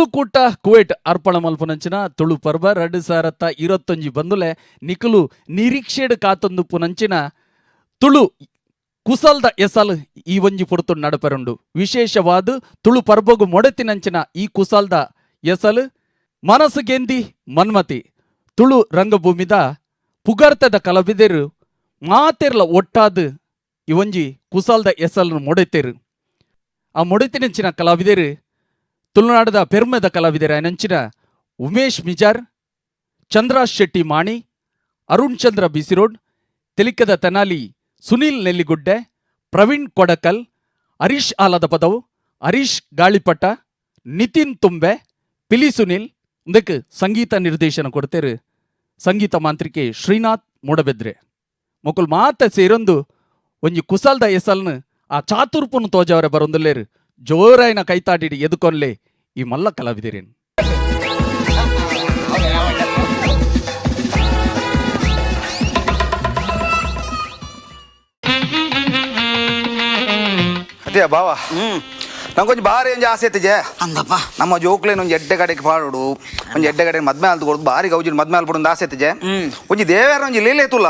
ತುಳುಕೂಟ ಕುವೈಟ್ ಅರ್ಪಣ ಮಲ್ಪುನಂಚಿನ ತುಳು ಪರ್ಬ 2021 ಬಂದುಲೆ ನಿಕುಲು ನಿರೀಕ್ಷೆಡ್ ಕಾತೊಂದು ಪುನಂಚಿನ ತುಳು ಕುಸಲ್ದ ಎಸಲ್ ಈ ಒಂಜಿ ಪೊರ್ತುಡು ನಡಪರುಂಡು. ವಿಶೇಷವಾದ ತುಳು ಪರ್ಬಗು ಮೊಡೆತಿನಂಚಿನ ಈ ಕುಸಲ್ದ ಎಸಲ್ ಮನಸ್ಸು ಗೆಂದಿ ಮನ್ಮತಿ ತುಳು ರಂಗಭೂಮಿದ ಪುಗರ್ತದ ಕಲಾವಿದರು ಮಾತೆರ್ಲ ಒಟ್ಟಾದ್ ಈ ಒಂಜಿ ಕುಸಲ್ದ ಎಸಲ್ನು ಮೊಡೆತೇರು. ಆ ಮೊಡೆತಿನಂಚಿನ ಕಲಾವಿದರು ತುಳುನಾಡದ ಪೆರ್ಮೆದ ಕಲಾವಿದರ ನಂಚಿನ ಉಮೇಶ್ ಮಿಜಾರ್, ಚಂದ್ರಾಜ್ ಶೆಟ್ಟಿ ಮಾಣಿ, ಅರುಣ್ ಚಂದ್ರ ಬಿಸಿರೋಡ್, ತೆಲಿಕದ ತೆನಾಲಿ ಸುನೀಲ್ ನೆಲ್ಲಿಗುಡ್ಡೆ, ಪ್ರವೀಣ್ ಕೊಡಕಲ್, ಹರೀಶ್ ಆಲದ ಪದವು, ಹರೀಶ್ ಗಾಳಿಪಟ, ನಿತಿನ್ ತುಂಬೆ, ಪಿಲಿ ಸುನೀಲ್. ಇದಕ್ಕೆ ಸಂಗೀತ ನಿರ್ದೇಶನ ಕೊಡ್ತೇರು ಸಂಗೀತ ಮಾಂತ್ರಿಕೆ ಶ್ರೀನಾಥ್ ಮೂಡಬೆದ್ರೆ. ಮೊಕುಲ್ ಮಾತ ಸೇರೊಂದು ಒಂಜಿ ಕುಸಲ್ದ ಎಸಲ್ನು ಆ ಚಾತುರ್ಪುನು ತೋಜವರೆ ಬರೊಂದುಲ್ಲೇರು. ಜೋರಾಯಿನ ಕೈತಾಟಿಡಿ ಎದುಕೊನ್ಲೆ ಈ ಮಲ್ಲ ಕಲಾವಿದರೇನು. ಅದೇ ಬಾವ, ನಂಗೊಂಜಿ ಬಾರಿ ಒಂಜಿ ಆಸೆ ಇತ್ತಿಜೆ. ಅಂದಪ್ಪ. ನಮ್ಮ ಜೋಕ್ಲೇನ್ ಒಂಜಿ ಎಡ್ಡೆ ಕಡೆಗೆ ಪಾಡೋಡು, ಒಂಜಿ ಎಡ್ಡೆ ಕಡೆ ಮದ್ಮೆ ಆಲ್ದು ಕೊಡುದು, ಬಾರಿ ಗೌಜಿನ ಮದ್ಮೆ ಆಲ್ಪಡು ಒಂದು ಆಸೆ ಇತ್ತಿಜೆ. ಒಂಜಿ ದೇವೇರ ಒಂಜಿ ಲೀಲೆ ತುಲ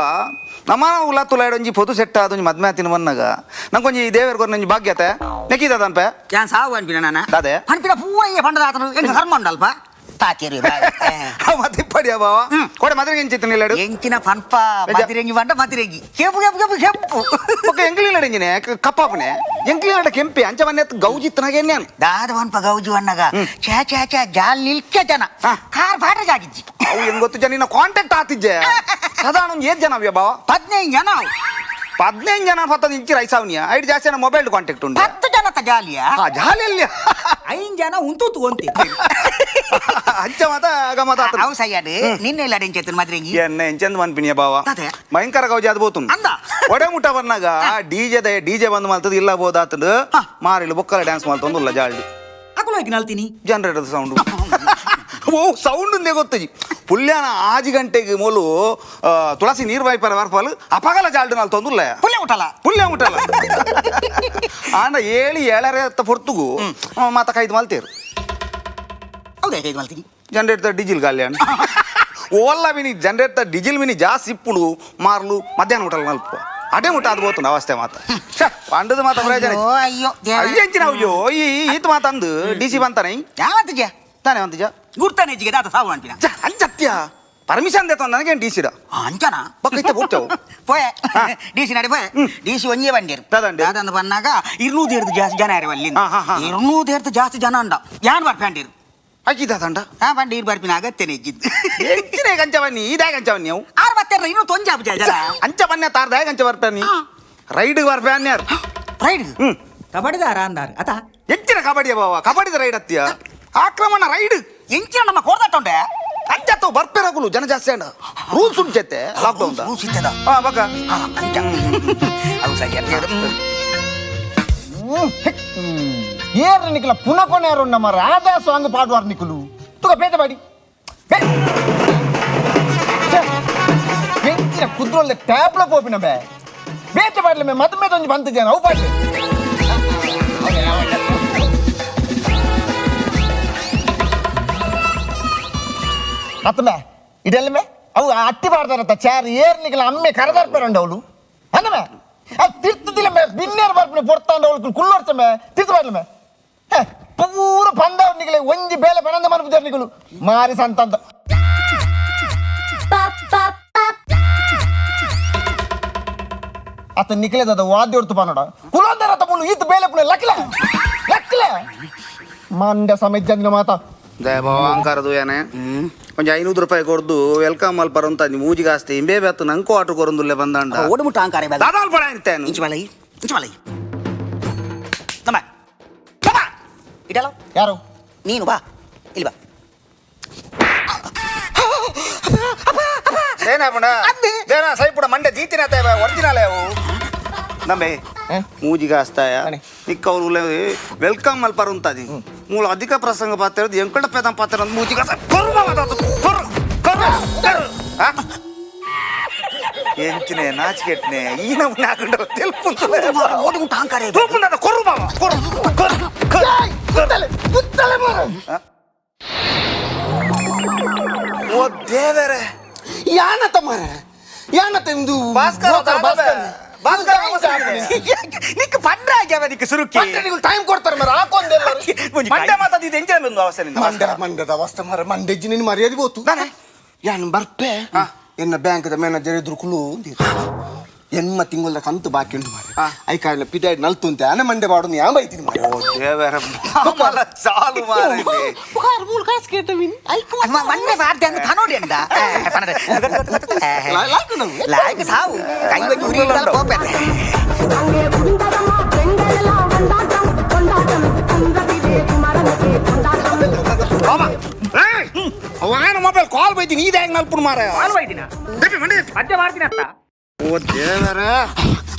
ನಮ್ಮ ಉಲ ತುಲ ಒಂಜಿ ಪೊದು ಸೆಟ್ ಆದ ಒಂಜಿ ಮದ್ಮೆ ಆತಿನ ಬನ್ನಾಗ ನಂಗೊಂಜಿ ದೇವೇರ್ ಕೊರ್ನ ಒಂಜಿ ಭಾಗ್ಯತೆ ನೆಕ್ಕಿದ ತನ್ಪೆ. ಯಾನ್ ಸಾವು ಅನ್ಪಿನ ನಾನ. ದಾದೆ? ಅನ್ಪಿನ ಪೂರ ಈ ಪಂಡದ ಆತನು ಎಂಕ ಕರ್ಮ ಉಂಡಲ್ಪ ತಾಕೇರಿ. ಮತ್ತೆ ಇಪ್ಪಡಿಯ ಬಾವ, ಕೊಡೆ ಮದ್ರೆಗೆ ಎಂಚಿತ್ತು ನಿಲ್ಲಡು. ಎಂಚಿನ ಪನ್ಪ, ಮದಿರೆಂಗಿ ಪಂಡ ಮದಿರೆಂಗಿ ಕೆಂಪು ಕೆಂಪು ಕೆಂಪು ಕೆಂಪು. ಒಕ್ಕ ಎಂಕ್ಲಿಲ್ಲಡ ಇಂಜಿನೆ ಕಪ್ಪಾಪನೆ ಎಂಕ್ಲಿಲ್ಲಡ ಕೆಂಪೆ ಅಂಚ ಮನೆ ಗೌಜಿತ್ತನಾಗ ಎನ್ನೇನು. ದಾದ ಪನ್ಪ ಗೌಜು ಅಣ್ಣಗ ಛೇ ಛೇ ಛೇ, ಜಾಲ್ ನಿಲ್ಕೆ ಜನ. ಕಾರ್ ಪಾಠ ಜಾಗಿಜ್ಜಿ. ಅವು ಹೆಂಗ್ ಗೊತ್ತು ಜನ ನಿನ್ನ ಕಾಂಟ್ಯಾಕ್ಟ್ ಆತಿಜ್ಜೆ ಸಾಧಾರಣ ಒಂಜಿ ಏತ್ ಜನ ಅವ್ಯ ಬಾವ? 15 ಜನ ಅವು. 15 ಜನ ಪತ್ತದ ಇಂಚಿ ರೈಸಾವ್ನಿಯ ಐದು ಜಾಸ್ತಿ ಜನ ಮೊಬೈಲ್ ಕಾಂಟ್ಯಾಕ್ಟ್ ಉಂಟು. 10 ಜನತ ಜಾಲಿಯ. ಹಾ, ಜಾಲಿಯಲ್ಲಿ. 5 ಜನ ಉಂಟು ಅಂತೆ. ಅಂಚ ಮಾತ ಗಮತ ಆತನ. ಅವು ಸಯ್ಯಾಡು ನಿನ್ನೆ ಇಲ್ಲ ಎಂಚೆತ್ತನ ಮದ್ರೆಂಗಿ. ಎನ್ನ ಎಂಚಂದ್ ಮನ್ಪಿನಿಯ ಬಾವ? ಅದೇ. ಭಯಂಕರ ಗೌಜಿ ಅದು ಬೋತು. ಅಂದ? ಒಡೆ ಮುಟ್ಟ ಬಂದಾಗ ಡಿಜೆ ಡಿಜೆ ಬಂದ್ ಮಲ್ತದ ಇಲ್ಲ ಬೋದಾತಂದು. ಮಾರಿಲು ಬೊಕ್ಕಲ ಡ್ಯಾನ್ಸ್ ಮಲ್ತೊಂದು ಉಲ್ಲ ಜಾಲ್ಡ್. ಅಕುಲು ಹೋಗಿ ನಲ್ತೀನಿ. ಜನರೇಟರ್ ಸೌಂಡ್, ಓ ಸೌಂಡ್ ಒಂದೇ ಗೊತ್ತಜಿ. ಪುಲ್ಯಾನ 6 ಗಂಟೆಗೆ ಮೊಲು ತುಳಸಿ ನೀರು ವೈಪರ ವರ್ಪಲ್ ಅಪಗಲ ಜಾಲ್ಡ್ ನಲ್ತೊಂದುಲ್ಲ. ಪುಲ್ಯ ಊಟಲ್ಲ. ಪುಲ್ಯ ಮುಟ್ಟಲ್ಲ ಆಂಡ 7 7:30 ಪೊರ್ತುಗು ಮಾತ ಕೈದು ಮಲ್ತೇರು. ಹೌದಾ, ಹೇಗೆ ಮಲ್ತೀನಿ? ಜನರೇಟರ್ ಡೀಸೆಲ್ ಗಾಲಿ ಅಣ್ಣ ಓಲ್ಲ mini generator diesel mini ಜಾಸ್ತಿ ಇಪ್ಪುಡು ಮಾರ್ಲು ಮಧ್ಯಾಹ್ನ ಊಟಲ್ ಮಲ್ಪ ಅದೇ ಮುಟ್ಟ ಅದು ಬೋತು ಅವಸ್ಥೆ ಮಾತ ಪಂಡದ ಮಾತ ಪ್ರಯೋಜನ. ಅಯ್ಯೋ ಅಯ್ಯೋ ದೇವ್ರೇ. ಅಯ್ಯಂಚಿನ ಅಯ್ಯೋ ಈ ಈತ ಮಾತಂದು ಡಿ ಸಿ ಬಂತಾನೆ. ಯಾವತ್ತು ಜ? ತಾನೆ ಅಂತಿಜ. ಗುರ್ತಾನೆ ಹೆಚ್ಚಿಗೆ ದಾತ ಸಾವು ಅನ್ಪಿನ. ಅಂಚತ್ಯ ಪರ್ಮಿಷನ್ ದೇತ ನನಗೇನು ಡಿ ಸಿಡ. ಅಂಚನ. ಬೊಕ್ಕ ಇತ್ತೆ ಬುಡ್ತೇವು. ಪೋಯೆ ಡಿ ಸಿ ನಡೆ ಪೋಯೆ. ಡಿ ಸಿ ಒಂಜೇ ಬಂಡೇರು. ದಾದಂಡೆ? ದಾದಂದು ಬನ್ನಾಗ 200 ಜಾಸ್ತಿ ಜನ ಯಾರು ಅಲ್ಲಿ. ಹಾ, ಹಾ, ಹಾ. 200 ಜಾಸ್ತಿ ಜನ ಅಂಡ ಯಾನ್ ಬರ್ಪಂಡೀರು. ಅಕ್ಕಿದ ತಂಡ. ಹಾ, ಬಂಡಿ ಇರು ಬರ್ಪಿನ ಅಗತ್ಯನೆ ಇಜ್ಜಿದ್ದು. ಎಂಚಿನ ಗಂಚವನ್ನಿ ಇದಾಗ ಗಂಚವನ್ನಿ ಅವು. ಆರು ಬತ್ತೆರ ಇನ್ನೂ ತೊಂಜಾಪು ಜನ. ಅಂಚ ಬನ್ನೆ ತಾರ್ದಾಗ ಅಂಚ ಬರ್ಪೆ ನೀ ರೈಡ್ ಬರ್ಪೆ ಅನ್ಯಾರು. ರೈಡ್ ಕಬಡ್ಡಿದಾರ ಅಂದಾರ ಅತ. ಎಂಚಿನ ಕಬಡ್ಡಿಯ ಬಾವ, ಕಬಡ್ಡಿದ ರೈಡ್ ಅತ್ತಿಯ ಆಕ್ರಮಣ ರೈಡ್. ಎಂಚಿನ ನಮ್ಮ ಕೋರ್ದಟ್ಟೊಂಡೆ. ಅಂಚತ್ತು ಬರ್ಪೆರಗುಲು ಜನ ಜಾಸ್ತಿ ಅಂಡ ರೂಲ್ಸ್ ಉಂಟು lock down. Rules ಇತ್ತದ. ಹಾ ಬಕ್ಕ. ಹಾ, ಅಂಚ ಅವು ಸರಿ ಅಂತ. ಏರ್ ನಿಕ್ಲ ಪುನಃ ಕೊನೆಯಾರು ನಮ್ಮ ರಾಧಾ ಸಾಂಗ್ ಪಾಡುವಾರ್ ನಿಕುಲು ತುಗ ಪೇತ ಬಾಡಿ పెంచిన ಕುದ್ರೊಲ್ಲೆ ಟ್ಯಾಬ್ಲ ಪೋಪಿನ ಬೇ ಬೇತೆ ಪಾಡ್ಲೆ ಮೇ ಮದ್ಮೆ ಒಂಜಿ ಬಂತ ಜನ ಅವು ಪಾಡ್ಲೆ. ಅತ್ತಮೆ ಇದೆಲ್ಲ ಮೇ ಅವು ಅಟ್ಟಿ ಪಾಡ್ತಾರತ್ತ ಚಾರ್ ಏರ್ ನಿಕಲ ಅಮ್ಮೆ ಕರದರ್ಪೇರಂಡ ಅವಳು ಅಂದಮೆ ಅದು ತಿರ್ತದಿಲ್ಲ ಮೇ ಬಿನ್ನೇರು ಬರ್ಪಿನ ಪೊರ್ತಾಂಡ ಅವಳು ಕುಳ್ಳೋರ್ಚ ಮೇ ತಿರ್ತು ಪಾಡ್ಲೆ ಮೇ ಹೇ, ಪೂರ ಪಂದವ್ ನಿಕಲೆ ಒಂಜಿ ಬೇಲೆ ಪಣಂದ ಮನ್ಪುಜಾರ್ ನಿಕಲು ಮಾರಿ ಸಂತಂತ. ಅತ ನಿಕಲೆ ದಾದ ವಾದ್ಯ ಹೊರ್ತು ಪಾನೋಡ ಕುಲಂದರ ತಮ್ಮನು ಈತ ಬೇಲೆ ಪುಣೆ ಲಕ್ಲೆ ಲಕ್ಲೆ ಮಂಡ್ಯ ಸಮೇತ ಮಾತಾ. ಜಯ ಬಾವ ಅಂಕಾರದು ಏನೆ ಒಂಜಿ 500 ರೂಪಾಯಿ ಕೊಡ್ದು welcome ಮಲ್ಪರ ಅಂತ ಮೂಜಿಗೆ ಆಸ್ತಿ ಇಂಬೇ ಬೇತು ನಂಕು ಆಟೋ ಕೊರಂದುಲ್ಲೆ ಬಂದಂಡ. ಓಡು ಮುಟ್ಟ ಅಂಕಾರೆ. ದಾದಾಲ್ ಪಡ ಅಂತೇನು. ಇಂಚು ಬಲೈ ಇಂಚು ಬಲೈ ನಮ್ಮ ನಮ್ಮ ಇಡಲ್ಲ. ಯಾರು? ನೀನು ಬಾ, ಇಲ್ಲಿ ಬಾ. ಏನಾಪಣ ದೇನ ಸೈಪುಡ ಮಂಡೆ ದೀತಿನ ಒರಿಜಿನಲ್ ಅವು ನಂಬೆ. ಏ? ಮೂಜಿಗೆ ಆಸ್ತಾಯ. ಅಣೆ. ನಿಕ್ಕವ್ರು welcome ಮಲ್ಪರ ಉಂತಾದಿ ಮೂಲ ಅಧಿಕ ಪ್ರಸಂಗ ಪಾತ್ರ ಎಂಕಡ ಪೇದಂ ಪಾತ್ರ ಅಂತ ಮೂಜಿಗೆ ಆಸ್ತ ಕರ್ಮ ಮಾತಾತು ಕರ್ ಕರ್ ಕರ್ ಆ? ಎಂಚಿನೆ ನಾಚಿಕೆಟ್ನೆ ಈ ನಮ್ಮನೆ ಹಾಕೊಂಡ್ರ ತೆಲ್ಪು. ಓಡು ಮುಟ್ಟ ಅಂಕಾರೆ. ತೂಪುಂಡ ಕೊರು ಬಾವ ಕೊರು ಕೊರು ಕೊರು. ಕುತ್ತಲೆ ಕುತ್ತಲೆ ಮಾರ್ರೆ. ಆ? ಓ ದೇವರೇ ಯಾನತ ಮಾರ ಯಾನತ ಇಂದು ಭಾಸ್ಕರ ಭಾಸ್ಕರ್ ಭಾಸ್ಕರ ನಿಕ್ ಪಂಡ್ರಾಗ್ಯಾವ ನಿಕ್ ಸುರುಕಿ ಟೈಮ್ ಕೊಡ್ತಾರೆ ಮಾರ ಹಾಕೊಂದೆಲ್ಲ ಮಂಡೆ ಮಾತಾಡಿದ್ದು ಎಂಚ ಒಂದು ಅವಸ್ಥೆ ನಿನ್ನ ಮಂಡ ಮಂಡದ ಅವಸ್ಥೆ ಮಾರ ಮಂಡೆಜ್ಜಿ ನಿನ್ನ ಮರ್ಯಾದೆ ಹೋತು ದಾನೆ? ಯಾನ್ ಬರ್ಪೆ ಎನ್ನ ಬ್ಯಾಂಕ್ದ ಮ್ಯಾನೇಜರ್ ಎದುರು ಕುಲು ಎನ್ಮ ತಿಂಗಳ ಕಂತು ಬಾಕಿ ಉಂಟು ಮಾರ I ಕಾರಣ ಪಿದಾಯ್ಡ್ ನಲ್ತುಂತೆ ಆನೆ ಮಂಡೆ ಬಾಡು ಯಾ ಬೈತೀನಿ ಮಾರ ಓ ದೇವರ ಮಾಮಲ ಚಾಲು ಮಾರ ಮಂಡೆ ಮಾಡ್ದೆ ಅಂತ ಪನೋಡಿ ಅಂದ ಲಾಯ್ಕು ನಾವು. ಲಾಯ್ಕ್ ಸಾವು ಕೈ ಬಗ್ಗೆ ಉರಿ ಕೋಪೆ அங்கே குந்தரமா பெண்களெல்லாம் வந்தாட்டம் கொண்டாட்டம் குன்றத்திலே குமரனுக்கே கொண்டாட்டம். ಅವನ ಮೊಬೈಲ್ ಕಾಲ್ ಬೈತೀನಿ ಇದು ಹೆಂಗ್ ನಲ್ಪುಣ ಮಾರ ಪದ್ಯ ಮಾಡ್ತೀನಿ ಅತ್ತ ಓ ದೇವರ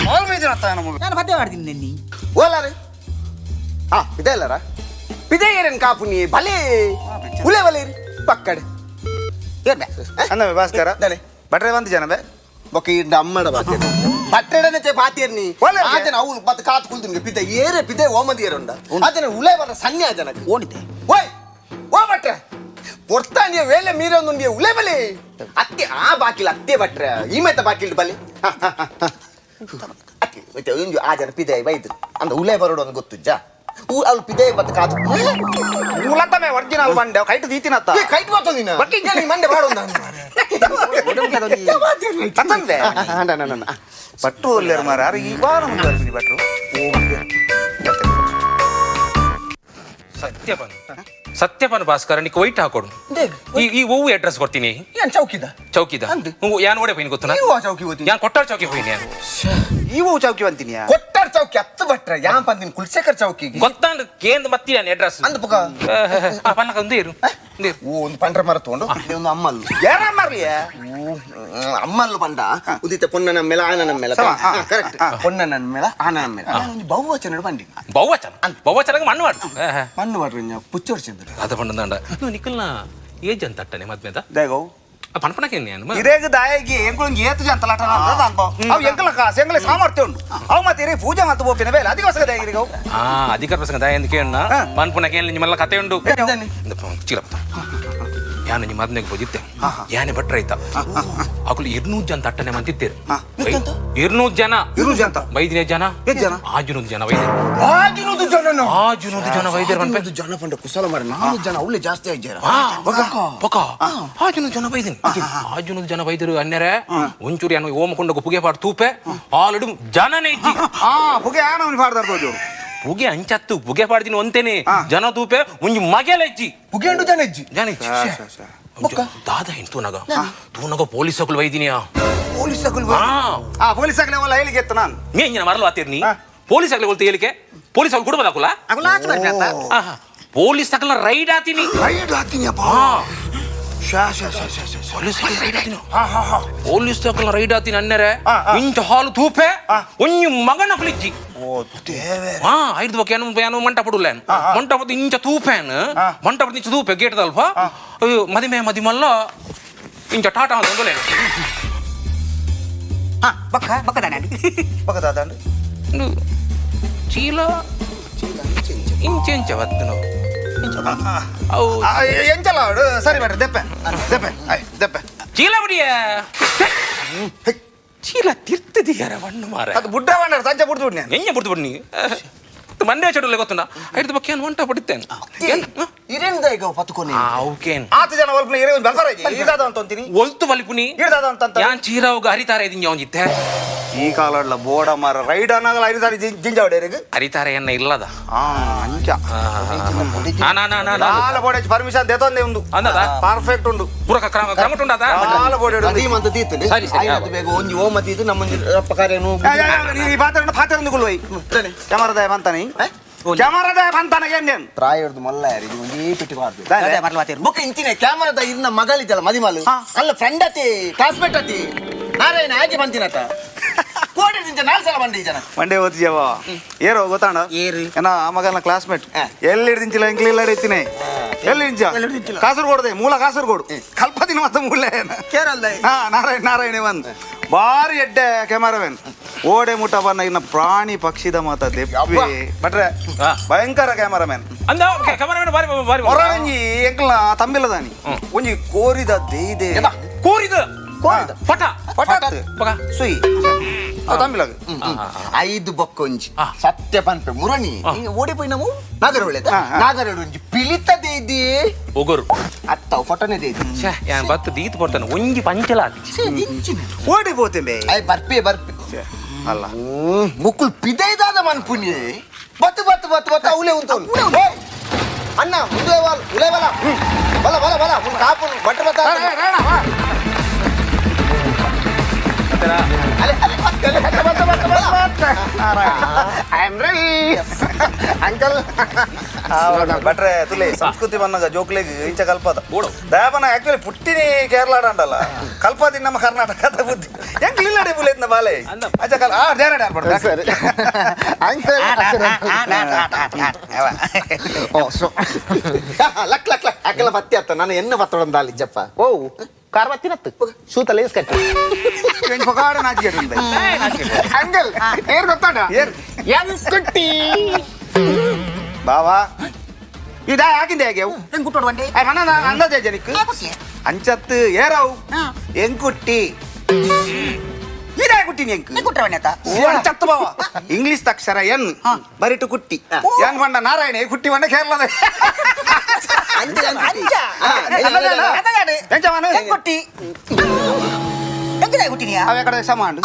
ಕಾಲ್ ಬೈತೀನಿ ಅತ್ತ ನನ್ನ ಮೊಬೈಲ್ ನಾನು ಪದ್ಯ ಮಾಡ್ತೀನಿ ನಿನ್ನಿ ಓಲಾರೆ ಹಾ ಇದೆ ಅಲ್ಲರ ಪಿದೆ ಏರೇನ್ ಕಾಪು ನೀ ಭಲೆ ಉಲೆ ಬಲೆ ಪಕ್ಕಡೆ ಏನ್ ಬೇ ಅಂದ ಭಾಸ್ಕರ ದಾನೆ. ಬಟ್ರೆ ಬಂದು ಜನ ಬೇ ಬೊಕ್ಕ ಇಂದ ಅಮ್ಮಡ ಬಾತೆ ಬಟ್ಟೆಡನೆ ಪಾತೇರ್ನಿ ಒಳ್ಳೆ ಆಜನ ಅವ್ಲು ಬತ್ ಕಾತ್ ಕುಲ್ದುನ್ಗೆ ಪಿದೆ ಏರೆ ಪಿದೆ ಓಮದಿ ಏರುಂಡ ಆಜನ ಉಲೆ ಬರ ಸನ್ಯ ಆಜನಕ್ಕೆ ಓಣಿತೆ ಓಯ್ ಓ ಭಟ್ರೆ ಪೊರ್ತಾನಿಯ ವೇಳೆ ಮೀರೊಂದುಂಡಿಯ ಉಲೆ ಬಲೆ ಅತ್ತೆ ಆ ಬಾಕಿಲ್ ಅತ್ತೆ ಭಟ್ರೆ ಈ ಮೆತ್ತ ಬಾಕಿಲ್ ಬಲೆ ಅತ್ತೆ ಮತ್ತೆ ಒಂಜು ಆ ಜನ ಪಿದೆ ಬೈದ್ರು ಅಂದ ಉಲೆ ಬರೋಡು ಅಂತ ಗೊತ್ತುಜ್ಜ ಊ ಅವ್ಳು ಪಿದೆ ಬತ್ತ ಕಾತು ಮೂಲತಮೆ ಒರಿಜಿನಲ್ ಬಂಡೆ ಕೈಟ್ ದೀತಿನತ್ತ ಏ, ಕೈಟ್ ಬರ್ತದೆ ನೀನು ನೀ ಮಂಡೆ ಬಾಡೊಂದು ತಂದೆ ಭಟ್ರು ಒಲ್ಲೇರು ಮಾರ ಅರೆ ಈ ವಾರ ಮುಂದೆ ಬರ್ತೀನಿ ಭಟ್ರು ಸತ್ಯಪನ್ ಸತ್ಯಪನ್ ಭಾಸ್ಕರ ನಿಕ್ ವೈಟ್ ಹಾಕೊಡು ಈ ಈ ಹೂವು ಅಡ್ರೆಸ್ ಕೊಡ್ತೀನಿ ಏನ್ ಚೌಕಿದ ಚೌಕಿದ ಅಂದು. ಹೂವು ಯಾನ್ ಓಡೆ ಪೋಯಿನ ಗೊತ್ತು ನೀವು ಆ ಚೌಕಿ ಹೋತೀನಿ ಯಾನ್ ಕೊಟ್ಟಾರ್ ಚೌಕಿ ಪೋಯಿನಿ ಯಾನ್ ಈ ಹೂವು ಚೌಕಿ ಅಂತೀನಿ ಕೊಟ್ಟಾರ್ ಚೌಕಿ ಹತ್ತು ಭಟ್ರೆ ಯಾನ್ ಪಂದಿನ ಕುಲ್ಶೇಖರ್ ಚೌಕಿಗೆ ಗೊತ್ತಾಂಡ್ ಕೇಂದ್ರ ಮತ್ತಿ ಯಾನ್ ಅಡ್ರೆಸ್ ಅಂದ ಪುಕ ಪನ್ನಕ ಒಂದೇರು ಒಂದೇರು ಓ ಒಂದು ಪಂಡ್ರ ಮರ ತಗೊಂಡು ಒಂದು ಅಮ್ಮಲ್ಲು ಯಾರ ಮಾರ್ಲಿಯ ಅಮ್ಮಲ್ಲು ಪಂಡ ಉದಿತ ಪೊನ್ನನ ಮೇಲೆ ಆನನ ಮೇಲೆ ಸಮ, ಹಾ. ಕರೆಕ್ಟ್ ಪೊನ್ನನ ಮೇಲೆ ಆನನ ಮೇಲೆ ಒಂದು ಬಹುವಚನ ಬಂಡಿ ಬಹುವಚನ ಬಹುವಚನಕ್ಕೆ ಮಣ್ಣು ಮಾಡು ಮಣ್ಣು ಮಾಡ್ರಿ ಪುಚ್ಚೋರ್ಚಂದ್ರ ಅದ ಪಂಡ ನಿಕ್ಕಲ್ನ ಏಜ್ ಅಂತ ಅಟ್ಟನೆ ಮದ್ಮೆದ ದೇಗೋ ಪನ್ಪನಕ್ಕೆ ಯಾನ್ ಇರೇಗ ದಾಯಗಿ ಎಂಕುಲು ಏತು ಜನ ತಲಾಟ ಅವು ಎಂಕಲ ಕಾಸು ಎಂಕಲ ಸಾಮರ್ಥ್ಯ ಉಂಟು ಅವು ಮತ್ತೆ ಇರೇ ಪೂಜೆ ಮತ್ತು ಬೋಪಿನ ಬೇಲೆ ಅದಕ್ಕೋಸ್ಕರ ದಾಯಗಿರಿಗವು ಆ ಅಧಿಕಾರ ಪ್ರಸಂಗ ದಾಯ ಅಂತ ಕೇಳಣ್ಣ ಪನ್ಪನಕ್ಕೆ ನಿಮ್ಮೆಲ್ಲ ಕತೆ ಉಂಡು ಚೀಲಪ್ಪ ಯಾನು ನಿಮ್ಮ ಮದ್ಮೆಗೆ ಹೋಗಿದ್ದೆ ಯಾನೆ ಭಟ್ರ ಆಯ್ತಾ ಅಕುಲು 200 ಜನ ತಟ್ಟನೆ ಮಂತಿದ್ದೇರು 200 ಜನ 200 ಜನ? ವೈದ್ಯ ಜನ ಎಷ್ಟ್ ಜನ? ಆಜುನೂರು ಜನ ವೈದ್ಯರು ಆಗಿನದು ಜನ ಆಜುನೂರು ಜನ ವೈದ್ಯರು ಮನ್ಪೆ ಜನ ಪಂಡ ಕುಶಲ ಮಾರ ನಾಲ್ಕು ಜನ ಅವಳೇ ಜಾಸ್ತಿ ಆಗಿದ್ದಾರೆ ಪೊಕ ಆಜುನೂರು ಜನ ವೈದ್ಯನು ಆಜುನೂರು ಜನ ವೈದ್ಯರು ಅನ್ಯರೆ ಒಂಚೂರು ಯಾನು ಓಮಕೊಂಡ ಪುಗೆ ಪಾಡು ತೂಪೆ ಆಲ್ರೆಡಿ ಜನನೇ ಇಜ್ಜಿ ಆ ಪುಗೆ ಆನವನಿ ಪಾಡ್ದಾರ್ ತೋಜು ಪುಗೆ ಅಂಚತ್ತು ಪುಗೆ ಪಾಡ್ದಿನ ಒಂತೇನೆ ಜನ ತೂಪೆ ಒಂಜಿ ಮಗೆಲ ಇಜ್ಜಿ ಪುಗೆಂಡು ಜನ ಇಜ್ಜಿ ಜನ ಇಜ್ಜಿ ದಾದ ಏನ್ ತೂನಗ ತೂನಗ ಪೊಲೀಸ್ ಅಕುಲು ವೈದಿನಿಯಾ ಪೊಲೀಸ್ ಹಾ ಆ ಪೊಲೀಸ್ ಆಗಲೇ ಅವಲ್ಲ ಹೇಳಿಗೆ ಎತ್ತು ನಾನು ನೀ ಇಂಜಿನ ಮರಲು ಆತಿರ್ನಿ ಪೊಲೀಸ್ ಆಗಲಿ ಕೊಲ್ತ ಹೇಳಿಕೆ ಪೊಲೀಸ್ ಅವ್ರು ಕುಟುಂಬದ ಹಾಕುಲ ಅಗುಲ ಆಚೆ ಬರ್ರಿ ಅತ್ತ ಪೊಲೀಸ್ ತಕಲ ರೈಡ್ ಆತೀನಿ ರೈಡ್ ಹಾಕ್ತೀನಿಯಪ್ಪ ಶಾ ಶಾ ಶಾ ಶಾ ಶಾ ಪೊಲೀಸ್ ರೈಡ್ ಆತೀನಿ ಪೊಲೀಸ್ ತಕಲ ರೈಡ್ ಆತೀನಿ ಅನ್ನರೆ ಇಂಚ ಹಾಲು ತೂಪೆ ಒಂಜಿ ಮಗನ ಕುಲಿಜ್ಜಿ ಓ ದೇವೇ ಹಾ ಐದು ಬಕ್ಕೆ ಏನು ಏನು ಮಂಟ ಪಡುಲ್ಲ ಮಂಟಪದ ಇಂಚ ತೂಪೇನ್ ಮಂಟಪದ ಇಂಚ ತೂಪೆ ಗೇಟ್ ದಲ್ಪ ಮದಿಮೆ ಮದಿಮಲ್ಲ ಇಂಚ ಟಾಟಾ ಅಂತ ಒಂದೊಲೆ ಹಾ ಬಕ್ಕ ಬಕ್ಕ ದಾನೆ ಪಕ್ಕ ದಾದಾಂಡು ಚೀಲ ಇಂಚೆ ಇಂಚ ಬತ್ತು ನಾವು ಅವು ಎಂಚಲ್ಲ ಅವಡು ಸರಿ ಬೇಡ್ರಿ ದೆಪ್ಪೆ ದೆಪ್ಪೆ ಆಯ್ ದೆಪ್ಪೆ ಚೀಲ ಬಿಡಿಯ ಚೀಲ ತಿರ್ತದಿಯಾರ ಬಣ್ಣು ಮಾರ ಅದು ಬುಡ್ಡ ಬಂಡಾರ ಸಂಚ ಬುಡ್ದು ಬಿಡ್ ನಾನು ಎಂಜ ಬಿಡ್ತು ಬಿಡಿ ಮಂಡೆ ಚಡುಲೆ ಗೊತ್ತುಂಡ ಐದು ಬಕ್ಕೆ ಏನು ಒಂಟ ಪಡಿತೇನೆ ಇರೇಂದ ಈಗ ಪತ್ಕೊನೆ ಅವಕೇನ್ ಆತ ಜನ ಒಲ್ಪ ಇರೇ ಒಂದು ಬಲ್ಪರ ಇದಾದ ಅಂತ ಅಂತೀನಿ ಒಲ್ತು ಬಲಿಪುನಿ ಇರ್ದಾದ ಅಂತ ಯಾನ್ ಚೀರಾವುಗ ಹರಿತಾರ ಇದಿಂಜ ಅವನಿತ್ತೆ ಈ ಕಾಲಡ್ಲ ಬೋಡ ಮಾರ ರೈಡ್ ಅನ್ನಾಗಲ ಐದು ಸಾರಿ ಜಿಂಜ ಹೊಡೆಯರಿಗೆ ಹರಿತಾರ ಎನ್ನ ಇಲ್ಲದ ಆ ಅಂಚ ನಾ ನಾ ನಾ ನಾ ಲಾಲ ಬೋಡೆ ಪರ್ಮಿಷನ್ ದೇತೊಂದೆ ಉಂಡು ಅಂದದ? ಪರ್ಫೆಕ್ಟ್ ಉಂಡು ಪೂರಕ ಕ್ರಮ ಕ್ರಮಟುಂಡದ ಲಾಲ ಬೋಡೆ ಉಂಡು. ಅಂತ ತೀರ್ತದೆ ಸರಿ, ಸರಿ, ಆಯ್ತು ಬೇಗ ಒಂಜಿ ಓಮ ತೀತು ನಮ್ಮೊಂಜಿ ರಪ್ಪ ಕಾರ್ಯನು ಏ, ಏ, ಏ, ಈ ಪಾತ್ರ ಪಾತ್ರ ಕುಲ್ವೈ ಕ್ಯಾಮರಾದ ಬಂತಾನೆ ಕ್ಯಾಮರಾದ ಬಂತಾನೆ ಏನ್ ಪ್ರಾಯರ್ದು ಮಲ್ಲ ಯಾರು ಇದು ಒಂದೇ ಪೆಟ್ಟಿ ಬಾರ್ದು ಮರಲು ಆತಿರು ಬೊಕ್ಕ ಇಂಚಿನ ಕ್ಯಾಮರಾದ ಇನ್ನ ಮಗಳಿದ್ದಲ್ಲ ಮದಿಮಲು ಅಲ್ಲ ಫ್ರೆಂಡ್ ಅತಿ ಕ್ಲಾಸ್ಮೇಟ್ ಅತಿ ನಾರಾಯಣ ಹಾಗೆ ಬಂತೀನತ ಕೋಟಿ ದಿಂಚ ನಾಲ್ಕು ಸಲ ಬಂಡಿ ಜನ ಮಂಡೆ ಓದ್ತಿದ್ಯವ ಏರೋ ಗೊತ್ತಾಂಡ ಏರು. ಏನ ಆ ಮಗನ ಕ್ಲಾಸ್ಮೇಟ್ ಎಲ್ಲಿ ಹಿಡ್ದಿಂಚಿಲ್ಲ ಎಂಕ್ಲಿ ಇಲ್ಲ ಹಿಡಿತೀನಿ ಎಲ್ಲಿ ಹಿಡಿಂಚ ಕಾಸರಗೋಡ್ದೆ ಮೂಲ ಕಾಸರಗೋಡು ಕಲ್ಪದಿನ ಮತ್ತೆ ಮೂಲ ಕೇರಳದ ಹಾ ನಾರಾಯಣ ನಾರಾಯಣ ಬಂದ್ ಬಾರಿ ಎಡ್ಡೆ ಕ್ಯಾಮರಾಮನ್ ಓಡೆ ಮುಟ್ಟ ಬನ್ನ ಇನ್ನ ಪ್ರಾಣಿ ಪಕ್ಷಿದ ಮಾತ ದೆಪ್ಪಿ ಭಟ್ರೆ ಹಾ. ಭಯಂಕರ ಕ್ಯಾಮರಾಮನ್ ಅಂದ ಕ್ಯಾಮರಾಮನ್ ಬಾರಿ ಬಾರಿ ಹೊರಗಂಜಿ ಎಂಕಲ್ನ ತಂಬಿಲ್ಲದಾನಿ ಒಂಜಿ ಕೋರಿದ ದೇಯ್ದೆ ಕೋರಿದ ಕೋರಿದ. ಪಟ ಪಟ ಬಗ ಸುಯಿ ಅವು ತಂಬಿಲಗ ಐದು ಬೊಕ್ಕೊಂಜಿ ಸತ್ಯ ಪನ್ಪೆ ಮುರಣಿ ಓಡಿ ಪೋಯಿನವು ನಾಗರ ಒಳ್ಳೇದ ನಾಗರ ಒಂಜಿ ಪಿಲಿತ ದೇದಿ ಒಗರು ಅತ್ತವು ಫೋಟೋನೇ ದೇದಿ ಛೇ ಯಾನ್ ಬತ್ತು ದೀತ್ ಪಡ್ತಾನೆ ಒಂಜಿ ಪಂಚಲ ಆತಿ ಓಡಿ ಪೋತೆ ಬೇ I ಬರ್ಪೆ ಬರ್ಪೆ ಅಲ್ಲ ಮುಕ್ಕುಲ್ ಪಿದೈದಾದ ಮನ್ಪುನಿ ಬತ್ತು ಬತ್ತು ಬತ್ತು ಬತ್ತು ಅವಲೇ ಉಂಟು ಅಣ್ಣ ಮುಂದೆ ವಾಲ್ ಉಲೇ ಬಲ ಬಲ ಬಲ ಬಲ ಮುಂದೆ ಕಾಪುನು ಬಟ್ಟ ಬತ್ತ ಅಲೆ ಅಲೆ ಬತ್ತ ಬತ್ತ ಬತ್ತ ಬತ್ತ I am ready uncle ಭಟ್ರೆ ತುಲೆ ಸಂಸ್ಕೃತಿ ಬನ್ನಗ ಜೋಕ್ಲೆಗ್ ಇಂಚ ಕಲ್ಪದ ದಯಾಪನ ಆಕ್ಚುಲಿ ಪುಟ್ಟಿನಿ ಕೇರಳ ಅಂಡಲ್ಲ ಕಲ್ಪದಿ ನಮ್ಮ ಕರ್ನಾಟಕದ ಬುದ್ಧಿ ಹೆಂಗ್ ಇಲ್ಲಡೆ ಬುಲೇತ್ನ ಬಾಲೆ ಅಚ್ಚ ಕಲ್ ಆ ದೇರಡ ಆಡ್ಬಾರ್ದು ಸರಿ uncle ಓ so luck luck luck ಅಕ್ಕಲ ಪತ್ತಿ ಅತ್ತ ನಾನು ಎನ್ನ ಪತ್ತೊಡಂದಾಲಿ ಜಪ್ಪ ಓ ಕಾರ್ ಬತ್ತಿನತ್ತು ಸೂತ ಲೇಸ್ ಕಟ್ಟಿ ಪಗಾಡ ನಾಚಿಕೆ ಉಂಟು. ಅಂಕಲ್ ಏರ್ ಗೊತ್ತಾಡ ಏರ್ ಎನ್ ಕುಟ್ಟಿ ಬಾವಾ ಇದಾ ಹಾಕಿಂದೆ ಹೇಗೆ ಅವು? ಎಂಕುಟ್ಟೋಡು ಬಂಡೆ ಆಯ್ ಮನ ಅಂದಾಜೆ ಜನಕ್ಕೆ ಕುಟ್ಟಿ ಅಂಚತ್ತು ಏರವು ಎಂಕುಟ್ಟಿ ಇದೇ ಕುಟ್ಟಿನಿ ಎಂಕ್ ಎಂಕುಟ್ಟ ಬಂಡೆ ಆತ ಓ ಅಂಚತ್ತು ಬಾವ ಇಂಗ್ಲಿಷ್ ಅಕ್ಷರ ಎನ್ ಬರಿಟು ಕುಟ್ಟಿ ಎನ್ ಬಂಡ ನಾರಾಯಣ ಕುಟ್ಟಿ ಬಂಡ ಕೇರಳದ ಅಂಚ ಎಂಚ ಮಾನು? ಎಂಕುಟ್ಟಿ ಎಂಕುದಾಯ ಕುಟ್ಟಿನಿಯಾ ಅವೇ ಕಡೆ ಸಮಾಂಡು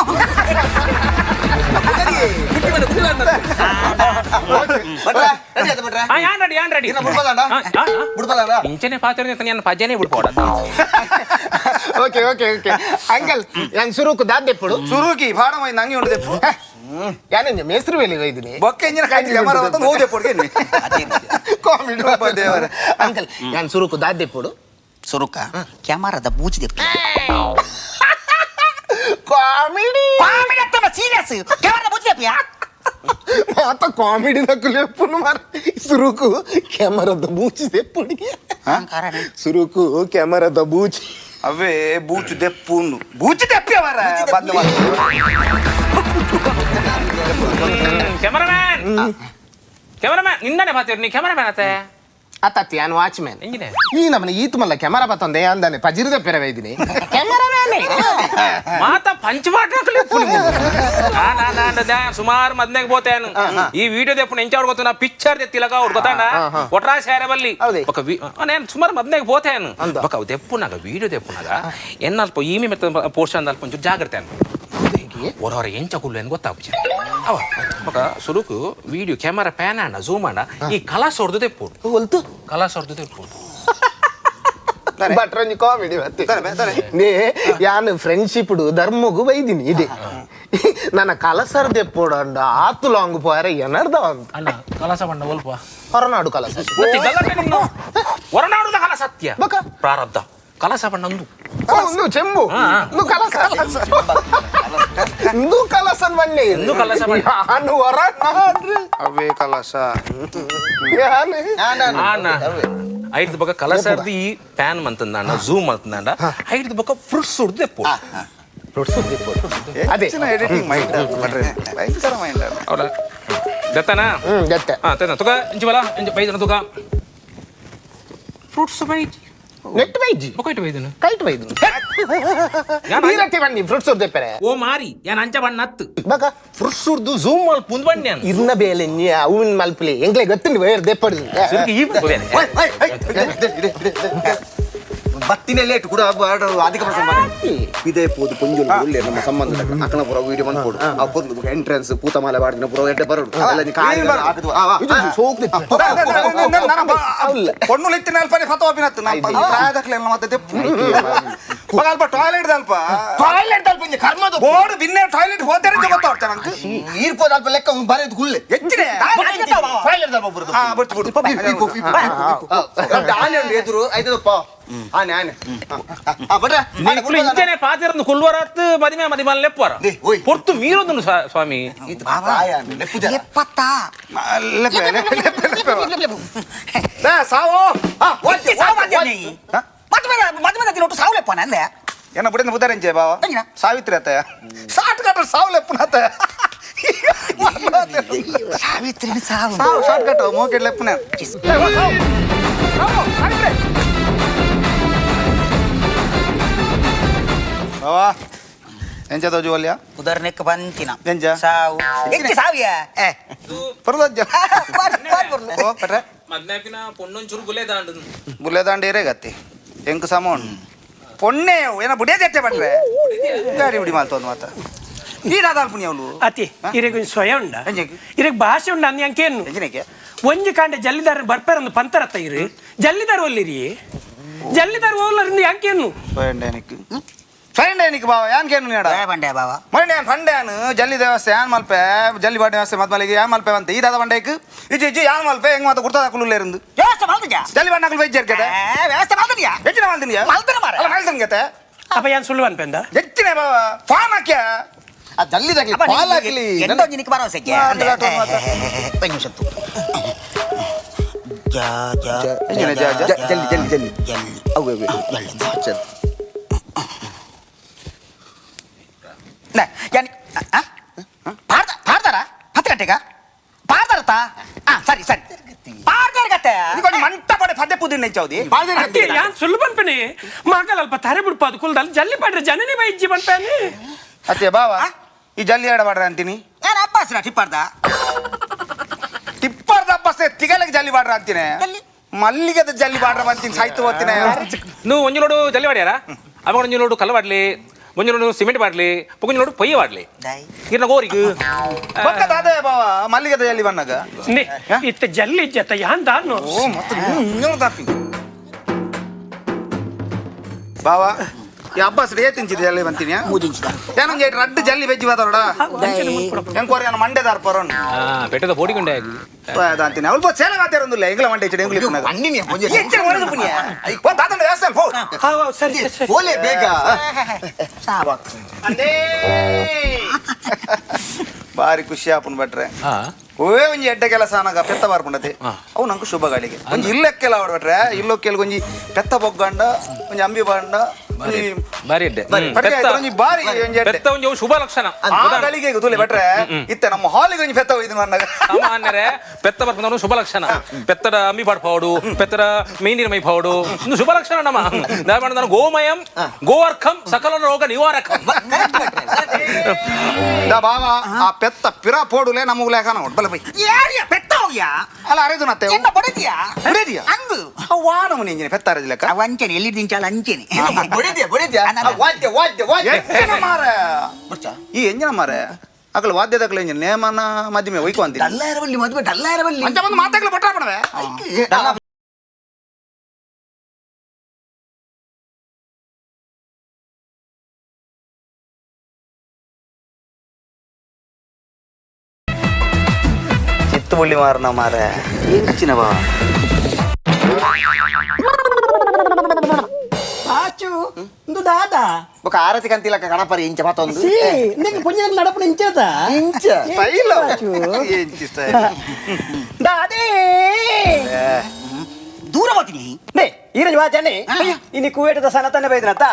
ಆ ಯಾನ್ ರೆಡಿ ಯಾನ್ ರೆಡಿ ಇಂಚನೆ ಪಾತ್ರ ನಾನು ಪಜನೆ ಬಿಡ್ಬೋಡ okay okay okay uncle ಯಾನ್ ಸುರುಕು ದಾದ್ದೆಪ್ಪುಡು ಸುರುಕಿ ಭಾಡಮೈ ನಂಗೆ ಉಂಡು ದೆಪ್ಪು ಯಾನೆಂಜ ಮೇಸ್ತ್ರಿ ವೇಲೆ ವೈದಿನಿ ಬೊಕ್ಕೆ ಇಂಜಿನ ಕಾಯ್ತಿ ಕ್ಯಾಮರಾ ಹೊತ್ತು ಹೋದೆ ಪೊಡ್ಗೆ ಕಾಮಿಡಿ ದೇವರೇ. ಅಂಕಲ್ ಯಾನ್ ಸುರುಕು ದಾದ್ದೆಪ್ಪುಡು ಸುರುಕ ಕ್ಯಾಮರಾದ ಬೂಚಿ ದೆಪ್ಪು ಕಾಮಿಡಿ ಕಾಮಿಡಿ ಅತ್ತಮ್ಮ ಸೀರಿಯಸ್ ಕ್ಯಾಮರಾದ ಬೂಚಿ ದೆಪ್ಪಿಯಾ ಮಾತ ಕಾಮಿಡಿ ನಕುಲು ಎಪ್ಪುನು ಮಾರ ಸುರುಕು ಕ್ಯಾಮರಾದ ಬೂಚಿ ದೆಪ್ಪುಡಿಗೆ ಸುರುಕು ಕ್ಯಾಮರಾದ ಬೂಚಿ ಅವೇ ಬೂಚು ದೆಪ್ಪು ಬೂಚು ದೆಪ್ಪಿ ಅವರ ಬಂದು ಕ್ಯಾಮರಾಮ್ಯಾನ್ ಕ್ಯಾಮರಾಮ್ಯಾನ್ ನಿನ್ನನೆ ಪಾತ್ರ ನೀ ಕ್ಯಾಮರಾಮ್ಯಾನ್ ಆತೆ ಅತ್ತತ್ತಿ ಯಾನ್ ವಾಚ್ಮ್ಯಾನ್ ಎಂಜಿನೆ ಈ ನಮ್ಮನೆ ಈತು ಮಲ್ಲ ಕ್ಯಾಮರಾ ಬತ್ತೊಂದೆ ಅಂದಾನೆ ಪಜಿರದ ಪೆರವೆ ಇದೀನಿ ಕ್ಯಾಮರಾಮ್ಯಾನ್ ಮಾತ ಪಂಚಪಾಟ ಸುಮಾರು ಮದ್ನೆಗ್ ಬೋತೇನು ಈ ವಿಡಿಯೋ ದೆಪ್ಪು ಎಂಚ ಗೊತ್ತ ನಾ ಪಿಕ್ಚರ್ ದೆತ್ತಿಲಕ ಅವ್ರು ಗೊತ್ತಾನ ಒಟ್ರಾ ಶಾರೆ ಬಲ್ಲಿ ಹೌದೇ? ಬೊಕ ನಾನು ಸುಮಾರು ಮದ್ನೆಗ್ ಬೋತೇನು ಅಂದ. ಬೊಕ ಅವು ದೆಪ್ಪುನಾಗ ವಿಡಿಯೋ ದೆಪ್ಪುನಾಗ ಎನ್ನಲ್ಪ ಈಮೆ ಮೆತ್ತ ಪೋರ್ಷನ್ ಅಲ್ಪ ಒಂಚೂರು ಜಾಗ್ರತೆ ಅನ್ನು ಹೊರಹೊರ ಎಂಚ ಕುಲ್ಲು ಏನು ಗೊತ್ತಾಪುಜಿ ಅವ ಬೊಕ ಸುರುಕು video camera PAN ಆಂಡ ಝೂಮ್ ಆಂಡ ಈ ಕಲಾಸ್ ಹೊಡೆದು ದೆಪ್ಪು ಹೊಲ್ತು ಕಲಾಸ್ ಹೊಡೆದು ದೆಪ್ಪು ಬಟ್ ಒಂಜಿ ಕಾಮಿಡಿ ಮತ್ತೆ ತಾರೆ, ತಾರೆ. ನೇ ಯಾನ್ ಫ್ರೆಂಡ್ಶಿಪ್ ಧರ್ಮಗು ಬೈದಿನಿ ಇದೆ ನನ್ನ ಕಲಸರ್ ದೆಪ್ಪೋಡಂಡ ಆತು ಲಾಂಗ್ ಪೋಯರ ಎನರ್ದ ಅಂತ ಅಣ್ಣ ಕಲಾಸ ಬಣ್ಣ ಒಲ್ಪ ಹೊರನಾಡು ಕಲಸ ಹೊರನಾಡುದ ಕಲ ಸತ್ಯ ಬಕ. ಪ್ರಾರಬ್ಧ ಕಲಸ ಬಣ್ಣ ಒಂದು ಒಂದು ಚೆಂಬು ಒಂದು ಕಲಸ ಇಂದು ಕಲಸನ್ ಬಣ್ಣೆ ಇಂದು ಕಲಸ ಬಣ್ಣೆ. ಯಾನು ಹೊರನಾಡ್ರಿ ಅವೇ ಕಲಾಸ ಯಾನು ಆನ ಐದು ಬಕ ಕಲಸರ್ದು ಈ ಪ್ಯಾನ್ ಮಂತಂದಾಂಡ ಝೂಮ್ ಮಂತಂದಾಂಡ ಐದು ಬಕ ಫ್ರೂಟ್ಸ್ ಹೊಡ್ದು ದೆಪ್ಪು ಅದೇ. ಎಡಿಟಿಂಗ್ ಮೈಂಡ್ ಭಯಂಕರ ಮೈಂಡ್ ಅವಳ ದತ್ತನಾ ಹ್ಮ್ ಗತ್ತೆ ಹಾ ತನ್ನ ತುಕ ಇಂಚು ಬಲ ಇಂಚು ಬೈದನ ತುಕ ಫ್ರೂಟ್ಸ್ ಬೈಜಿ ನೆಟ್ ಬೈಜಿ ಬೊಕ ಇಟ್ಟು ಬೈದನು ಕೈಟ್ ಬೈದು ನೀರಟ್ಟಿ ಬನ್ನಿ ಫ್ರೂಟ್ಸ್ ಉರ್ದೆಪ್ಪರೆ ಓ ಮಾರಿ ಯಾನ್ ಅಂಚ ಬಣ್ಣ ಹತ್ತು ಬಕ ಫ್ರೂಟ್ಸ್ ಉರ್ದು ಝೂಮ್ ಮಲ್ಪುಂದು ಬಣ್ಣ ಇರ್ನ ಬೇಲೆ ಅವಿನ ಮಲ್ಪಲಿ ಎಂಗ್ಲೆ ಗೊತ್ತಿಲ್ಲ ವೇರ್ ದೆಪ್ಪಡು ಈ ಬೇಲೆ ಬತ್ತಿನ ಲೇಟ್ ಕೂಡ ಅಧಿಕ ಪ್ರಸಂಗ ಇದೇ ಪೋದು ಪೊಂಜುಲು ಒಳ್ಳೆ ನಮ್ಮ ಸಂಬಂಧ ಅಕ್ಕನ ಪುರ ವೀಡಿಯೋ ಬಂದ್ಕೊಡು ಆ ಪೊರ್ಲು ಎಂಟ್ರೆನ್ಸ್ ಪೂತಮಾಲೆ ಬಾಡಿನ ಪುರ ಎಡ್ಡೆ ಬರೋಡು ಅಲ್ಲ ನೀ ಕಾಯಿ ಹಾಕಿದ್ವು. ಆ, ಆ, ಆ. పొన్నులు ఎత్తిన అల్పని ఫతోపినత్తు నా ಪ್ರಾಯದಕ್ಲೆಲ್ಲ ಮತ್ತೆ ತೆಪ್ಪು ಮಗ ಅಲ್ಪ ಟಾಯ್ಲೆಟ್ ಅಲ್ಪ ಟಾಯ್ಲೆಟ್ ಅಲ್ಪ ಇಂಜೆ ಕರ್ಮದ ಬೋರ್ಡ್ ಬಿನ್ನೆ ಟಾಯ್ಲೆಟ್ ಹೋದರೆ ಗೊತ್ತಾಗ್ತ ನಂಗೆ ನೀರ್ ಪೋದ ಅಲ್ಪ ಲೆಕ್ಕ ಅವ್ನು ಬರೆದು ಗುಳ್ಳೆ ಹೆಚ್ಚಿನ ಟಾಯ್ಲೆಟ್ ಅಲ್ಪ ಬರುದು ಹಾ ಬಿಡ್ತು ಬಿಡು ಆನೆ ಉಂಡು ಎದುರು ಐದಪ್ಪ ಆನೆ ಆನೆ ಆ, ಭಟ್ರೆ, ಆನೆ ನಿಕ್ಲು ಕುಡ್ಬಾರ್ದಾ? ಇಂಚನೆ ಪಾತಿರಂದು ಕುಲ್ವರತ್ತು ಮದಿಮೆ ಮದಿಮಲ್ ಲೆಪ್ಪುವರ they, ಓಯ್. ಪೊರ್ತು ಮೀರೊಂದುಂಡು ಸ್ವಾಮಿ ಇದು ಪ್ರಾಯ ಅಂದ್ರೆ ಲೆಪ್ಪು ಜನ. ಎಪ್ಪತ್ತಾ ಲೆಪ್ಪೆ ಲೆಪ್ಪೆ ಲೆಪ್ಪೆ ಲೇ, ಸಾವು ಒತ್ತಿ ಸಾವು ಮಾಡ್ತೇನೆ ಮದ್ವೆ ಮದ್ವೆ ಒಟ್ಟು ಸಾವು ಲೆಪ್ಪನ ಅಂದೆ ಏನ ಬುಡಿನ ಬುದ್ದಾರೆಂಚೆ ಬಾವ ಎಂಜಿನ? ಸಾವಿತ್ರಿ ಅತ್ತಯ್ಯ ಸಾಟ್ ಕಟ್ಟ ಸಾವು ಲೆಪ್ಪನ ಅತ್ತಯ್ಯ ಸಾವಿತ್ರಿನ ಸಾವು ಸಾವು ಶಾರ್ಟ್ ಕಟ್ ಮೋಕೆಡ್ ಲೆಪ್ಪನೆ. ಬಾವಾ ಎಂಚ ತೋಜುವಲ್ಯ? ಉದಾಹರಣೆಗೆ ಬಂತಿನ. ಎಂಚ? ಸಾವು ಎಂಚ ಸಾವಿಯ ಏ ಪರ್ಲಜ್ಜ. ಬಾರಿ ಬಾರಿ ಬರ್ಲು. ಓ ಪಟ್ರೆ. ಮದ್ನಾಪಿನ ಪೊಣ್ಣೊಂಚೂರು ಗುಲೇದಾಂಡು. ಬುಲ್ಲೆದಾಂಡ ಏರೇ ಗತ್ತಿ ಎಂಕ್ ಸಮೋನ್ ಪೊಣ್ಣೆ ಏನ ಬುಡಿಯ ಜಟ್ಟೆ ಪಟ್ರೆ ಗಾಡಿ ಬಿಡಿ ಮಾಲ್ತೊಂದು ಮಾತ ಈ ರಾಧಾಲ್ ಪುಣ್ಯ ಅವಳು. ಅತಿ ಇರೆಗ್ ಒಂಜಿ ಸ್ವಯ ಉಂಡ. ಎಂಚೆಗ್? ಇರೆಗ್ ಭಾಷೆ ಉಂಡ ಅಂದ್ ಅಂಕೇನು. ಎಂಚಿನಕ್ಕೆ? ಒಂಜಿ ಕಾಂಡೆ ಜಲ್ಲಿದಾರ ಬರ್ಪೇರಂದು ಪಂತರತ್ತ ಇರು ಜಲ್ಲಿದಾರ ಒಲ್ಲಿರಿ ಜಲ್ಲಿದಾರ ಓಲ್ಲರಿಂದ ಅಂಕೇನು. ಸ್ವಯಂಡೇನಿಕ್ ಸ್ವಯಂಡೇನಿಕ್ ಬಾವ ಯಾನ್ ಕೇನು ನೀಡ. ಏ ಬಂಡೆ ಬಾವ. ಮೊನ್ನೆ ಯಾನ್ ಫಂಡ್ಯಾನ್ ಜಲ್ಲಿ ದೇವಸ್ಥೆ ಯಾನ್ ಮಲ್ಪೆ ಜಲ್ಲಿ ಬಾಡಿ ವ್ಯವಸ್ಥೆ ಮತ್ಮಲಿಗೆ ಯಾನ್ ಮಲ್ಪೆ ಅಂತ ಈ ದಾದ ಬಂಡೇಕ್ ಇಜ್ಜಿ ಇಜ್ಜಿ ಯಾನ್ ಮಲ್ಪೆ ಹೆಂಗ್ ಮಾತ ಗುರ್ತದ ಕುಲ್ಲುಲ್ಲೇರಿಂದು. ವ್ಯವಸ್ಥೆ ಮಲ್ತಜಾ. ಜಲ್ಲಿ ಬಾಂಡ್ ನಕಲು ಬೈಜ್ ಏ, ವ್ಯವಸ್ಥೆ ಮಲ್ತದ್ಯಾ. ಹೆಚ್ಚಿನ ಮಲ್ದಿನಿಯಾ? ಮಲ್ತನ ಮಾರ್ರೆ. ಅಲ್ಲ ಮಲ್ತನ ಗತೆ. ಅಪ್ಪ ಯಾನ್ ಸುಳ್ಳು ಅನ್ಪೆಂದ? ಹೆಚ್ಚಿನ ಬಾವ ಫಾನ್ ಹಾಕ್ಯ. ಆ ಜಲ್ಲಿದಾಗ್ಲಿ ಪಾಲ್ ಹಾಕ್ಲಿ. ಎಂಟೊಂಜಿ ನಿಕ್ ಭರವಸೆಗೆ. ಹಾ, ಅದು ಗಾಟು ಮಾತ್ರ. ಒಂಜಿ ನಿಮಿಷ ತು. ಜಾ ಜಾ. ಎಂಚಿನ ಜಾ, ಜಾ? ಜಲ್ಲಿ ಜಲ್ಲಿ ಜಲ್ಲಿ. ಜಲ್ಲಿ. ಅವು ಅವು. ಜಲ್ಲಿ. ಚಲ್. ನ, ಯಾನಿ ಆ? ಪಾಡ್ದ ಪಾಡ್ದಾರ 10 ಗಂಟೆಗ ಪಾಡ್ದಾರತ್ತ. ಆ ಸರಿ ಸರಿ ಪಾಡ್ದಾರ ಗತ್ತೆ. ಇದು ಮಂಟ ಪಡೆ ಪದೇ ಪುದಿನ ಹೆಚ್ಚೌದಿ. ಅತ್ತೆ ಯಾನ್ ಸುಳ್ಳು ಪನ್ಪೆನೆ ಮಾಕಲ್ ಅಲ್ಪ ತರೆ ಬಿಡ್ಪಾದು ಕುಲ್ದಲ್ ಜಲ್ಲಿ ಪಾಡ್ರೆ ಜನನಿ ಬೈಜ್ಜಿ ಪನ್ಪೇನೆ. ಅತ್ತೆ ಬಾವ ಈ ಜಲ್ಲಿ ಎಡ ಬಾಡ್ರ ಅಂತೀನಿ. ನಾನು ಅಪ್ಪಾಸ್ರ ಟಿಪ್ಪಾರ್ದ. ಟಿಪ್ಪರ್ದ ಅಬ್ಬಸ್ತೆ ತಿಗಲೆಗೆ ಜಲ್ಲಿ ಬಾಡ್ರ ಅಂತೀನಿ. ಎಲ್ಲಿ? ಮಲ್ಲಿಗೆದ ಜಲ್ಲಿ ಬಾಡ್ರ ಅಂತೀನಿ ಸಾಯ್ತು ಹೋಗ್ತೀನಿ. నువ్వు ಒಂಜಿ ಲೋಡು ಜಲ್ಲಿ ವಾಡ್ಯಾರ ಅವಾಗ ಒಂಜಿ ಲೋಡು ಕಲ್ಲ ವಾಡ್ಲಿ ಒಂಜಿ ಲೋಡು ಸಿಮೆಂಟ್ ವಾಡ್ಲಿ ಒಂಜಿ ಲೋಡು ಪೊಯ್ಯ ವಾಡ್ಲಿ. ದೈ. ಇರ್ನ ಗೋರಿಗ್ ಬೊಕ್ಕ ದಾದ ಬಾವ ಮಲ್ಲಿಗೆದ ಜಲ್ಲಿ ಬನ್ನಾಗ. ನೇ ಇತ್ತ ಜಲ್ಲಿ ಇಜ್ಜತ್ತ ಯಾನ್ ದಾನು. ಓ ಮತ್ತೆ ಇನ್ನೊಂದು ತಾಪಿ ಬಾವ ಈ ಅಬ್ಬಸ್ ರೇ ತಿಂಚಿದೆ ಜಲ್ಲಿ ಬಂತೀನಿ. ಮೂಜಿಂಚಿದ. ಏನೊಂದು ಏಟ್ ರಡ್ಡು ಜಲ್ಲಿ ಬೆಜ್ಜಿ ಬಾತಾರೋಡ. ಹೆಂಗ್ ಕೋರಿ ಮಂಡೆ ದಾರ್ಪರೋನ್. ಬೆಟ್ಟದ ಬೋಡಿಗುಂಡೆ ಅಂತೀನಿ ಅವಳು ಸೇಲೆ ಮಾತಾಡೊಂದಿಲ್ಲ ಎಂಗ್ಲ ಮಂಡೆ ಇಚ್ಚಡಿ ಎಂಗ್ಲ ಇಪ್ಪುನಾಗ. ಅಣ್ಣಿನಿ ಒಂಜಿ. ಎಚ್ಚರ ಹೊಡೆದು ಪುಣ್ಯ ಓ ತಾತನ ವ್ಯವಸ್ಥೆ ಪೋ. ಹಾ ಹಾ, ಸರಿ ಸರಿ ಸರಿ. ಪೋಲೆ ಬೇಗ. ಸಾವು. ಬಾರಿ ಖುಷಿ ಆಪುನ್ ಭಟ್ರೆ. ಹಾ. ಓವೇ ಒಂಜಿ ಎಡ್ಡೆ ಕೆಲಸ ಅನಗ ಪೆತ್ತ ಬಾರ್ಪುಂಡತೆ ಅವು ನಂಗೆ ಶುಭ ಗಳಿಗೆ ಒಂಜಿ ಇಲ್ಲಕ್ಕೆಲ್ಲ ಆವಡ್ ಭಟ್ರೆ ಇಲ್ಲೊಕ್ಕೆಲ್ ಒಂಜಿ ಪೆತ್ತ ಬೊಗ್ಗಂಡ ಒಂಜಿ ಅಂಬಿ ಬಾಂಡ ಒಂಜಿ ಬಾರಿ ಎಡ್ಡೆ. ಪಟ್ರೆ ಆಯ್ತು, ಒಂಜಿ ಬಾರಿ ಒಂಜಿ ಎಡ್ಡೆ. ಬೆತ್ತ ಒಂಜಿ ಅವು ಶುಭ ಲಕ್ಷಣ. ಆ ಗಳಿಗೆ ತುಲೆ ಭಟ್ರೆ ಇತ್ತೆ ನಮ್ಮ ಹಾಲಿಗೆ ಒಂಜಿ ಪೆತ್ತ ಒಯ್ದು ಅನ್ನಾಗ. ಸಾಮಾನ್ಯರೇ ಪೆತ್ತ ಬರ್ಪುನವನು ಶುಭ ಲಕ್ಷಣ ಪೆತ್ತಡ ಅಂಬಿ ಪಾಡ್ಪಾವಡು ಪೆತ್ತಡ ಮೀನಿನ ಮೈ ಪಾವಡು ಇದು ಶುಭ ಲಕ್ಷಣ ನಮ್ಮ ನಾನು ಗೋಮಯಂ ಗೋವರ್ಖಂ ಸಕಲ ರೋಗ ನಿವಾರಕಂ. ದಾ ಬಾವ ಆ ಪೆತ್ತ ಪಿರ ಪೋಡುಲೆ ನಮಗ್ ಲೇಖನ ಉಂಟು ಬಲ ಬೈ. ಯಾರಿಯ ಪೆತ್ತ ಹೋಗ್ಯಾ? ಅಲ್ಲ ಅರೆದು ನತ್ತೆ. ಎನ್ನ ಬಡತಿಯಾ? ಬಡದಿಯಾ? ಅಂದು. ವಾನ ಮುನಿ ಇಂಜಿನ ಪೆತ್ತ ಅರೆದು ಲೆಕ್ಕ. ಅವ ಅಂಚೆನೆ ಎಲ್ಲಿ ದಿಂಚಾಲ ಅಂಚೆನೆ. ಬಡಿದ್ಯಾ ಬಡಿದ್ಯಾ ವಾದ್ಯ ವಾದ್ಯ ವಾದ್ಯ. ಎಂಜಿನ ಮಾರ ಈ ಎಂಜಿನ ಮಾರ ಅಕಲ್ ವಾದ್ಯದಕಲ ಎಂಜಿನ ನೇಮನ ಮಧ್ಯಮೆ ಒಯ್ಕು ಅಂತೀನಿ. ಡಲ್ಲಾರವಲ್ಲಿ ಮದುವೆ ಡಲ್ಲಾರವಲ್ಲಿ. ಅಂಚ ಬಂದು ಮಾತಾಗ್ಲ ಬಟ್ರಾ ಪಡವೆ. ಡಲ್ಲ. ಚಿತ್ತು ಬುಳ್ಳಿ ಮಾರನ ಮಾರ ಎಂಚಿನ ಬಾ. ಆಚು ಇಂದು ದಾದ. ಬೊಕ ಆರತಿ ಕಂತಿಲಕ್ಕ ಗಣಪರಿ ಇಂಚ ಮತ್ತೊಂದು. ಸಿ ನಿಂಗೆ ಪುಣ್ಯ ನಡಪು ಇಂಚದ. ಇಂಚ. ಸ್ಟೈಲ್ ಎಂಚಿ ಸ್ಟೈಲ್. ದಾದೇ. ದೂರ ಹೋಗ್ತೀನಿ. ನೇ ಈರಂಜ್ ವಾಚನೆ ಇನಿ ಕುವೇಟದ ಸನತನ ಬೈದನತ್ತ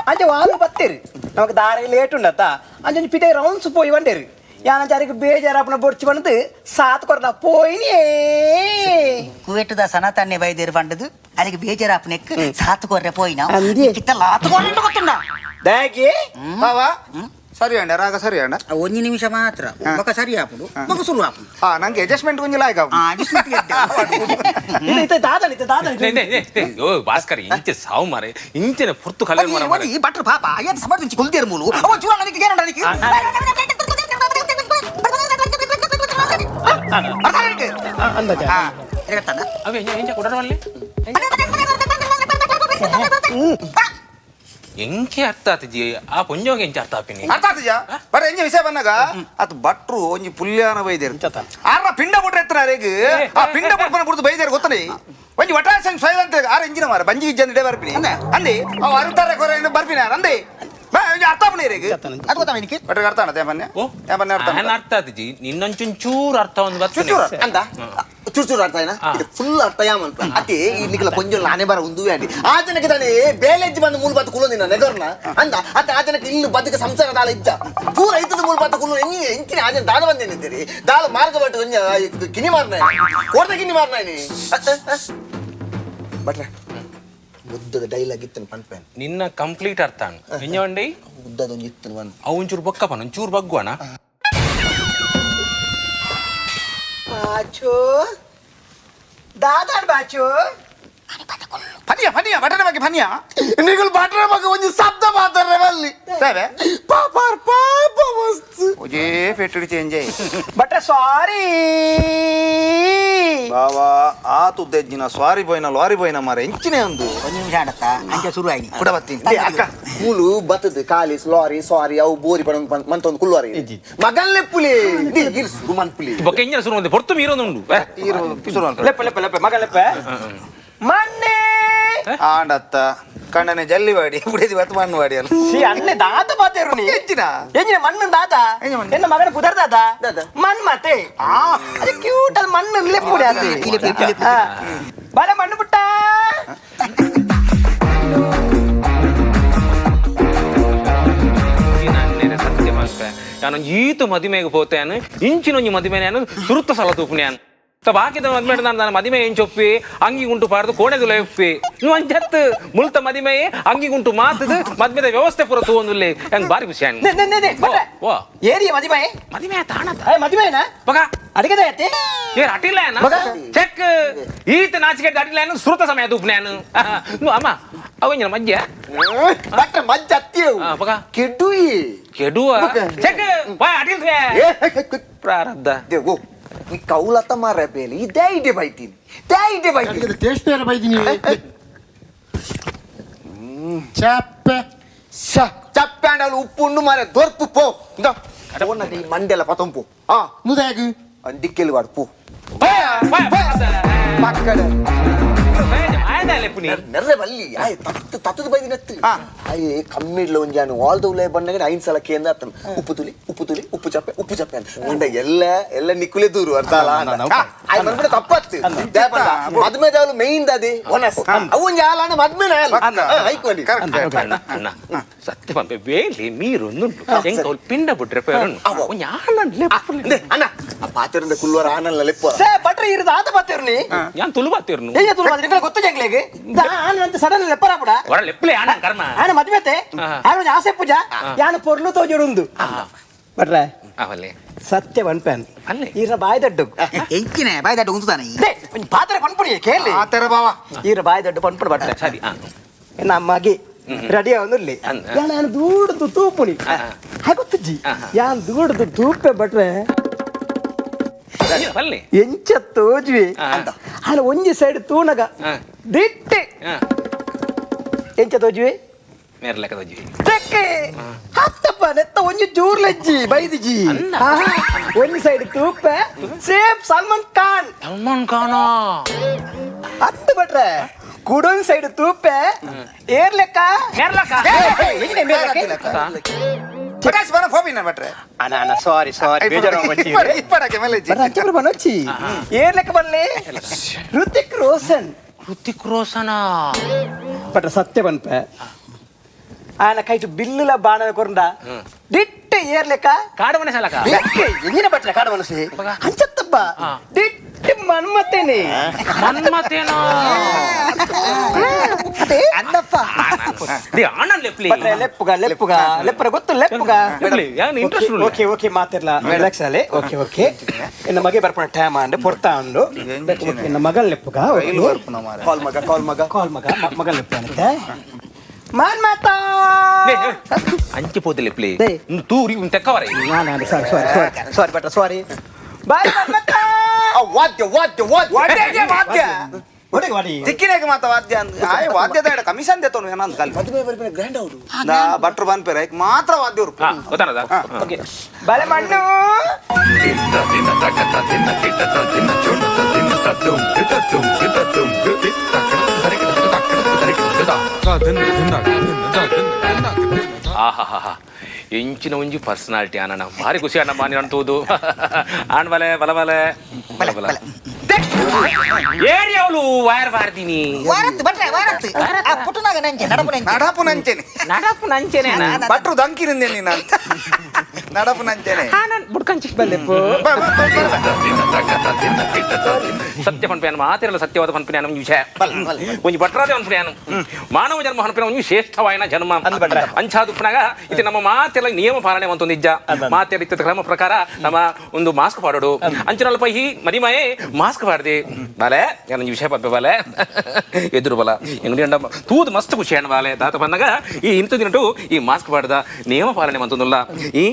ಅಂಚೆ ವಾಲು ಬತ್ತೀರಿ ನಮಕ್ ದಾರಿ ಲೇಟ್ ಉಂಡತ್ತ ಅಂಚೆ ಒಂಜಿ ಪಿಟೆ ರೌಂಡ್ಸ್ ಪೋಯಿ ಬಂಡೇರಿ ಯಾನಂಚಾರಿಗೆ ಬೇಜಾರಪ್ಪನ ಬೊಡ್ಚಿ ಬಂದು ಸಾತ್ ಕೊರ್ದ ಪೋಯಿನಿ. ಕುವೆಟದ ಸನಾತನ್ಯ ಬೈದೇರು ಬಂಡದು ಅದಕ್ಕೆ ಬೇಜಾರಾಪನೆಕ್ ಸಾತು ಕೊರ್ರೆ ಪೋಯಿನ. ಅಂದಿ. ಕಿತ್ತ ಲಾತು ಕೊರ್ರೆ ಗೊತ್ತುಂಡ. ದಾಕಿ ಬಾವ ಸರಿ ಅಣ್ಣ ರಾಗ ಸರಿ ಅಣ್ಣ. ಒಂಜಿ ನಿಮಿಷ ಮಾತ್ರ ಬೊಕ ಸರಿ ಆಪುಂಡು ಬೊಕ ಶುರು ಆಪುಂಡು. ಹಾ ನಂಗೆ ಅಡ್ಜಸ್ಟ್ಮೆಂಟ್ ಒಂಜಿ ಲಾಯ್ಕ. ಆ adjustment ಗೆ ಎಡ್ಡೆ. ಇದು ಇತ್ತ ದಾದನ ಇತ್ತ ದಾದನ. ನೇ, ನೇ, ನೇ, ನೇ. ಓ ಭಾಸ್ಕರ್ ಇಂಚೆ ಸಾವು ಮಾರೆ ಇಂಚೆನೆ ಪುರ್ತು ಕಲೆ ಒಂಜಿ ಮಾರ ಮಾರೆ. ಒಂಜಿ ಭಟ್ರು ಪಾಪ ಏನ್ ಸಮರ್ಥ ಕುಲ್ದೇರು ಮೂಲು ಅವ ಚೂರ ನನಗೆ ಏನುಂಡ ನನಗೆ ಅಂದಾಜ. ಅವೇ ಎಂಚ ಎಂಚ ಕೊಡರವಲ್ಲಿ ಎಂಕೆ ಅರ್ಥ ಆತಿಜಿ ಆ ಪೊಂಜೋಗೆ ಎಂಚ ಅರ್ಥ ಆಪಿನಿ. ಅರ್ಥ ಆತಿಜ ಬರ ಎಂಜ ವಿಷಯ ಬಂದಾಗ ಅದು ಭಟ್ರು ಒಂಜಿ ಪುಲ್ಯಾನ ಬೈದೇರು ಆರ್ನ ಪಿಂಡ ಬಿಟ್ರೆ ಎತ್ತರ ಅರೆಗ್ ಆ ಪಿಂಡ ಬಿಡ್ಪನ ಬಿಡ್ದು ಬೈದೇರು ಗೊತ್ತನೆ ಒಂಜಿ ಒಟ್ಟಾರೆ ಸ್ವಯಂತ ಆರ ಎಂಜಿನ ಮಾರ ಬಂಜಿ ಗಿಜ್ಜ ಇಡೆ ಬರ್ಪಿನಿ ಅಂದಿ ಅವ ಅರುತ್ತಾರೆ ಕೊರೆ ಬರ್ಪಿನಿ ಅಂದಿ ಬಾ ಒಂಜಿ ಅರ್ಥ ಆಪುನಿ ಇರೆಗ್. ಅದು ಗೊತ್ತಾ ನಿನಗೆ? ಭಟ್ರಿಗೆ ಅರ್ಥ ಆಣತೆ ಬನ್ನೆ ಓ ಏ ಬನ್ನೆ ಅರ್ಥ ಆನ್ ಅರ್ಥ ಆತಿಜಿ ನಿನ್ನೊಂಚೂರು ಅರ್ಥ ಒಂದು ಬರ್ತದೆ. ಚುಚ್ಚೂರು ಅಂದ. ಚೂರು ಚೂರು ಅರ್ಥ ಆಯ್ನಾ? ಇದು ಫುಲ್ ಅರ್ಥ ಯಾ ಮನ್ಪ ಅತಿ ಈ ನಿಕಲ ಕೊಂಜೊಲ್ಲ ಆನೆ ಬಾರ ಉಂದುವೆ ಅಂಡಿ ಆ ಜನಕ್ಕೆ ತಾನೇ ಬೇಲೆಜ್ಜಿ ಬಂದು ಮೂಲ ಬಾತು ಕುಲ್ಲೊಂದಿನ ನೆಗರ್ನ ಅಂದ ಅತ್ತ ಆ ಜನಕ್ಕೆ ಇಲ್ಲಿ ಬದುಕ ಸಂಸಾರ ದಾಲ ಇಜ್ಜ ಪೂರ ಐತದ ಮೂಲ ಬಾತು ಕುಲ್ಲು ಎಂಜಿ ಎಂಚಿನ ಆ ಜನ ದಾದ ಬಂದೇನಿದ್ದೀರಿ ದಾಲ ಮಾರ್ಗ ಬಟ್ಟು ಒಂಜ ಕಿನಿ ಮಾರ್ನ ಕೋರ್ದ ಕಿನಿ ಮಾರ್ನ ಬಟ್ರೆ ಉದ್ದದ ಡೈಲಾಗ್ ಇತ್ತನು ಪನ್ಪೇನ್ ನಿನ್ನ ಕಂಪ್ಲೀಟ್ ಅರ್ಥ ನಿಂಜವಂಡಿ ಉದ್ದದ ಒಂಜಿ ಇತ್ತನು ಒಂದು ಅವು ಒಂಚೂರು ಬೊಕ್ಕಪ್ಪನ ಒಂಚೂರು ಬಗ್ಗುವಣ. ಬಾಚು ದಾದಾಡ್ ಬಾಚು. ಫನಿಯ ಫನಿಯ ಬಟನೆ ಬಗ್ಗೆ ಫನಿಯ. ನಿಗಲ್ ಬಟ್ರೆ ಮಗ ಒಂಜಿ ಶಬ್ದ ಮಾತಾಡ್ರೆ ಬಲ್ಲಿ ಸೇವೆ ಪಾಪಾರ್ ಪಾಪ ಮಸ್ತ್. ಒಜೇ ಪೆಟ್ಟುಡಿ ಚೇಂಜ್. ಬಟ್ರೆ ಸಾರಿ. ಬಾವಾ ಆ ತುದ್ದೆಜ್ಜಿನ ಸ್ವಾರಿ ಬೋಯ್ನ ಲಾರಿ ಬೋಯ್ನ ಮಾರ ಎಂಚಿನೇ ಒಂದು. ಒಂದು ನಿಮಿಷ ಆಡತ್ತ ಅಂಚೆ ಶುರು ಆಯ್ನಿ. ಕುಡ ಬತ್ತೀನಿ. ಲೇ, ಅಕ್ಕ ಮೂಲು ಬತ್ತದ ಕಾಲಿ ಲಾರಿ ಸಾರಿ ಅವು ಬೋರಿ ಪಡ ಮಂತೊಂದು ಕುಲ್ವಾರಿ ಮಗನ್ ಲೆಪ್ಪುಲಿ ಇರ್ ಸುರು ಮನ್ಪುಲಿ. ಬೊಕ್ಕ ಇಂಜಿನ ಸುರು ಒಂದು ಪೊರ್ತು ಮೀರೊಂದುಂಡು. ಈರು ಪಿಸುರು ಅಂತ. ಲೆಪ್ಪ ಲೆಪ್ಪ ಲೆಪ್ಪ ಮಗ ಲೆಪ್ಪ ಮನ್ನೆ. ಆಂಡತ್ತ ಕಣ್ಣನೆ ಜಲ್ಲಿ ವಾಡಿ ಬುಡಿದಿ ಬತ್ತು ಮಣ್ಣು ವಾಡಿ ಅಲ್ಲ. ಸಿ ಅನ್ನೆ ದಾತ ಪಾತೇರು ನೀ. ಎಂಚಿನ? ಎಂಜಿನ ಮಣ್ಣು ದಾತ. ಎಂಜಿ ಮಣ್ಣು? ಎನ್ನ ಮಗನ ಪುದರ್ ದಾತ. ದಾದ. ಮಣ್ಣು ಮತ್ತೆ ಅದು ಕ್ಯೂಟ್ ಅಲ್ಲಿ ಮಣ್ಣು ಲೆಪ್ಪುಡಿ ಅದು. ಬಡ ಮಣ್ಣು ಪುಟ್ಟ. ಸತ್ಯ ಮಲ್ಪೆ ನಾನು ಈತು ಮದುಮೆಗೆ ಪೋತೇನು ಇಂಚಿನೊಂಜಿ ಮದುವೆ ನಾನು ಸುರುತ್ತ ಸಲ ತೂಪುನ್ಯಾನು ತ ಬಾಕಿದ ಮದ್ಮೆ ನಾನು ನನ್ನ ಮದಿಮೆ ಏನ್ ಚೊಪ್ಪಿ ಅಂಗಿ ಉಂಟು ಪಾಡ್ದು ಕೋಣೆದು ಒಪ್ಪಿ ನೀವು ಅಂಜತ್ ಮುಲ್ತ ಮದಿಮೆ ಅಂಗಿ ಉಂಟು ಮಾತದು ಮದ್ಮೆದ ವ್ಯವಸ್ಥೆ ಪೂರ ತೂವೊಂದುಲ್ಲೆ ಹೆಂಗ್ ಬಾರಿ ಖುಷಿ ನೆ ನೆ ನೆ ನೆ ಬಟ್ರೆ. ಓ ಏರಿಯ ಮದಿಮೆ. ಮದಿಮೆ ತಾಣದ. ಏ ಮದಿಮೆನಾ? ಬಗ. ಅಡಿಗೆದ ಐತಿ. ಏ ಅಟಿಲ್ಲ ಚೆಕ್ ಈತ ನಾಚಿಕೆ ಅಟಿಲ್ಲ ಸುರುತ ಸಮಯ ತೂಪುನ್ಯಾನು ನು ಅಮ್ಮ ಅವಂಜನ ಮಜ್ಜೆ. ಬಟ್ರೆ ಮಜ್ಜ ಅತ್ತಿಯವು. ಬಗ. ಕೆಡುಯಿ. ಕೆಡುವ ಚೆಕ್ ಬಾ ಅಟಿಲ್ ಪ್ರಾರಬ್ಧ. ದೇವೋ ಈ ಕೌಲತ್ತ ಮಾರ ಬೇಲೆ ಇದೇ ಇಡೆ ಬೈತೀನಿ they ಇಡೆ ಬೈತೀನಿ. ಟೇಸ್ಟ್ ಬೇರೆ ಬೈದಿನಿ ಚಾಪೆ. ಚಪ್ಪೆ ಅಂಡಲು ಉಪ್ಪು ಉಂಡು ಮಾರೆ ದೊರ್ಪು ಪೋ ಇಂದ ಫೋನ್ ಈ ಮಂಡೆಲ್ಲ ಪತಂಪು ಹಾ. ಮುದಾಗು. ದಿಕ್ಕೆಲು ವಾಡು ಪೋ. ಪಕ್ಕಡ. ನೆರ್ರೆ ಬಲ್ಲಿ ಆಯ್ ತತ್ತು ತತ್ತದ ಬೈದಿ ನೆತ್ತು ಆಯ್ ಕಮ್ಮಿಡ್ಲ ಒಂಜಾನು ಆಲ್ the ಉಲೇ ಬಣ್ಣಗೆ ಐನ್ ಸಲ ಕೇಂದ್ರ ಆತನು ಉಪ್ಪು ತುಲಿ ಉಪ್ಪು ತುಲಿ ಉಪ್ಪು ಚಪ್ಪೆ ಉಪ್ಪು ಚಪ್ಪೆ ಅಂತ ಅಂಡ ಎಲ್ಲ ಎಲ್ಲ ನಿಕ್ಕುಲೆ ದೂರು ಅರ್ಥ ಅಲ್ಲ ಆಯ್ ಬಂದ್ಬಿಟ್ಟು ತಪ್ಪತ್ತು ಮದ್ಮೆ ದಾವಲು ಮೇಯ್ನ್ ದಾದಿ ಒನಸ್ ಅವು ಒಂಜಿ ಆಲಾನ ಮದ್ಮೆನ ಐಕೊಳ್ಳಿ. ಅಣ್ಣ ಸತ್ಯ ಪಂಪೆ ಬೇಲಿ ನೀರೊಂದುಂಟು ಎಂಕ ಅವ್ಲು ಪಿಂಡ ಬಿಟ್ರೆ ಒಂಜಿ ಆನಂದ್ ಲೆಪ್ಪುಲೆ. ಅಣ್ಣ ಆ ಪಾತೆರಿಂದ ಕುಲ್ಲುವರ ಆನಲ್ಲ ಲೆಪ್ಪ. ಸೇ ಬಟ್ರೆ ಇರು ದಾತ ಪಾತೇರು ನೀ. ಯಾನ್ ತುಳು ಬಾತಿರ್ನು. ಏ ತುಳು ಮಾತ್ರ ನಿಂಗೆ ಗೊತ್ತು ಜಂಗ್ಲೇಗೆ ಆನಂತ ಸಡನ್ ಲೆಪ್ಪರಾಪುಡ. ಹೊರ ಲೆಪ್ಪುಲೆ ಆನ ಕರ್ಮ. ಆನ ಮದ್ಮೆತೆ ಆನ ಒಂಜಿ ಆಸೆ ಪೂಜಾ ಯಾನ ಪೊರ್ಲು ತೋಜುಡುಂದು ಬಟ್ರೆ. ಅವಲ್ಲೇ. ಸತ್ಯ ಪನ್ಪೇನ್. ಅಲ್ಲೇ. ಈರ ಬಾಯಿ ದಡ್ಡು. ಎಂಚಿನ ಬಾಯಿ ದಡ್ಡು ಉಂತಾನೆ. They ಒಂಜಿ ಪಾತ್ರೆ ಪನ್ಪುಡಿ ಕೇಳಿ. ಆ ತರ ಬಾವ. ಈರ ಬಾಯಿ ದಡ್ಡು ಪನ್ಪುಡು ಬಟ್ರೆ. ಸರಿ ಆ ನಮ್ಮ ಮಗೆ ರೆಡಿ ಆವೊಂದುಲ್ಲೆ. ಯಾನ್ ಯಾನ್ ದೂಡ್ದು ತೂಪುನಿ ಹಾಗೊತ್ತುಜ್ಜಿ ಯಾನ್ ದೂಡ್ದು ತೂಪೆ ಬಟ್ರೆ. ಬಲ್ಲೆ. ಎಂಚ ತೋಜ್ವಿ ಅಂತ. ಅಲ್ಲ ಒಂಜಿ ಸೈಡ್ ತೂನಗ ದಿಟ್ಟೆ ಎಂಚ ತೋಜ್ವಿ. ಮೇರ್ಲೆಕ್ಕ ತೋಜಿ. ತೆಕ್ಕೆ ಹತ್ತಪ್ಪ ನೆತ್ತ ಒಂಜಿ ಜೂರ್ಲೆಜ್ಜಿ ಬೈದಿಜಿ ಒಂಜಿ ಸೈಡ್ ತೂಪೆ ಸೇಮ್ ಸಲ್ಮಾನ್ ಖಾನ್. ಸಲ್ಮಾನ್ ಖಾನ. ಹತ್ತು ಬಟ್ರೆ ಕುಡೊಂದ್ ಸೈಡ್ ತೂಪೆ ಏರ್ಲೆಕ್ಕ. ಮೇರ್ಲಕ್ಕ. ಎಂಚಿನ ಮೇರ್ಲೆಕ್ಕ? ಪ್ರಕಾಶ್ ಬನ ಫೋಬಿನ ಬಟ್ರೆ. ಅಣ್ಣ ಅಣ್ಣ ಸಾರಿ ಸಾರಿ ಬೇಜಾರು ಇಪ್ಪಡಕ್ಕೆ ಮೇಲೆ. ಬರ ಬನೋಚಿ ಏರ್ಲೆಕ್ಕ ಬನ್ನಿ ಋತಿಕ್ ರೋಷನ್. ಋತಿಕ್ ರೋಷನ. ಬಟ್ ಸತ್ಯ ಬನ್ಪೆ ಆನ ಕೈಟು ಬಿಲ್ಲುಲ ಬಾಣ ಕೊರಂಡ ದಿಟ್ಟೆ ಏರ್ಲೆಕ್ಕ. ಕಾಡು ಮನೆ ಸಲಕ. ಎಂಜಿನ ಬಟ್ಲೆ ಕಾಡು ಮನಸ್ಸು ಅಂಚತ್ತಪ್ಪ ದಿಟ್ಟೆ ಮನ್ಮತ್ತೇನೆ. ಮನ್ಮತೇನೋ. ಅಂದಪ್ಪ. ಆನಂದ್ ಲೆಪ್ಲಿ. ಬಟ್ರೆ ಲೆಪ್ಪುಗ ಲೆಪ್ಪುಗ ಲೆಪ್ಪರ ಗೊತ್ತು ಲೆಪ್ಪುಗ. ಲೆಪ್ಲಿ ಯಾನ್ ಇಂಟ್ರೆಸ್ಟ್ ಉಂಡು. ಓಕೆ ಓಕೆ ಮಾತಿರ್ಲ ರಿಲ್ಯಾಕ್ಸ್ ಅಲೆ ಓಕೆ ಓಕೆ ಎನ್ನ ಮಗೆ ಬರ್ಪಣ ಟೈಮ್ ಅಂಡ್ ಪೊರ್ತಾ ಉಂಡು ಎನ್ನ ಮಗನ್ ಲೆಪ್ಪುಗ. ರೈಲು ಬರ್ಪುನ ಮಾರೆ. ಕಾಲ್ ಮಗ ಕಾಲ್ ಮಗ. ಕಾಲ್ ಮಗ ಮಗನ್ ಲೆಪ್ಪು ಅಂತೆ ಮಾನ್ ಮಾತಾ. ಅಂಚೆ ಪೋತೆ ಲೆಪ್ಲಿ. They. ತೂರಿ ತೆಕ್ಕವರೆ. ನಾನು ಸಾರಿ ಸಾರಿ ಸಾರಿ ಸಾರಿ ಬಟ್ರ ಸಾರಿ ಬಾಯ್ ಮನ್ಮತಾ. ವಾದ್ಯ ವಾದ್ಯ ವಾದ್ಯ. ವಾದ್ಯ ವಾದ್ಯ. ಒಡೆಗೆ ವಾಡಿ. ತಿಕ್ಕಿನಾಗ ಮಾತ ವಾದ್ಯ ಅಂದ್ ಆಯ್ ವಾದ್ಯದ ಎಡ ಕಮಿಷನ್ ದೇತೋನು ಏನಂತ ಕಲಿ. ಮದುವೆ ಬರ್ಪಿನ ಗ್ರ್ಯಾಂಡ್ ಅವರು. ದಾ ಭಟ್ರು ಬನ್ಪೇರ ಮಾತ್ರ ವಾದ್ಯ ಉರ್ಪು. ಹಾ ಗೊತ್ತಾನದ. ಓಕೆ ಬಲೆ ಮಣ್ಣು. ಆಹಾಹಾ ಎಂಚಿನ ಒಂಜಿ ಪರ್ಸನಾಲಿಟಿ ಆನಣ್ಣ ಭಾರಿ ಖುಷಿ ಅಣ್ಣ ಮಾನಿ ಅಂತೂದು ಆಣ್ ಬಲೆ ಬಲ ಬಲೆ ಬಲ ಬಲ. ಏರಿ ಅವಳು ವೈರ್ ಬಾರ್ದಿನಿ ವಾರತ್ತು ಬಟ್ರೆ ವಾರತ್ತು ಆ ಪುಟ್ಟನಾಗ ನಂಚೆ ನಡಪು ನಂಚೆ ನಡಪು ನಂಚೆನೆ ನಡಪು ನಂಚೆನೆ ಭಟ್ರು ದಂಕಿನಿಂದೆ ನೀನು ಅಂತ ನಡಪು ನಂಚೆನೆ ಬುಡ್ಕಂಚಿ ಬಾ, ಬಾ, ಬಾ, ಬಾ, ಬಾ. ಸತ್ಯ ಪನ್ಪೆಯಾನು ಮಾತಿರಲ್ಲ ಸತ್ಯವಾದ ಪನ್ಪೆಯಾನು ಒಂಜಿ ವಿಷಯ ಒಂಜಿ ಭಟ್ರಾದೆ ಪನ್ಪೆಯಾನು ಮಾನವ ಜನ್ಮ ಪನ್ಪಿನ ಒಂಜಿ ಶ್ರೇಷ್ಠವಾಯನ ಜನ್ಮ ಅಂಚಾದುಪ್ಪನಾಗ ಇದು ನಮ್ಮ ಮಾತೆಲ್ಲ ನಿಯಮ ಪಾಲನೆ ಅಂತ ನಿಜ ಮಾತೆಲ್ಲ ಇತ್ತ ಕ್ರಮ ಪ್ರಕಾರ ನಮ್ಮ ಒಂದು ಮಾಸ್ಕ್ ಪಾಡೋಡು ಅಂಚಿನಲ್ಪ ಈ ಮರಿಮಯೇ ಮಾಸ್ಕ್ ಪಾಡ್ದೆ ಬಾಲೆ ಏನೊಂಜಿ ವಿಷಯ ಪನ್ಪೆ ಬಾಲೆ ಎದುರು ಬಲ ಎಂಗಡಿ ಅಂಡ ತೂದು ಮಸ್ತ್ ಖುಷಿ ಅಣ್ಣ ಬಾಲೆ ದಾತ ಬಂದಾಗ ಈ ಇಂಥ ದಿನಟು ಈ ಮಾಸ್ಕ್ ಪಾಡ್ದ ನಿಯಮ ಪಾಲನೆ ಅಂತಂದಿಲ್ಲ. ಈ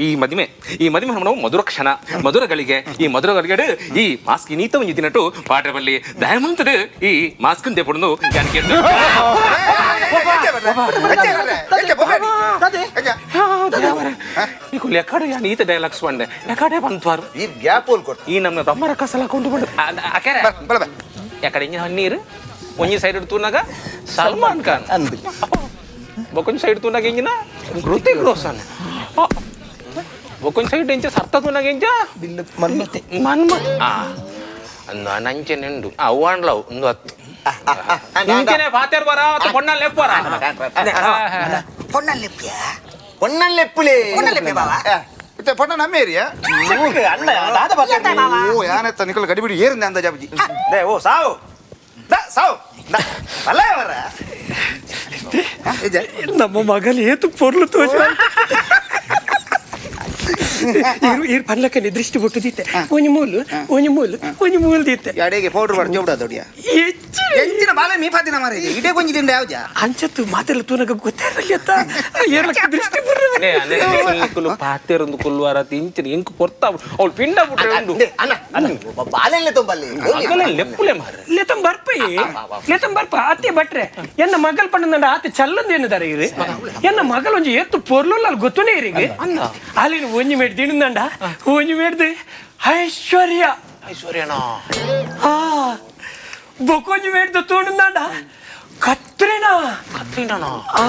ಈ ಮದಿಮೆ ಈ ಮದಿಮೆ ನಾವು ಮಧುರ ಕ್ಷಣ ಮಧುರ ಗಳಿಗೆ ಈ ಮಧುರ ಗಳಿಗೆ ಈ ಮಾಸ್ಕ್ ನೀತ ಒಂಜಿ ದಿನಟು ಪಾಡ್ರೆ ಬಲ್ಲಿ ದಯಮಂತದ ಈ ಮಾಸ್ಕ್ ದೇಪುಡು ಎಕ್ಕಡೆ ಈತ ಡೈಲಾಗ್ಸ್ ಬಂಡೆ ಎಕ್ಕಡೆ ಬಂತ್ವಾರು ಈ ಗ್ಯಾಪ್ ಹೋಲ್ ಕೊಡ್ತ ಈ ನಮ್ಮ ತಮ್ಮರ ಕಸಲ ಕೊಂಡು ಬಂದು ಅಕೆರೆ ಎಕ್ಕಡೆ ಇಂಜಿನ ನೀರು ಒಂಜಿ ಸೈಡ್ ತೂನಾಗ ಸಲ್ಮಾನ್ ಖಾನ್ ಬೊಕೊಂಜಿ ಸೈಡ್ ತೂನಾಗ ಇಂಜಿನ ಹೃತಿಕ್ ರೋಷನ್ ಬೊಕೊಂಜಿ ಸೈಡ್ ಇಂಚ ಸರ್ತ ತೂನಾಗ ಇಂಚ ಮನ್ಮತೆ ಮನ್ಮ ನಂಚೆ ನೆಂಡು ಅವ್ವಾಂಡ್ಲವು ಒಂದು ಹತ್ತು ಇಂಚನೆ ಪಾತೇರ್ ಬರ ಅಥವಾ ಪೊಣ್ಣಲ್ಲಿ ಲೆಪ್ಪರ ಪೊಣ್ಣಲ್ಲಿ ಪೊಣ್ಣಲ್ಲೆಪ್ಪುಲೆ ಪೊಣ್ಣಲ್ಲೆಪ್ಪೆ ಬಾವ ಇತ್ತೆ ಪೊಣ್ಣ ನಮ್ಮ ಏರಿಯಾ ಅಣ್ಣ ದಾದ ಬರ್ತಾರೆ ಓ ಯಾನೆತ್ತ ನಿಕಲ್ ಗಡಿಬಿಡಿ ಏರಿಂದ ಅಂದ ಜಾಬಜಿ they ಓ ಸಾವು the ಸಾವು the ಅಲ್ಲ ಅವರ ನಮ್ಮ ಮಗಲ್ ಏತು ಪೊರ್ಲು ತೋಜ ಇರು ಪಲ್ಲಕ್ಕನೆ ದೃಷ್ಟಿ ಬಿಟ್ಟುದಿತ್ತೆ ಒಂಜಿ ಮೂಲು ಒಂಜಿ ಮೂಲು ಒಂಜಿ ಮೂಲು ದಿತ್ತೆ ಎಡೆಗೆ ಪೌಡರ್ ಮಾಡಿ ಜೋಡ ದೊಡಿಯ ಹೆಚ್ಚು ಎಂಚಿನ ಬಾಲೆ ಮೀಪಾತಿನ ಮಾರೆ ಇಡೇ ಕೊಂಜಿ ದಿಂಡ ಯಾವ್ಜ ಅಂಚತ್ತು ಮಾತೆಲ್ಲ ತೂನಗ ಗೊತ್ತಾರಲ್ಲ ಏರ್ಲಕ್ಕ ದೃಷ್ಟಿ ಬರ್ರೆ ನಿಕುಲು ಪಾತೇರೊಂದು ಕೊಲ್ಲುವಾರ ಇಂಚಿನ ಎಂಕು ಕೊರ್ತಾ ಅವಳು ಪಿಂಡ ಬಿಟ್ರೆ ಉಂಡು ಅಣ್ಣ ಅಣ್ಣ ಬಾಲೆಲ್ಲೆ ತೊಂಬಲ್ಲಿ ಮಗಲ ಲೆಪ್ಪುಲೆ ಮಾರ್ರೆ ಲೇತಂ ಬರ್ಪ ಲೇತಂ ಬರ್ಪ ಅತ್ತೆ ಬಟ್ರೆ ಎನ್ನ ಮಗಲ್ ಪಂಡ ಆತ ಚಲ್ಲಂದು ಎನ್ನುದಾರೆ ಇರು ಎನ್ನ ಮಗಲ್ ಒಂಜಿ ಎತ್ತು ಪೊರ್ಲುಲ್ಲ ಗೊತ್ತುನೇ ಇರಿಗೆ ಅಲ್ಲಿನ ಒಂಜಿ ಮೇಡ್ ತಿಂದಂಡ ಒಂಜಿ ಮೇಡ್ದು ಐಶ್ವರ್ಯ ಐಶ್ವರ್ಯನಾ ಆ ಬೊಕೊಂಜಿ ಮೇಡ್ದು ತೋಣಂದಾಂಡ ಕತ್ರಿನಾ ಕತ್ರಿನಾ ಆ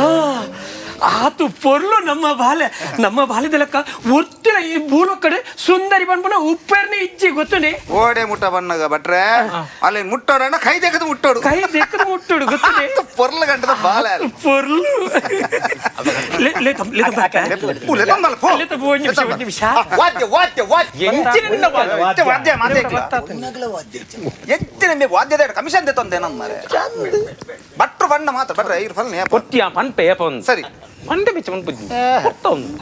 ಆತು ಪೊರ್ಲು ನಮ್ಮ ಬಾಲೆ ನಮ್ಮ ಬಾಲ್ಯದ ಲೆಕ್ಕ ಒತ್ತಿನ ಈ ಭೂಲೋ ಕಡೆ ಸುಂದರಿ ಬಣ್ಣ ಉಪ್ಪೇರ್ನೆ ಇಜ್ಜಿ ಗೊತ್ತುನೆ ಓಡೆ ಮುಟ್ಟ ಬಣ್ಣಗ ಭಟ್ರೆ ಅಲ್ಲಿ ಮುಟ್ಟೋಡಣ್ಣ ಕೈ ತೆಗೆದು ಮುಟ್ಟೋಡು ಕೈ ಬೆಕ್ಕದ ಮುಟ್ಟೋಡು ಗೊತ್ತುನೆ ಪೊರ್ಲ ಗಂಟದ ಬಾಲೆ ಅಲ್ಲಿ. ಪೊರ್ಲು ಲೇ ಲೇ ತಮ್ಮ ಲೇ ತಮ್ಮ ಲೆಪ್ಪು, ಲೆತ್ತಂಬಲ್ಲ, ಪೋ. ಲೇ ತಮ್ಮ ಒಂದು ನಿಮಿಷ ಒಂದು ನಿಮಿಷ ವಾದ್ಯ ವಾದ್ಯ ವಾದ್ಯ ಎಂಚಿನ ಎಂಚ ವಾದ್ಯ ಮಾತೇಕ್ಲ ಎಂಚಿನ ಮೇ ವಾದ್ಯದ ಕಮಿಷನ್ ತಂದೆ ನಮ್ಮ ಮಾರೆ ಭಟ್ರು ಬಣ್ಣ ಮಾತ್ರ ಭಟ್ರೆ ಇರು ಫಲ್ನೆ ಕೊಟ್ಟಿಯ ಪನ್ಪೆ ಏಪ ಒಂದು ಸರಿ. ಮಂಡೆ ಬಿಚ್ಚ ಮನ್ಪು ಕೊರ್ತ ಒಂದು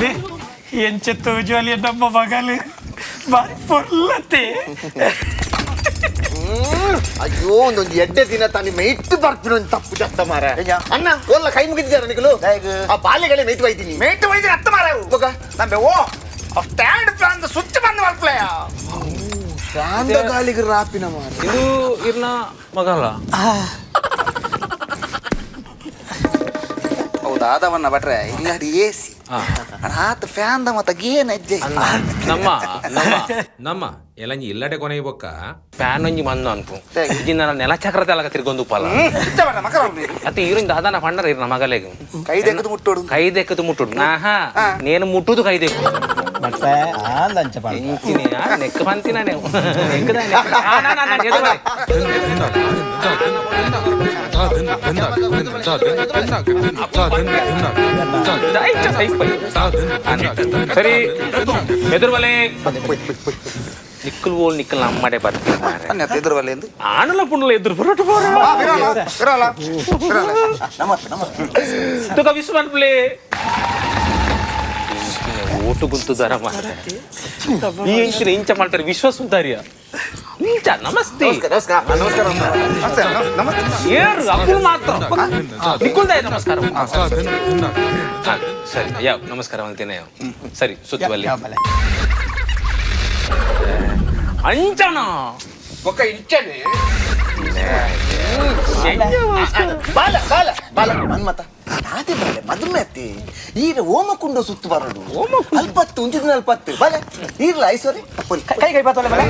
ಲೇ ಎಂಚ ತೋಜುವಲ್ಲಿ ನಮ್ಮ ಮಗಲು ಬಾರಿ ಪೊರ್ಲತ್ತೆ ಅಯ್ಯೋ ಒಂದೊಂದು ಎಡ್ಡೆ ದಿನ ತಾನಿ ಮೇಯ್ತು ಬರ್ತೀನಿ ಒಂದು ತಪ್ಪು ಜಾಸ್ತ ಮಾರ ಅಣ್ಣ ಒಲ್ಲ ಕೈ ಮುಗಿದಿದ್ದಾರೆ ನಿಕಲು ಆ ಬಾಲೆಗಳೇ ಮೇಯ್ತು ಬೈತೀನಿ ಮೇಟು ವೈದ್ಯ ಅತ್ತ ಮಾರ ಬೊಕ? ನಂಬೆ ಓ ಸ್ಟ್ಯಾಂಡ್ ಪ್ಲಾನ್ ಸ್ವಿಚ್ ಬಂದ್ ಮಲ್ಪ್ಲಯ ಶಾಂತ ಗಾಳಿಗೆ ರಾಪಿನ ಮಾರ ಇದು ಇರ್ನ ಮಗಲ ಹೌದಾ ಆದವನ್ನ ಭಟ್ರೆ ಇಲ್ಲಾಡಿ ಎ ಸಿ ಆತ ಫ್ಯಾನ್ the ಮತ್ತ ಗೇನ್ ಅಜ್ಜೆ ನಮ್ಮ ನಮ್ಮ ನಮ್ಮ ಎಲ್ಲಂಜಿ ಇಲ್ಲಡೆ ಕೊನೆ ಬೊಕ್ಕ ಫ್ಯಾನ್ ಒಂಜಿ ಮಂದು ಅನ್ಪು ಇಜಿನ ನೆಲ ಚಕ್ರದ ಅಲಗ ತಿರ್ಗೊಂದು ಪಲ ಇಚ್ಚ ಬಣ್ಣ ಮಕರ ಅತ್ತೆ ಇರಿಂದ ದಾದಾನ ಪಂಡರ ಇರ್ನ ಮಗಲೆಗ್ ಕೈ ತೆಗೆದು ಮುಟ್ಟೋಡು ಕೈ ದೆಕ್ಕದು ಮುಟ್ಟುಡು ಆಹಾ ನೇನು ಮುಟ್ಟುದು ಕೈ ದೆಕ್ಕು ಮತ್ತೆ ಆಂದಂಚ ಎಂಚಿನ ನೆಕ್ ಪಂತಿನ ನೆಕ್ಕದಾನೆ ಆ, ನಾ, ನಾ, ನಾ, ಎದುರು ಬಾ. ಸರಿ ಎದುರು ಬಲೆ ನಿಕ್ಕಲ್ ಓಲ್ ನಿಕ್ಕಲ್ ನಮ್ಮಡೆ ಬರ್ತೀನಿ ಮಾರ್ರೆ. ಅನ್ನೆ ಎದುರು ಬಲೆ ಎಂದು ಆಣಲ ಪುಣ್ಣಲ ಎದುರು ಬರೋಟು ಬೋರ ಆ, ಬಿರಲ್ಲ, ಬಿರಲ್ಲ, ಬಿರಲ್ಲ. ನಮಸ್ತೆ ನಮಸ್ತೆ ತುಕ ವಿಶ್ವ ಅನ್ಪ್ಲೆ ಓಟು ಗುಂತು ದರ ಮಾರ್ರೆ. ಈ ಇಂಚಿನ ಇಂಚ ಮಾಡ್ತಾರೆ ವಿಶ್ವ ಸುಂದರಿಯ ಇಂಚ ನಮಸ್ತೆ ನಮಸ್ಕಾರ ನಮಸ್ಕಾರ ನಮಸ್ತೆ, ನಮಸ್ತೆ. ಏರು ಅಕ್ಕುಲ್ ಮಾತ್ರ ನಿಕ್ಕುಲ್ದಾಯ ನಮಸ್ಕಾರ ಹಾ, ಸರಿ ಯಾವ ನಮಸ್ಕಾರ ಅಂತೇನೆ ಸರಿ ಸುತ್ತುವಲ್ಲಿ ಅಂಚನ ಬೊಕ್ಕ ಇಂಚನೆ ಬಾಲ ಬಾಲ ಬಾಲ ಮನ್ಮತ ನಾದೆ ಬರಲೆ ಮದುವೆ ಅತ್ತಿ ಈರ ಓಮಕುಂಡ ಸುತ್ತು ಬರಡು ಅಲ್ಪತ್ತು ಒಂಜಿ ದಿನ ಅಲ್ಪತ್ತು ಬಲೆ ಈರ್ಲ ಐಸೋರಿ ಕೈ ಕೈ ಬಾತೋಲೆ ಬಲೆ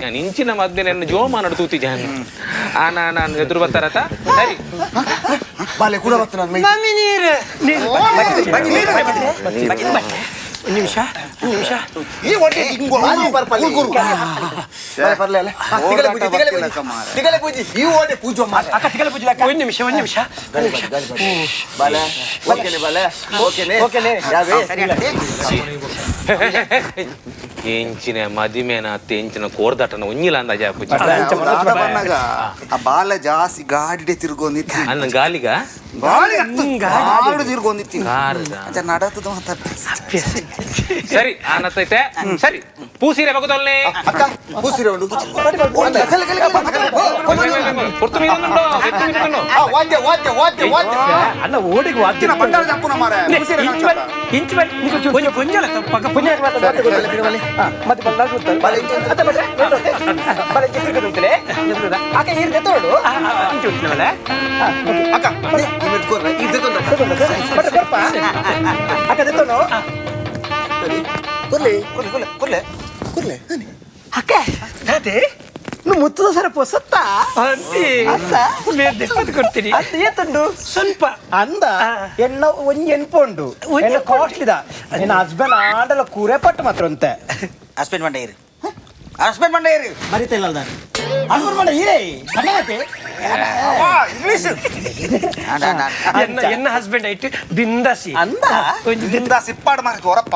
ನಾನು ಇಂಚಿನ ಮಧ್ಯೆ ನನ್ನ ಜೋಮಾನ ತೂತಿ ಜಾನ್ ಆ ನಾನು ಎದುರು ಬರ್ತಾರತ ಸರಿ ಬಾಲೆ ಕೂಡ ಬತ್ತು ನನ್ನ ಮಮ್ಮಿ ನೀರು ಒಂದು ನಿಮಿಷ ಒಂದು ನಿಮಿಷ ಈ ಒಟ್ಟೆ ಪರ್ಲೆ ಅಲ್ಲ ತಿಗಲೆ ಪೂಜೆ ತಿಗಲೆ ಪೂಜೆ ತಿಗಲೆ ಪೂಜೆ ಈ ಓಡೆ ಪೂಜೆ ಮಾರ್ರೆ. ಅಕ್ಕ ತಿಗಲೆ ಪೂಜೆ ಅಕ್ಕ ಒಂದು ನಿಮಿಷ ಒಂದು ನಿಮಿಷ ಬಾಲೆ ಓಕೆನೆ ಬಾಲೆ ಓಕೆನೆ ಓಕೆನೆ. ಯಾವೇ ಎಂಚಿನ ಮದಿಮೇನ ಅತ್ತೆ ಎಂಚಿನ ಕೋರ್ದಾಟನ ಒಂಜಿಲ್ಲ ಅಂದಾಜ ಪೂಜೆ ದಾದ ಬನ್ನಾಗ ಆ ಬಾಲ ಜಾಸ್ತಿ ಗಾಡಿಡೆ ತಿರ್ಗೊಂದಿತ್ತು ಅನ್ನ ಗಾಲಿಗ ಗಾಳಿ ಗಾಡಿ ತಿರ್ಗೊಂದಿತ್ತು ಕಾರದ. ಅಂಚ ನಡತದ ಮಾತ ಸರಿ ಆನತ್ತೈತೆ ಸರಿ ಪೂಸೀರೆ ಬಗದೊಲ್ಲೆ ಅಕ್ಕ ಪೂಸಿರೆ ಉಂಡು ಪೊರ್ತು ಮೀನುಂಡು ಎತ್ತು ಮೀನುಂಡು ಆ, ವಾದ್ಯ ವಾದ್ಯ ವಾದ್ಯ ವಾದ್ಯ ಅಣ್ಣ ಓಡಿಗೆ ವಾದ್ಯ ಬಂಡಾರ ಜಪ್ಪುನ ಮಾರೆ ಇಂಚ್ ಬಲ್ ಇಂಚ್ ಬಲ್ ಒಂಜಿ ಪುಂಜಲ ಪಕ್ಕ ಪುಂಜಲ ಮತ್ತೆ ಬಲ್ಲ ಗೊತ್ತಲ್ಲ ಬಾಲೆ ಇಂಚ ಅತ್ತ ಬಟ್ರೆ ಬಲೆ ಇಂಚ ತಿರುಗುತ್ತಲೆ ಅಕ್ಕ ಈರ್ ದೆತ್ತೋಡು ಇಂಚ್ ಉಂಟು ಅಕ್ಕ ನೀವು ಇದು ಬಟ್ರೆ ಕೊರ್ಪ ಅಕ್ಕ ದೆತ್ತೋನು ಕೊರ್ಲೆ ಕೊರ್ಲೆ ಕೊರ್ಲೆ ಕೊರ್ಲೆ ಕೊರ್ಲೆ ಅಕ್ಕ ಅದೇ నువ్వు ಮುತ್ತದ ಸರ ಪೊಸತ್ತ ಅಂತಿ ಅತ್ತ ದೆಪ್ಪದು ಕೊಡ್ತೀನಿ ಅಂದ ಏತುಂಡು ಸ್ವಲ್ಪ ಅಂದ ಎನ್ನ ಒಂಜಿ ಎನ್ಪು ಉಂಡು ಒಂಜಿ ಎನ್ನ ಕಾಸ್ಟ್ಲಿದ ನಿನ್ನ ಹಸ್ಬೆಂಡ್ ಆಂಡಲ ಕೂರೆ ಪಟ್ಟು ಮಾತ್ರ ಅಂತೆ ಹಸ್ಬೆಂಡ್ ಮಂಡ ಇರು ಹಸ್ಬೆಂಡ್ ಮಂಡ ಇರು ಮರಿತಿಲ್ಲ ಹಸ್ಬೆಂಡ್ ಮಂಡ ಹೀರೇ ಕಣ್ಣಾತೆ ಇಂಗ್ಲಿಷ್ ಎನ್ನ ಎನ್ನ ಹಸ್ಬೆಂಡ್ ಐಟ್ ಬಿಂದಾಸಿ ಅಂದ ಒಂಜಿ ಬಿಂದಾಸಿ ಇಪ್ಪಾಡು ಮಾರ್ಕ್ ಹೊರಪ್ಪ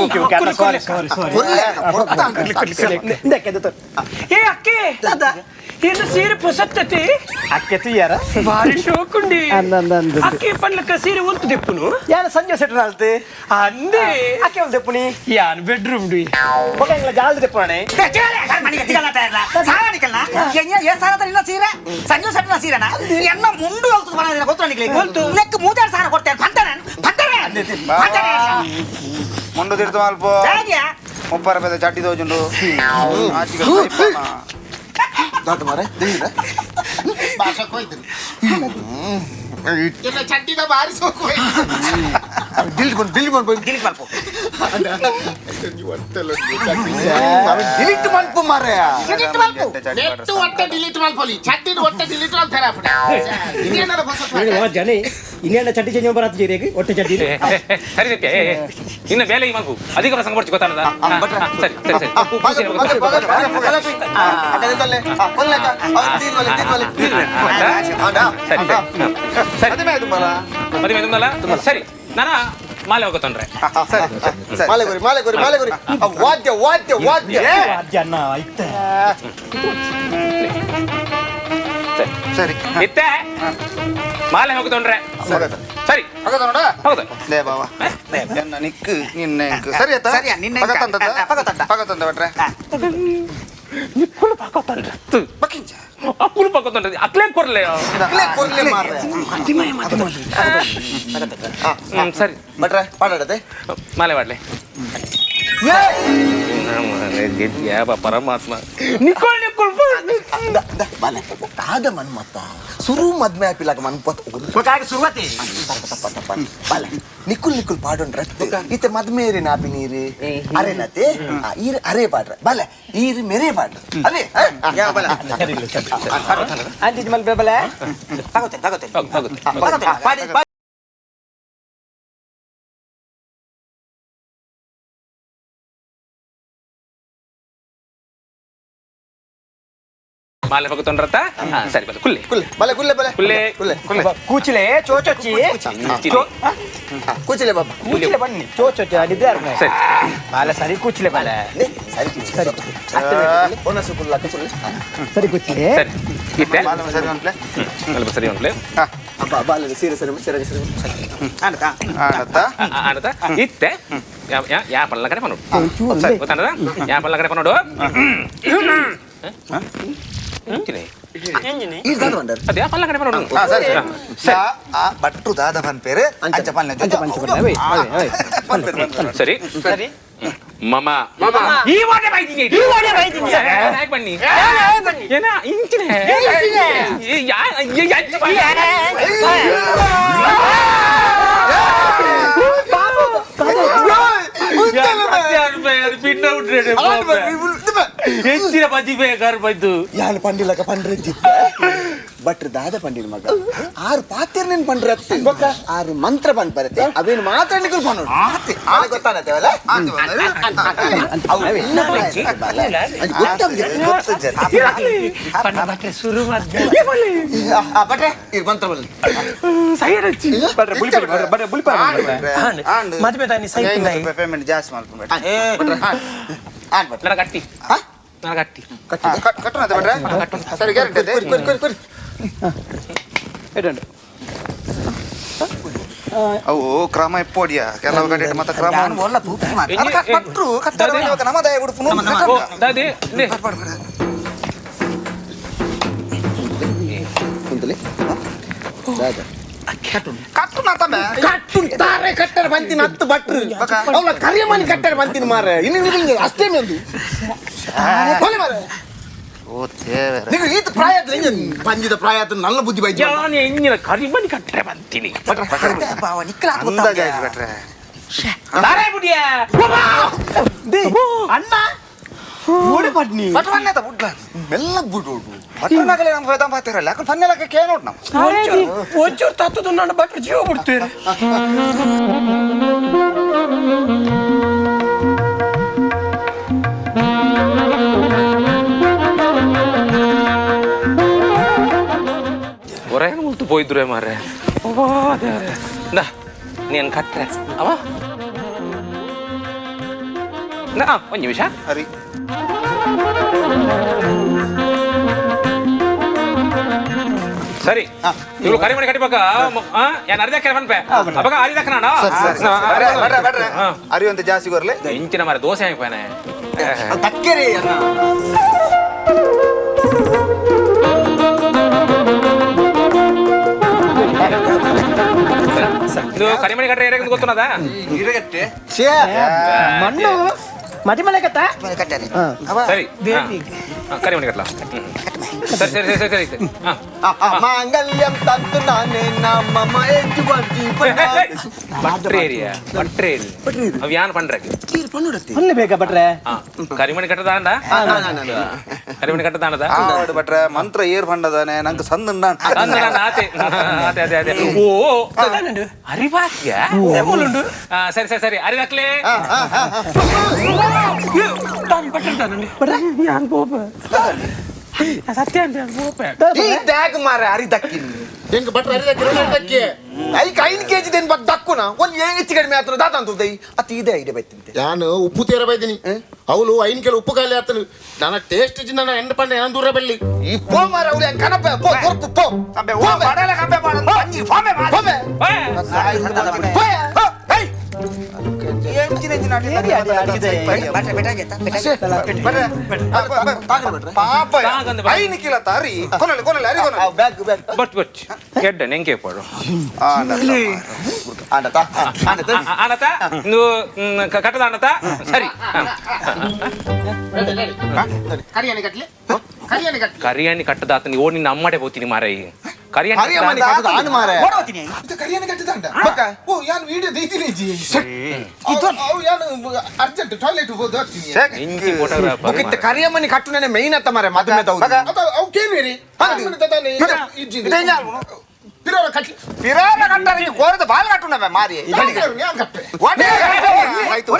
ಓಕೆ ಓಕೆ ಅಣ್ಣ ಸಾರಿ ಸಾರಿ ಸಾರಿ ಕೊರ್ಲೆ ಅಕ್ಕ ಕೊರ್ತಾ ಇಂದಕ್ಕೆ ಅದು ಏ ಅಕ್ಕೆ ಏನು ಸೀರೆ ಪೊಸತ್ತತಿ ಅಕ್ಕೆ ತುಯ್ಯಾರ ಭಾರಿ ಶೋಕುಂಡಿ ಅಂದ, ಅಂದ, ಅಂದ. ಅಕ್ಕೆ ಪನ್ಲಕ್ಕ ಸೀರೆ ಉಂತು ದೆಪ್ಪುನು ಯಾನ ಸಂಜೆ ಸೆಟ್ ನಾಲ್ತು ಅಂದೆ ಅಕ್ಕೆ ಒಂದು ದೆಪ್ಪುನಿ ಯಾನ್ ಬೆಡ್ರೂಮ್ ಡಿ ಒಕ ಇಂಗ್ಲ ಜಾಲ್ದು ದೆಪ್ಪುಣೆ ಸೀರೆ ಸಂಜು ಸೆಟ್ನ ಸೀರೆನಾ ಎನ್ನ ಮುಂಡು ಹೊಲ್ತದ ಬನ ಗೊತ್ತು ನನಗೆ ಹೊಲ್ತು. ನೆಕ್ ಮೂತಾಡ್ ಸಾರ ಕೊಡ್ತೇನೆ ಪಂತನೆ ಪಂತನೆ ಪಂತನೆ ಮುಂಡು ತಿರ್ತು ಮಲ್ಪ ಜಾಗಿಯಾ ಮುಪ್ಪಾರ ಪೇದ ಚಡ್ಡಿ ದೋಜುಂಡು ಆಚಿಗೆ ದಾಟ ಮಾರೆ ದೇವಿರ ಡಿಲೀಟ್ ಕೊಂಡು ಡಿಲೀಟ್ ಕೊಂಡು ಡಿಲೀಟ್ ಮಲ್ಪ ಡಿಲೀಟ್ ಮನ್ಪು ಮಾರೆ ಡಿಲೀಟ್ ಮಲ್ಪು ನೆಟ್ ಒಟ್ಟೆ ಡಿಲೀಟ್ ಮಲ್ಪೊಲಿ ಚಟ್ಟಿನ ಒಟ್ಟೆ ಡಿಲೀಟ್ ಮಲ್ಪೆರ ಇನ್ನೇನಾರ ಹೊಸ ಜನಿ ಇನ್ನೇನ ಚಟ್ಟಿ ಚೇಂಜ್ ಬರತ್ತ ಜೀರಿಗೆ ಒಟ್ಟೆ ಚಟ್ಟಿ ಸರಿ ಸತ್ಯ ಏ, ಏ, ಇನ್ನ ಬೇಲೆ ಈ ಮಲ್ಪು ಅಧಿಕ ಪ್ರಸಂಗ ಬರ್ಚು ಗೊತ್ತಾನದ ಸರಿ ಸರಿ ಸರಿ ಪೂಸೀರೆ ಸರಿ ಸರಿ ಸರಿ ಮದುವೆ ಆಯ್ತು ಮರ ಮದುವೆ ತುಂಬಲ್ಲ ಸರಿ ನಾನ ಮಾಲೆ ಹೋಗತ್ತೊಂಡ್ರೆ ಸರಿ ಸರಿ ಮಾಲೆ ಗುರಿ ಮಾಲೆ ಗುರಿ ಮಾಲೆ ಗುರಿ ವಾದ್ಯ ವಾದ್ಯ ವಾದ್ಯ ವಾದ್ಯ ಅಣ್ಣ ಐತೆ ಸರಿ ಸರಿ ಇತ್ತೆ ಮಾಲೆ ಹೋಗತ್ತೊಂಡ್ರೆ ಸರಿ ಪಗತ ನೋಡ ಹೌದು ಲೇ ಬಾವ ಎನ್ನ ನಿಕ್ಕು ನಿನ್ನ ಎಂಕ್ ಸರಿ ಆಯ್ತಾ ಸರಿಯಾ, ನಿನ್ನ ಎಂಕ್. ಪಗತಂತ ಪಗತಂತ. ಪಗತಂತ ಬಿಟ್ರೆ ನಿಕ್ಕುಲು ಪಾಕೋತಂಡ್ರೆ ಬಕ್ಕಿಂಚ ಅಕ್ಕುಲು ಪಾಕೋತಂಡ್ರೆ ಅಕ್ಲೇ ಕೊರ್ಲೆ ಕೊರ್ಲೆ ಮಾರ್ರೆ ಸರಿ ಭಟ್ರೆ ಪಾಡಾಡತೆ ಮಾಲೆ ಮಾಡ್ಲೆ ಯಾವ ಪರಮಾತ್ಮ ನಿಕ್ಕೊಳ್ ನಿಕ್ಕೊಳ್ ಬಾಲೆ ದಾದ ಮನ್ಮತ್ತ ಸುರು ಮದ್ಮೆ ಆಪಿಲಾಗ ಮನ್ಪತ್ ಶುರುವಾತಿ ಬಾಲೆ ನಿಕ್ಕುಲ್ ನಿಕ್ಕುಲ್ ಪಾಡೋಣ ರತ್ತು ಇತ್ತೆ ಮದ್ಮೇರಿ ನಾಪಿ ನೀರು ಅರೆನತೆ ಈರ್ ಅರೆ ಪಾಡ್ರ ಬಾಲೆ ಈರ್ ಮೆರೆ ಪಾಡ್ರ ಅರೆ ಅಂಟಿದ್ ಮಲ್ಪೆ ಬಲೆ ತಗೋತೇನೆ ತಗೋತೇನೆ ಹೋಗುತ್ತೆ ತಗೋತೇನೆ ಪಾಡಿ ಮಾಲೆ ಹೋಗತ್ತೊಂಡ್ರತ್ತ ಸರಿ ಬಲೆ ಕುಲ್ಲೆ ಕುಲ್ಲೆ ಬಲೆ ಕುಲ್ಲೆ ಬಲೆ ಕುಲ್ಲೆ. ಕುಲ್ಲೆ ಕುಲ್ಲೆ ಕೂಚಿಲೆ ಚೋಚೊಚ್ಚಿ ಕೂಚಿಲೆ ಬಾಬಾ ಕೂಚಿಲೆ ಬನ್ನಿ ಚೋಚೊಚ್ಚಿ ಅಡಿದೆ ಸರಿ ಬಾಲೆ ಸರಿ ಕೂಚಿಲೆ ಬಾಲೆ ನೆ, ಸರಿ ಸರಿ ಒನಸು ಕುಲ್ಲಕ್ಕ ಕುಲ್ಲೆ ಸರಿ ಕೂಚಿಲೆ ಸರಿ ಇತ್ತೆ ಮಾಲೆ ಸರಿ ಉಂಟ್ಲೆ ಮಲ್ಪ ಸರಿ ಉಂಟ್ಲೆ ಅಬ್ಬಾ ಬಾಲೆ ಸೀರೆ ಸರಿ ಸೀರೆ ಸರಿ ಆಂಡತಾ ಆಡತ್ತಾ ಆಡತ ಇತ್ತೆ ಯಾ ಯಾ ಪಲ್ಲ ಕಡೆ ಪನ್ನೋಡು ಸರಿ ಗೊತ್ತಾನದ ಯಾ ಪಲ್ಲ ಕಡೆ ಪನ್ನೋಡು ಈ ದಾದ ಬಂಡರ್ ಅದೇ ಯಾ ಪಲ್ಲ ಕಡೆ ಪನ್ನೋಡು ಹಾ ಸರಿ ಸರಿ ಆ ಬಟ್ರು ದಾದ ಪನ್ಪೇರು ಅಂಚ ಪನ್ಲೆ ಅಂಚ ಪನ್ಲೆ, ಅವೇ, ಅವೇ, ಅವೇ. ಪನ್ಪೇರು ಪನ್ಪೇರು ಸರಿ ಸರಿ ಮಮ ಈ ವಾಡೆ ಬೈದಿನಿ ಈ ವಾಡೆ ಬೈದಿನಿ ಯಾಕೆ ಬನ್ನಿ ಏನ ಇಂಚಿನ ಯಾ ಯಂಚ ಹೆಚ್ಚಿನ ಬಜ್ಜಿ ಬೇಕಾರು ಬೈದು ಯಾನ್ ಪಂಡಿಲಕ ಪಂಡ್ರೆಜ್ಜಿ ಬಟ್ರ್ ದಾದ ಪಂಡಿನ ಮಗ ಆರು ಪಾತಿರ್ ನಿನ್ ಪಂಡ್ರ ಆರು ಮಂತ್ರ ಪಂಡ್ ಬರುತ್ತೆ ಅವೇನು ಮಾತ್ರ ನಿಕಲ್ ಪಂಡು ಗೊತ್ತಾನತ್ತೇವಲ್ಲ ಬಟ್ರೆ ಇದು ಮಂತ್ರ ಬಲ್ಲಿ ಮದುವೆ ತಾನಿ ಸೈಟ್ ಪೇಮೆಂಟ್ ಜಾಸ್ತಿ ಮಾಡ್ಕೊಂಡು ನನ್ನ ಕಟ್ಟಿ ನನ್ನ ಕಟ್ಟಿ ಕಟ್ಟುನ ಭಟ್ರೆ ಸರಿ ಗ್ಯಾರಂಟಿ ಕೊರಿ ಕೊರಿ ಅವು ಕ್ರಮ ಇಪ್ಪೋಡಿಯ ಕೆಲವು ಕಡೆ ಮತ್ತೆ ಕ್ರಮ ಯಾನ್ ಒಲ್ಲ ತೂಪು ಮಾತ್ರ. ಅದು ಕಟ್ರು ಕಟ್ಟರು ನಮ್ಮದಾಯ ಉಡುಪು ಓ ದಾದಿ ಲೇ. ಕುಂತಲಿ ದಾದ ಕಟ್ಟು ತಮ್ಮ ಕಟ್ಟು ತಾರೆ ಕಟ್ಟರೆ ಬಂತೀನಿ ಹತ್ತು ಭಟ್ರು ಅವಳ ಕರಿಯಮನಿ ಕಟ್ಟರೆ ಬಂತೀನಿ ಮಾರ ಇನ್ನು ನಿಮಗೆ ಅಷ್ಟೇ ಒಂದು ಕೊಲೆ ಮಾರ್ರೆ. ಓ ದೇವರೇ ನೀವು ಈತ ಪ್ರಾಯ ಆದ್ರೆ ಹಿಂಗೆ ಪಂಜಿದ ಪ್ರಾಯ ಆದ್ರೆ ನಲ್ಲ ಬುದ್ಧಿ ಬೈಜ ಯಾನ್ ಎಂಜಿನ ಕರಿಮನಿ ಕಟ್ಟರೆ ಬಂತೀನಿ ಬಾವ ನಿಕ್ಕಲ ಅಂದಾಜಾಯ್ತು ಭಟ್ರೆ ದಾರೆ ಬುಡಿಯ ಅಣ್ಣ ಓಡಿ ಪಟ್ನಿ ಭಟ್ರು ಬನ್ನಿ ಬುಡ್ಲ ಮೆಲ್ಲ ಬಿಡೋಡು ಭಟ್ರು ನಗಲೆ ನಮ್ಮ ವೇದಾಂತ ಪಾತಿರಲ್ಲ ಯಾಕಂದ್ರೆ ಪನ್ನೆಲಕ್ಕೆ ಕೇ ನೋಡ್ ನಾವು ಒಂಚೂರು ತತ್ತದ ನನ್ನ ಭಟ್ರು ಜೀವ ಬಿಡ್ತೀರಿ. ಹೊರಗೆ ಮುಲ್ತು ಪೋಯಿದ್ರು ಮಾರ್ರೆ ಓ ದೇವ್ರೆ ನಾ ನೀನು ಕಟ್ರೆ ಅವ ನಾ ಒಂದು ನಿಮಿಷ ಹರಿ ಸರಿ ಇವ್ರು ಕರಿಮಣಿ ಕಟ್ಟಿಬೇಕ ಏನ್ ಅರ್ಧ ಬನ್ಪೆ ಅವಾಗ ಅರಿದಕ್ಕ ನಾನು ಸರಿ ಸರಿ ಭಟ್ರೆ ಭಟ್ರೆ ಭಟ್ರೆ ಅರಿವಂತ ಜಾಸ್ತಿ ಬರ್ಲಿ ಇಂಚಿನ ಮಾರೆ ದೋಸೆ ಹಾಕ್ಪಾನೆ ತಕ್ಕರೆ ಅಣ್ಣ ಇದು ಕರಿಮಣಿ ಕಟ್ರೆ ಏರಿಯಾಗ ಗೊತ್ತನದ ಛೇ ಮಣ್ಣು ಮದಿ ಮಲೆ ಕತ್ತ ಕಟ್ಟಾರೆ ಸರಿ ಹಾ, ಕರಿಮಣಿ ಕಟ್ಲ ಸರಿ ಸರಿ ಸರಿ ಸರಿ ಸರಿ ಹಾ ಮಾಂಗಲ್ಯಂ ತಂತು ನಾನೇ ನಮ್ಮ ಯಜಮಾನ್ಜಿ ಬಟ್ರೆ ಏರಿಯಾ ಬಟ್ರೆ ಏರಿಯಾ ಅವ್ ಯಾನ್ ಪಂಡ್ರಕ್ಕೆ ಪನ್ನೆ ಬೇಕಾ ಭಟ್ರೆ? ಹಾ ಕರಿಮಣಿ ಕಟ್ಟದಾಂಡ ಕರಿಮಣಿ ಕಟ್ಟದಾಂಡದ ಆವಡು ಭಟ್ರೆ ಮಂತ್ರ ಏರ್ ಫಂಡದಾನೆ ನಂಗೆ ಸಂದ ಅಂದ ನಾನು ಆತೆ ಆತೆ ಅದೇ ಅದೇ ಓ ಅರಿವಾಕ್ಯ ಸರಿ ಸರಿ ಸರಿ ಅರಿವಾಕ್ಲೆ ತಾನು ಭಟ್ರು ತಾನು ಯಾನ್ ಬೋಪ ಸತ್ಯ ಅಂತ ಬೋಪ ಈ ಡ್ಯಾಗ್ ಮಾರ ಅರಿ ದಕ್ಕಿನಿ ಹೆಂಗ್ ಭಟ್ರ ಅರಿದಕ್ಕೆ ದಕ್ಕೆ ಐಕ್ ಐನ್ ಕೆಜಿ ದೇನ್ ಬಗ್ ದಕ್ಕುನ ಒಂದ್ ಏನ್ ಹೆಚ್ಚು ಕಡಿಮೆ ಆತನ ದಾತ ಅಂತ ದೈ ಅತಿ ಇದೆ ಐಡೆ ಬೈತಿಂತೆ ಯಾನು ಉಪ್ಪು ತೀರ ಬೈದಿನಿ ಅವಳು ಐನ್ ಕೆಲ ಉಪ್ಪು ಖಾಲಿ ಆತನು ನನ್ನ ಟೇಸ್ಟ್ ನನ್ನ ಎಂಡ ಪಂಡ ಏನ ದೂರ ಬಲ್ಲಿ ಈ ಪೋ ಮಾರ ಅವಳು ಹೆಂಗ್ ಕನಪ ಪೋ ಕೊರ್ಪು ಪೋ ಕಂಬೆ ಓ ಬಡಲ ಕಂಬೆ ಮಾಡ ಅಂಜಿ ಫಾಮೆ ಮಾಡ ಹೋಮೆ ಎಂಚಿನ ಎಂಚಿನ ಭಟ್ರೆ ಬೆಟ್ಟ ಬೆಟ್ಟ ಪಾಪ ಐನ್ ಕಿಲ ತಾರಿ ಕೊನಲೆ ಕೊನಲೆ ಅರಿ ಕೊನಲೆ ಬ್ಯಾಗ್ ಬ್ಯಾಗ್ ಬಟ್ ಬಟ್ ಕೆಡ್ಡ ನೆಂಕೆ ಪಡು ಆಂಡತ ಆಂಡತ ಆನತ ನೀವು ಕಟ್ಟದ ಆನತ ಸರಿ ಕರಿಯಾನಿ ಕಟ್ಲಿ ಕರಿಯಾನಿ ಕಟ್ಲಿ ಕರಿಯಾಣಿ ಕಟ್ಟದಾತ ಓ ನಿನ್ನ ಅಮ್ಮಡೆ ಹೋಗ್ತೀನಿ ಮಾರಾಯಿ ಕರಿಯಾಣಿ ಕರಿಯಮನಿ ಕಟ್ಟದ ಆನ್ ಮಾರ ಓಡೋತೀನಿ ಇದು ಕರಿಯಾನಿ ಕಟ್ಟಿದಂಡ ಓ ಯಾನು ವಿಡಿಯೋ ದೈತೀನಿ ಜಿ ಅವು ಯಾನು ಅರ್ಜೆಂಟ್ ಟಾಯ್ಲೆಟ್ ಹೋದ ಹೋಗ್ತೀನಿ ಇಂಚಿ ಫೋಟೋಗ್ರಾಫರ್ ಮುಗಿತ್ತ ಕರಿಯಮನಿ ಕಟ್ಟುನೇ ಮೇನ್ ಅತ್ತ ಮಾರೆ ಮದುವೆ ತೌದು ಅದ ಅವು ಕೇನ್ವೇರಿ ಪಿರೋರ ಕಟ್ಲಿ ಪಿರಾರ ಕಟ್ಟಾರೆ ಕೋರದ ಬಾಲ್ ಕಟ್ಟುನ ಮಾರಿ ಯಾನ್ ಕಟ್ಟೆ ಒಡೆ ಆಯ್ತು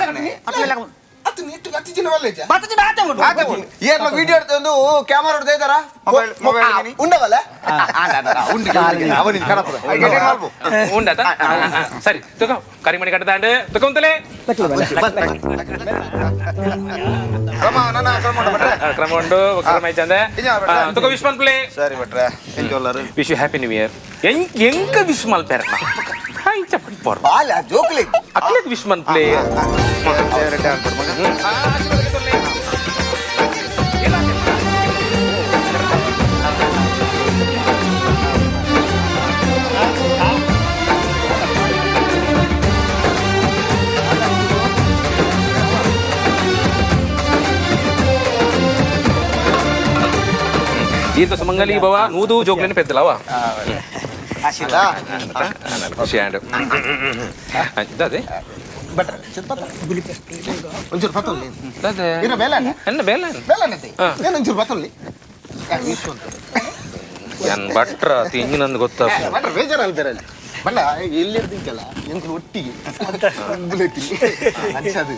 ಅತ್ತು ನೀಟ್ಟು ಅತಿ ಜಿನ ವಲ್ಲೇಜ ಬರ್ತದೆ ಆತ ಉಂಟು ಆತ ಉಂಟು. ಏರ್ಲ ವಿಡಿಯೋ ಒಂದು ಕ್ಯಾಮರಾ ಹೊಡ್ತಾ ಇದ್ದಾರಾ ಮೊಬೈಲ್ ಮೊಬೈಲ್ ಉಂಡವಲ್ಲ ಉಂಡು ಅವನಿಗೆ ಕಣಪದ ಉಂಡತ ಸರಿ ತುಕ ಕರಿಮಣಿ ಕಟ್ಟದಾಂಡು ತುಕೊಂತಲೇ ಕ್ರಮ ನನ್ನ ಕ್ರಮ ಉಂಟು ಭಟ್ರೆ ಕ್ರಮ ಉಂಡು ಕ್ರಮ ಐಚಂದೆ ಇഞ്ഞ ಭಟ್ರೆ. ತುಕ ವಿಶ್ ಮನ್ಪ್ಲೆ ಸರಿ ಭಟ್ರೆ ಎಂಜೋಲ್ಲರು wish you happy new year ಎಂಕ ವಿಶ್ ಮಲ್ಪೆರ ಇಂಚ ಪಡ್ಪೋರ್ ಬಾಲ ಜೋಕ್ಲಿ ಅಕ್ಲೆಗ್ ವಿಶ್ ಮನ್ಪ್ಲೆ ದೇವರೇ ಅನ್ಬಿಡು ಮಗ ಆ ದೀರ್ಘ ಸುమంಗಲಿ ಭವ ನೂದು ಜೋಕ್ಲೇನೆ ಪೆದ್ದಲವ ಖುಷಿ ಆಂಡ್ ಅದೇ ಬಟ್ರೆ ಒಂಚೂರು ಪತ್ತೊಲ್ಲಿ ಅದೇ ಇರ ಬೇಲನೆ ಎನ್ನ ಬೇಲೆ ಬೇಲನೆ ಏನು ಒಂಚೂರು ಪತ್ತೊಲ್ಲಿ ಎನ್ ಭಟ್ರ ತಿಂಜಿನಂದು ಗೊತ್ತ ಬಟ್ರೆ ಬೇಜಾರಲ್ಲ ಬೇರೆ ಬಣ್ಣ ಎಲ್ಲಿರ್ದಿಂಕಲ್ಲ ಎಂಕುಲು ಒಟ್ಟಿಗೆ ಬುಲೆತಿ ಅಂಚದು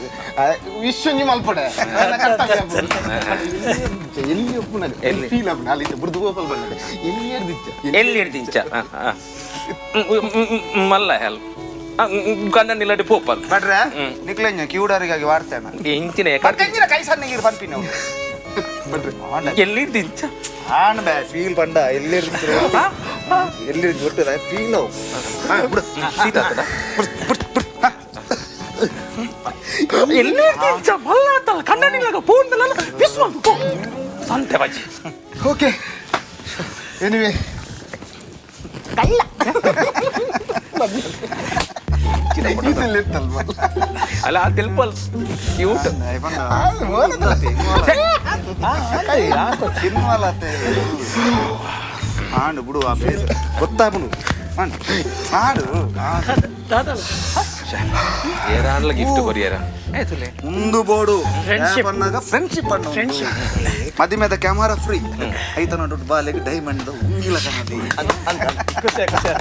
ವಿಶ್ವ ನಿಮ್ಮ ಅಲ್ಪಡೆ ಎಲ್ಲಿ ಒಪ್ಪುನ ಎಲ್ಲಿ? ಫೀಲ್ ಆಪುನ ಅಲ್ಲಿ ಬುರ್ದು ಗೋಪಾಲ್ ಬಣ್ಣ ಎಲ್ಲಿ ಎರ್ದಿಚ್ಚ ಎಲ್ಲಿ ಹಿಡ್ದಿಂಚ ಮಲ್ಲ ಹೆಲ್ ಗಂಡ ನಿಲ್ಲಡಿ ಪೋಪಲ್ ಭಟ್ರೆ ನಿಕ್ಲೆಂಜ ಕ್ಯೂಡರಿಗಾಗಿ ವಾಡ್ತೇನೆ ಇಂಚಿನ ಪಕ್ಕಂಜಿನ ಕೈ ಸಣ್ಣ ನೀರು ಪಂಪಿನ ಬಟ್ರೆ ಎಲ್ಲಿ ಹಿಡ್ದಿಂಚ ಆಣ್ ಬೇ ಫೀಲ್ ಪಂಡ ಎಲ್ಲಿ ಎಲ್ಲಿ ಒಟ್ಟು ಫೀಲ್ ಅವು ಬಿಡು ಶೀತ ಆಗ್ತದ ಎಲ್ಲಿ ಹಿಡ್ದಿಂಚ ಮಲ್ಲ ಅಂತಲ್ಲ ಕಣ್ಣ ನಿಲ್ಲಗ ಫೋನ್ ವಿಶ್ವ ಸಂತೆ ಬಾಜಿ ಓಕೆ ಎನಿವೆ ಕಳ್ಳ ಇತ್ತಲ್ವ ಅಲ್ಲ ಆ ತಿಲ್ಪಲ್ ಕ್ಯೂಟ್ ತಿನ್ನುವಲ್ಲತ್ತೆ ಆಂಡು ಬಿಡು ಆ ಬೇಜ ಗೊತ್ತಾಪುಂಡು ಆಂಡು ಆಡು ಏರಾನ್ಲ ಗಿಫ್ಟ್ ಕೊರಿಯರ ಆಯ್ತುಲೆ ಮುಂದು ಬೋಡು Friendship. ಅನ್ನಾಗ ಫ್ರೆಂಡ್ಶಿಪ್ ಅಣ್ಣ Friendship. ಮದಿಮೆದ ಕ್ಯಾಮರಾ ಫ್ರೀ ಐತನ ದುಡ್ಡು ಬಾಲೆಗೆ ಡೈಮಂಡ್ ಉಂಗಿಲ ಕಣದಿ ಖುಷಿ ಖುಷಿ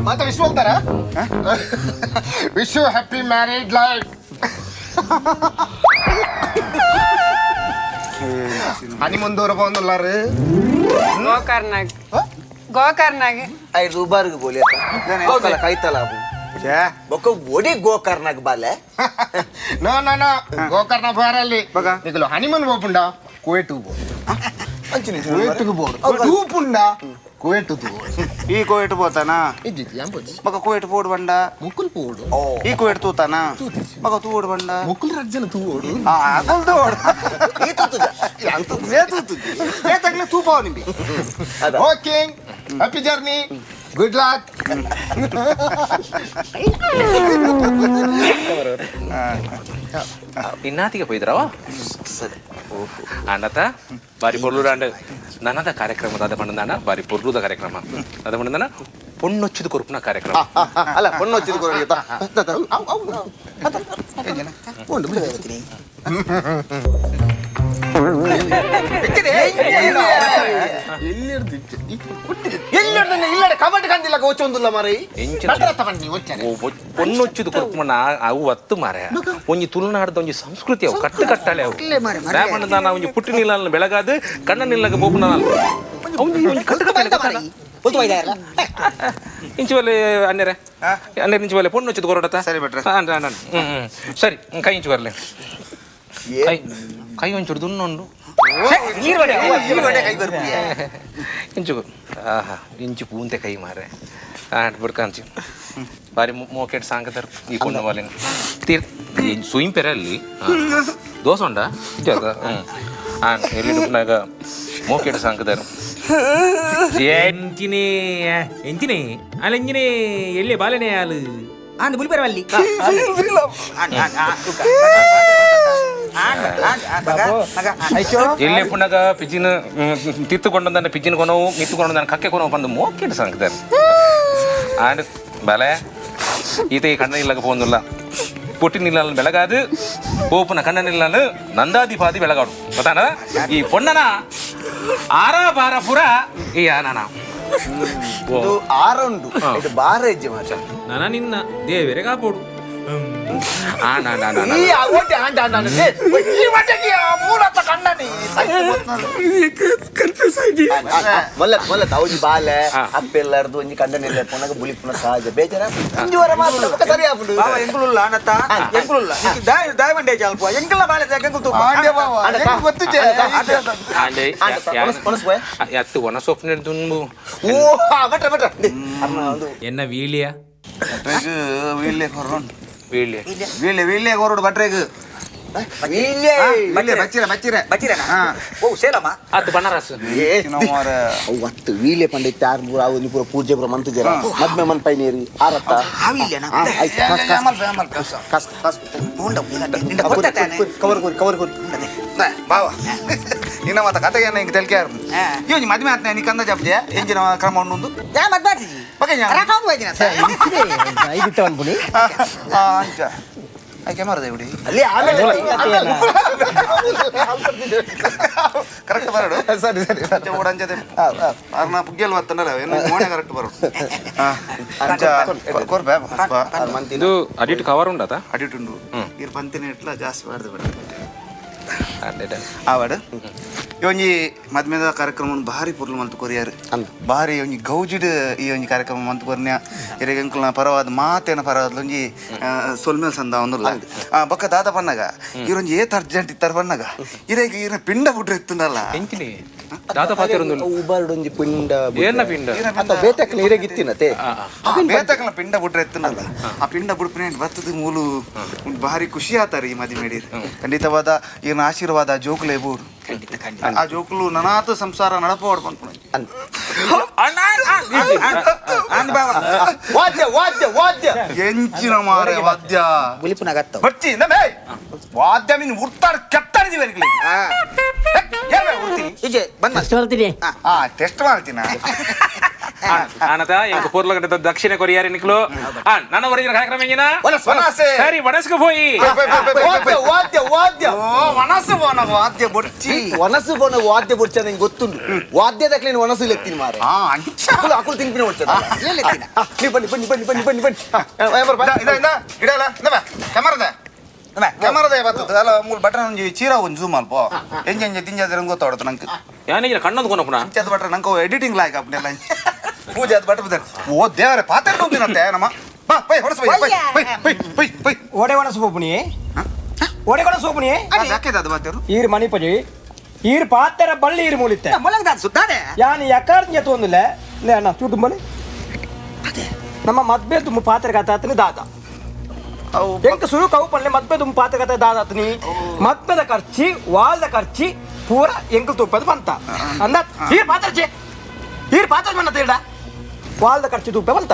ಮತ್ತೆ ವಿಶ್ವ ಅಂತಾರ wish happy married life honeymoon ದೂರ ಬಂದುಲ್ಲಾರು ಗೋಕರ್ನಾಗ್ ಗೋಕರ್ನಾಗ್ ಐದು ಉಬಾರ್ಗ್ ಬೋಲಿ ಅತ್ತ ಕೈತಲ ಬೊಕ್ಕ ಒಡಿ ಗೋಕರ್ನಾಗ್ ಬಾಲೆ ನೋ ನೋ ನೋ ಗೋಕರ್ಣ ಬಾರಲ್ಲಿ ಬಗ. ನಿಕಲು ಹನಿಮೂನ್ ಪೋಪುಂಡ ಕುವೇಟು ಪೋ ಕುವೇಟುಗೆ ಬೋಡು ತೂಪುಂಡ ಕುವೇಟು ತೂ ಈ ಕೋಯೆಟ್ ಪೋತಾನ ಇಜ್ಜಿ ಅಂಬುಜಿ ಮಗ ಕೋಯೆಟ್ ಪೋಡು ಬಂಡ ಮುಕ್ಕುಲ್ ಪೋಡು ಈ ಕೋಯೆಟ್ ತೂತಾನ ಮಗ ತೂಡು ಬಂಡ ಮುಕ್ಕುಲ್ ರಜ್ಜನ ತೂವೋಡು ಆ ಅಗಲ್ ತೂಡು ಈ ತೂತುಜ ಏ ತೂತುಜಿ ಏ ತಗ್ಲೆ ತೂಪಾವ ನಿಂಬಿ okay happy journey good luck ಇನ್ನಾತಿಗೆ ಪೋಯ್ದ್ರವ ಸರಿ ಅಂಡತ ಬಾರಿ ಪೊರ್ಲುಡ ಅಂಡ್ ನನದ ಕಾರ್ಯಕ್ರಮ ದಾದ ಪಂಡದಾನ ಬಾರಿ ಪೊರ್ಲುದ ಕಾರ್ಯಕ್ರಮ ದಾದ ಪಂಡದಾನ ಪೊಣ್ಣೊಚ್ಚಿದ ಕೊರುಪುನ ಕಾರ್ಯಕ್ರಮ ಅಲ್ಲ ಪೊಣ್ಣು ಹಚ್ಚಿದ ಕೊರಡಿ ಇಲ್ಲಡೆ ಕಬಡ್ಡಿ ಕಂದಿಲ್ಲ ಕೋಚೊಂದುಲ್ಲ ಮರೈ ಎಂಚಿನ ತಗೊಂಡು ಒಚ್ಚನೆ ಓ ಪೊಣ್ಣೊಚ್ಚಿದ ಕೊರುಪುನ ಅವು ಅತ್ತು ಮಾರೆ ಒಂಜಿ ತುಳುನಾಡ್ದ ಒಂಜಿ ಸಂಸ್ಕೃತಿ ಅವು ಕಟ್ಟು ಕಟ್ಟಾಳೆ ಅವು ದಾದ ಒಂಜಿ ಪುಟ್ಟಿ ನೀಲನ್ನ ಬೆಳಗಾದು ಕಣ್ಣ ನಿಲ್ಲಗ ಬೋಪುನ ಒಂಜಿ ಕಟ್ಟು ಕಟ್ಟಾಳೆ ಗೊತ್ತಲ್ಲ? ಇಂಚು ಬಲ್ಲೆ ಅನ್ನೆರೆ ಅನ್ನೆರೆ ಇಂಚು ಬಲ್ಲೆ ಪೊಣ್ಣು ಕೊರಡತ ಸರಿ ಭಟ್ರೆ. ಸರಿ ಕೈ ಇಂಚು ಬರಲೆ ಕೈ ಕೈ ಒಂಚೂರು ದುನ್ನುಂಡು ಕೈ ಬರ್ಪಿಯ ಇಂಚು ಆಹಾ ಇಂಚು ಪೂಂತೆ ಕೈ ಮಾರೆ ಬಿಡ್ಕಾಂಚಿ ಬಾರಿ ಮೋಕೆಟ್ ಸಾಂಕತರ್ ಈ ಪೊಣ್ಣು ಬಾಲಿನ ತೀರ್ ಸುಯಿಂ ಪೆರಲ್ಲಿ ದೋಸೆ ಉಂಡಾ ಆನ್ ಎಲ್ಲಿ ಡುಪ್ನಾಗ ಮೋಕೆಟ್ ಸಾಂಕತರ್ ಎಂಚಿನೇ ಎಂಚಿನೇ ಅಲ್ಲ ಎಂಜಿನೇ ಎಲ್ಲಿ ಬಾಲನೆ ಆಲು ಆಂದ್ ಬುಲ್ಪೆರವಲ್ಲಿ ಎಲ್ಲಿ ಪುನಗ ಪಿಜಿನ ತಿತ್ತುಕೊಂಡಂದಾನೆ ಪಿಜಿನ ಕೊನವು ಮಿತ್ತುಕೊಂಡಂದಾನೆ ಕಕ್ಕೆ ಕೊನವು ಬಂದು ಮೋಕೆಟ್ ಸಾಂಕತರ್ ಆಂಡ್ ಬಲೆ ಈತ ಈ ಕಣ್ಣ ಇಲ್ಲಗ ಪೋಂದುಲ್ಲ ಪೊಟ್ಟಿ ನಿಲ್ಲಲ್ಲ ಬೆಳಗಾದು ಪೋಪುನ ಕಣ್ಣ ನಿಲ್ಲಲು ನಂದಾದಿಪಾದಿ ಬೆಳಗಾಡು ಗೊತ್ತಾನ ಈ ಪೊಣ್ಣನ ಆರ ಬಾರ ಪುರ ಈ ಆನನ ಇದು ಆರ ಉಂಡು ಇದು ಬಾರ ಹೆಜ್ಜೆ ಮಾತ್ರ ನಾನ ನಿನ್ನ ದೇವರೇ ಕಾಪೋಡು ಆಣ ಈ ಓಟೆ ಆಂಡ ಆಂಡ ಆಂಡ. ಏ, ಈ ಒಟ್ಟೆಗೆ ಮೂಲತ್ತ ಕಣ್ಣನಿ ಕನ್ಫ್ಯೂಸ್ ಆಗಿ ಮೊಲ್ಲ ಮೊಲ್ಲ ತೌಜಿ ಬಾಲೆ ಹಾ. ಅಪ್ಪೆಲ್ಲಾರ್ದು ಒಂಜಿ ಕಂಡನಿಲ್ಲ ಪುನಗ ಬುಲಿಪುನ ಸಹಜ ಬೇಜಾರ ಒಂಜಿ ವಾರ ಮಾತ್ರ ಬೊಕ್ಕ ಸರಿ ಆಪುಂಡು ಬಾವ ಎಂಕುಲುಲ್ಲ ಅಣ್ಣತ್ತ ಎಂಕುಲುಲ್ಲ ದಾಯ ಮಂಡೆ ಅಲ್ಪ ಎಂಕಲ್ಲ ಬಾಲೆ ಎಂಕುಲು ತೂಪ ಗೊತ್ತಿದ್ದೆ ಒಣಸ್ ಪೋಯೆ ಅತ್ತು ಒಣ ಸೊಪ್ಪು ದುಂಬು ಓ ಬಟ್ರೆ ಬಟ್ರೆ ಅರ್ನ ಒಂದು ಎನ್ನ ವೀಲಿಯ ಭಟ್ರೆಗ್ ವೀಳ್ಯ ಕೊರೋಡು ವೀಳ್ಯ ವೀಳ್ಯ ವೀಳ್ಯ ಕೊರೋಡು ಭಟ್ರೆಗ್ ಬಚ್ಚಿರ ಬಚ್ಚಿರ ಬಚ್ಚಿರನಾ? ಓ ಸೇಲಮ್ಮ ಅತ್ತು ಬನಾರಸ್. ಅವು ಅತ್ತು ವೀಲೆ ಪಂಡಿತ್ ಯಾರು ಪೂರ ಅವು ಪೂರ ಪೂಜೆ ಪೂರ ಮಂತು ಜರ ಮದ್ಮೆ ಮನ್ಪೈ ನೀರು ಆರತ್ತ. ಆವಿಲ್ಲೇನಾ? ಆಯ್ತು, ಕಾಸು ಕಾಸು ಕಾಸು ನಿಂಡ ಕೊಡ್ತಾನೆ. ಕವರ್ ಕೊರಿ ಕವರ್ ಕೊರಿ. ಬಾವ ನಿನ್ನ ಮಾತ ಕತೆಗೆ ಹಿಂಗೆ ತೆಲ್ಕೆ ಯಾರು ಇವ್ ಮದ್ವೆ ಆತ್ನ ನೀ ಕಂದ ಜಪ್ಜೆ ಎಂಜಿನ ಕ್ರಮ ಉಂಡು. ಯಾ ಮದ್ವೆ ಆತಿಜಿ. ಬಗೆ ಯಾ. ರಕಾಂಗ್ ಹೋಯ್ದಿನ ಐದಿತ್ತ ಅನ್ಬುನಿ. ಅಂಚ I ಕ್ಯಾಮರದ ಇಡಿ. ಅಲ್ಲಿ ಆಮೇಲೆ ಕರೆಕ್ಟ್ ಬರಡು. ಸರಿ ಸರಿ. ಓಡಂಜದೆ ಅರ್ನ ಪುಗ್ಗೆಲ್ ಬತ್ತಂಡಲ್ಲ ಏನು ಮೋಣೆ ಕರೆಕ್ಟ್ ಬರಡು. ಅಂಚ ಕೊರ್ಬೆ. ಇದು ಅಡಿಟ್ ಕವರ್ ಉಂಡತ. ಅಡಿಟ್ ಉಂಡು ಇರ್ ಪಂತಿನ ಇಟ್ಲ ಜಾಸ್ತಿ ಬಾರ್ದು ಬೇಡ ಆವಾಡು. ಈ ಒಂಜಿ ಮದ್ಮೆದ ಕಾರ್ಯಕ್ರಮ ಭಾರಿ ಪೊರ್ಲು ಮಂತು ಕೊರಿಯಾರು, ಭಾರಿ ಒಂಜಿ ಗೌಜಿಡ್ ಈ ಒಂಜಿ ಕಾರ್ಯಕ್ರಮ ಮಂತು ಕೊರ್ನ್ಯ. ಇರೆಗ್ ಎಂಕುಲ್ನ ಪರವಾದ ಮಾತೇನ ಪರವಾದ ಒಂಜಿ ಸೊಲ್ಮೇಲ್ ಸಂದ ಒಂದುಲ್ಲ ಬೊಕ್ಕ ದಾದ ಪನ್ನಗ ಇರೊಂಜಿ ಏತ್ ಅರ್ಜೆಂಟ್ ಇತ್ತರ ಪನ್ನಗ ಇರೆಗ್ ಇರ ಪಿಂಡ ಬುಡ್ರೆ ಇತ್ತುಂಡಲ್ಲ. ಎಂಚಿನಿ ದಾದ ಪಾತೆರೊಂದು? ಉಬಾರ್ಡೊಂಜಿ ಪಿಂಡ. ಏನ ಪಿಂಡ? ಅತ್ತ ಬೇತಕ್ಲ ಇರೆಗಿತ್ತಿನತೆ. ಬೇತಕಲ ಪಿಂಡ ಬುಡ್ರೆ ಇತ್ತುಂಡಲ್ಲ, ಆ ಪಿಂಡ ಬುಡ್ಪಿನ ಬತ್ತದ ಮೂಲು ಭಾರಿ ಖುಷಿ ಆತಾರೆ ಈ ಮದಿ ಮೇಡಿರ್. ಖಂಡಿತವಾದ ಈಗಿನ ಆಶೀರ್ವಾದ ಜೋಕುಲೇ ಬೋಡು, ಆ ಜೋಕುಲು ನನಾತ ಸಂಸಾರ ನಡಪೋಡ್ ಪನ್ಪುಣ. ವಾದ್ಯ ವಾದ್ಯ ವಾದ್ಯ ಎಂಚಿನ ಮಾರೆ ವಾದ್ಯ. ಬುಲಿಪುನಗತ್ತ ಬಚ್ಚಿ ಇಂದ ವಾದ್ಯ ಮೀನ್ ಉರ್ತಾಡ್ ಕೆತ್ತಾಡಿದೀವಿ ಅವರಿಗೆ. ಇಜೆ ಬಂದ್. ಹೇಳ್ತೀನಿ. ಹಾ ಟೆಸ್ಟ್ ಮಾಡ್ತೀನ. ಆನತ ಎಂಕ ಪೊರ್ಲ ಗಂಟೆ ದಕ್ಷಿಣ ಕೊರಿಯಾರಿ ನಿಕ್ಲು ನನ್ನ ಒರಿಜಿನಲ್ ಕಾರ್ಯಕ್ರಮ ಎಂಜಿನ ಸರಿ ವನಸ್ಕು ಪೋಯಿ. ವಾದ್ಯ ವಾದ್ಯ ವಾದ್ಯ. ವನಸು ಬೋನ ವಾದ್ಯ ಬೊಚ್ಚಿ. ವನಸು ಬೋನ ವಾದ್ಯ ಬೊಚ್ಚ ನಂಗೆ ಗೊತ್ತುಂಟು. ವಾದ್ಯದಕ್ಲೇನು ವನಸು ಲೆತ್ತೀನಿ ಮಾರೆ. ಅಕುಲು ಅಕುಲು ತಿನ್ಪಿನ ಬೊಚ್ಚ. ನೀವು ಬನ್ನಿ ಬನ್ನಿ ಬನ್ನಿ ಬನ್ನಿ ಬನ್ನಿ ಬನ್ನಿ. ಇಡಲ್ಲ ಕ್ಯಾಮರದ ಕ್ಯಾಮರದ ಬರ್ತದೆ ಅಲ್ಲ ಮೂಲ ಬಟನ್ ಒಂಜಿ ಚೀರ ಒಂಜಿ ಜೂಮ್ ಅಲ್ಪ ಎಂಜ ಎಂಜ ತಿಂಜಾದ್ರೆ ಗೊತ್ತಾಡ್ತು ನಂಗೆ. ಯಾನಿಗೆ ಕಣ್ಣೊಂದು ಕೊನಪುನ ಅಂಚದ ಬಟ್ರೆ ನಂಗೆ ಎಡಿಟಿಂಗ್ ಲಾಯ್ಕ್ ಅಪ್ನೆಲ್ಲ ಪೂಜೆ ಅದು ಬಟ್ರೆ ಬಿದ್ದಾರೆ. ಓ ದೇವರೇ ಪಾತ್ರೆ ತುಂಬಿನಂತೆ ನಮ್ಮ ಬಾ Pai ಹೊರಸು pi pi pi pi pi pi. ಓಡೆ ಒಣ ಸೋಪುನಿ ಓಡೆ ಕೊಡ ಸೋಪುನಿ. ಯಾಕೆ ಅದು ಬಾತೇರು? ಈರ್ ಮಣಿಪಜಿ ಈರ್ ಪಾತ್ರೆ ಬಳ್ಳಿ ಈರ್ ಮೂಲಿತ್ತೆ ಮೊಲಗದ ಸುತ್ತಾನೆ. ಯಾನ್ ಯಕಾರ ತೊಂದಿಲ್ಲ ಲೇ ಅಣ್ಣ ಚೂಟು ಬಲಿ ನಮ್ಮ ಮದ್ಬೆ ತುಂಬ ಪಾತ್ರೆ ಕಥಾತನಿ ದಾದ ಎಂಕ ಸುರು ಕವು ಪಲ್ಲೆ ಮದ್ಬೆ ತುಂಬ ಪಾತ್ರೆ ಕಥೆ ದಾದಾತನಿ ಮದ್ಬೆದ ಖರ್ಚಿ ವಾಲ್ದ ಖರ್ಚಿ ಪೂರ ಎಂಕಲ್ ತುಪ್ಪದ ಬಂತ ಅಂದ ಈರ್ ಪಾತ್ರೆ ಚೆ ಈರ್ ಪಾತ್ರೆ ಮನ್ನ ತೀರ್ಡ ವಾಲ್ದ ಖರ್ಚು ತುಪ್ಪ ಬಂತ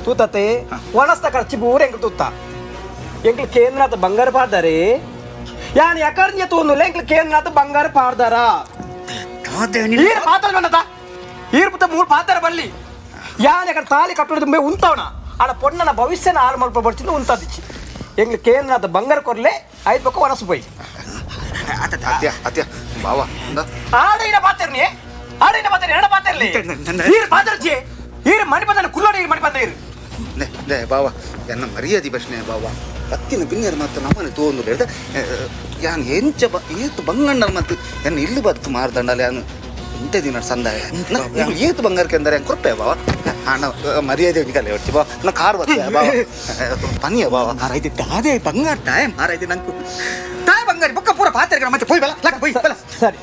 ತೂತತೆ ಒಣಸ್ದ ಖರ್ಚು ಪೂರ ಎಂಕಲ್ ತುತ್ತ ಎಂಕಲ್ ಕೇಂದ್ರಾತ ಬಂಗಾರ ಪಾಡ್ದಾರೆ ಯಾನ್ ಯಕರ್ಂಜ ತೂಂದುಲ್ಲ ಎಂಕಲ್ ಕೇಂದ್ರಾತ ಬಂಗಾರ ಪಾಡ್ದಾರ ಈರ್ ಪಾತ್ರೆ ಮನ್ನತ ಈರ್ ಪುತ್ತ ಮೂರು ಪಾತ್ರೆ ಬಲ್ಲಿ ಯಾನ್ ಎಕಡೆ ತಾಲಿ ಕಟ್ಟುದು ತುಂಬ ಉಂತವಣ ಆಡ ಪೊಣ್ಣನ ಭವಿಷ್ಯನ ಹಾಳು ಮಲ್ಪ ಬರ್ತಿದ್ದು ಉಂತದಿಚ್ಚಿ ಎಂಗ್ಲು ಕೇಂದ್ರಾತ ಬಂಗಾರ ಕೊರ್ಲೆ ಐದು ಪಕ್ಕ ಒಣಸು ಪೋಯಿ. ಅತ್ಯ ಅತ್ಯ ಬಾವ ಆಡ ಪಾತಿರ್ನಿ ಆಡ ಪಾತಿರ್ ಎಡ ಪಾತಿರ್ಲಿ ಈರ್ ಪಾತಿರ್ಚಿ ಈರ್ ಮಣಿ ಬಂದನ ಕುಲ್ಲೋಡಿ ಈರ್ ಮಣಿ ಬಂದ ಈರ್ ಲೇ ಲೇ ಬಾವ ಎನ್ನ ಮರ್ಯಾದೆ ಪ್ರಶ್ನೆ ಬಾವ ಪತ್ತಿನ ಬಿನ್ಯರ್ ಮಾತ್ರ ನಮ್ಮನೆ ತೋಂದು ಹೇಳ್ದೆ ಯಾನ್ ಎಂಚ ಬ ಏತು ಬಂಗಣ್ಣನ ಮತ್ತು ಎನ್ನ ಇಲ್ಲಿ ಬತ್ತು ಮಾರ್ದಂಡಲ್ಲ ಯಾನು ಇಂಥ ದಿನ ಸಂದಾಯ ಏತು ಬಂಗಾರಕ್ಕೆ ಅಂದರೆ ಕೊರ್ಪೆ ಬಾವ ಅಣ್ಣ ಮರ್ಯಾದೆ ಒಂಜಿ ಕಲೆ ಹೊಡ್ಚಿ ಬಾವ ನಾ ಕಾರ್ ಬತ್ತೆ ಬಾವ ಪನಿಯ ಬಾವ. ಮಾರಾಯ್ತಿ ತಾದೇ ಬಂಗಾರ ತಾಯ್ ಮಾರಾಯ್ತಿ ನಂಕು ತಾಯ್ ಬಂಗಾರ ಬೊಕ್ಕ ಪೂರ ಪಾತ್ರೆ ಮತ್ತೆ ಪೋಯ್ ಬಲ ಲಕ್ಕ ಪೋಯ್ ಬಲ. ಸರಿ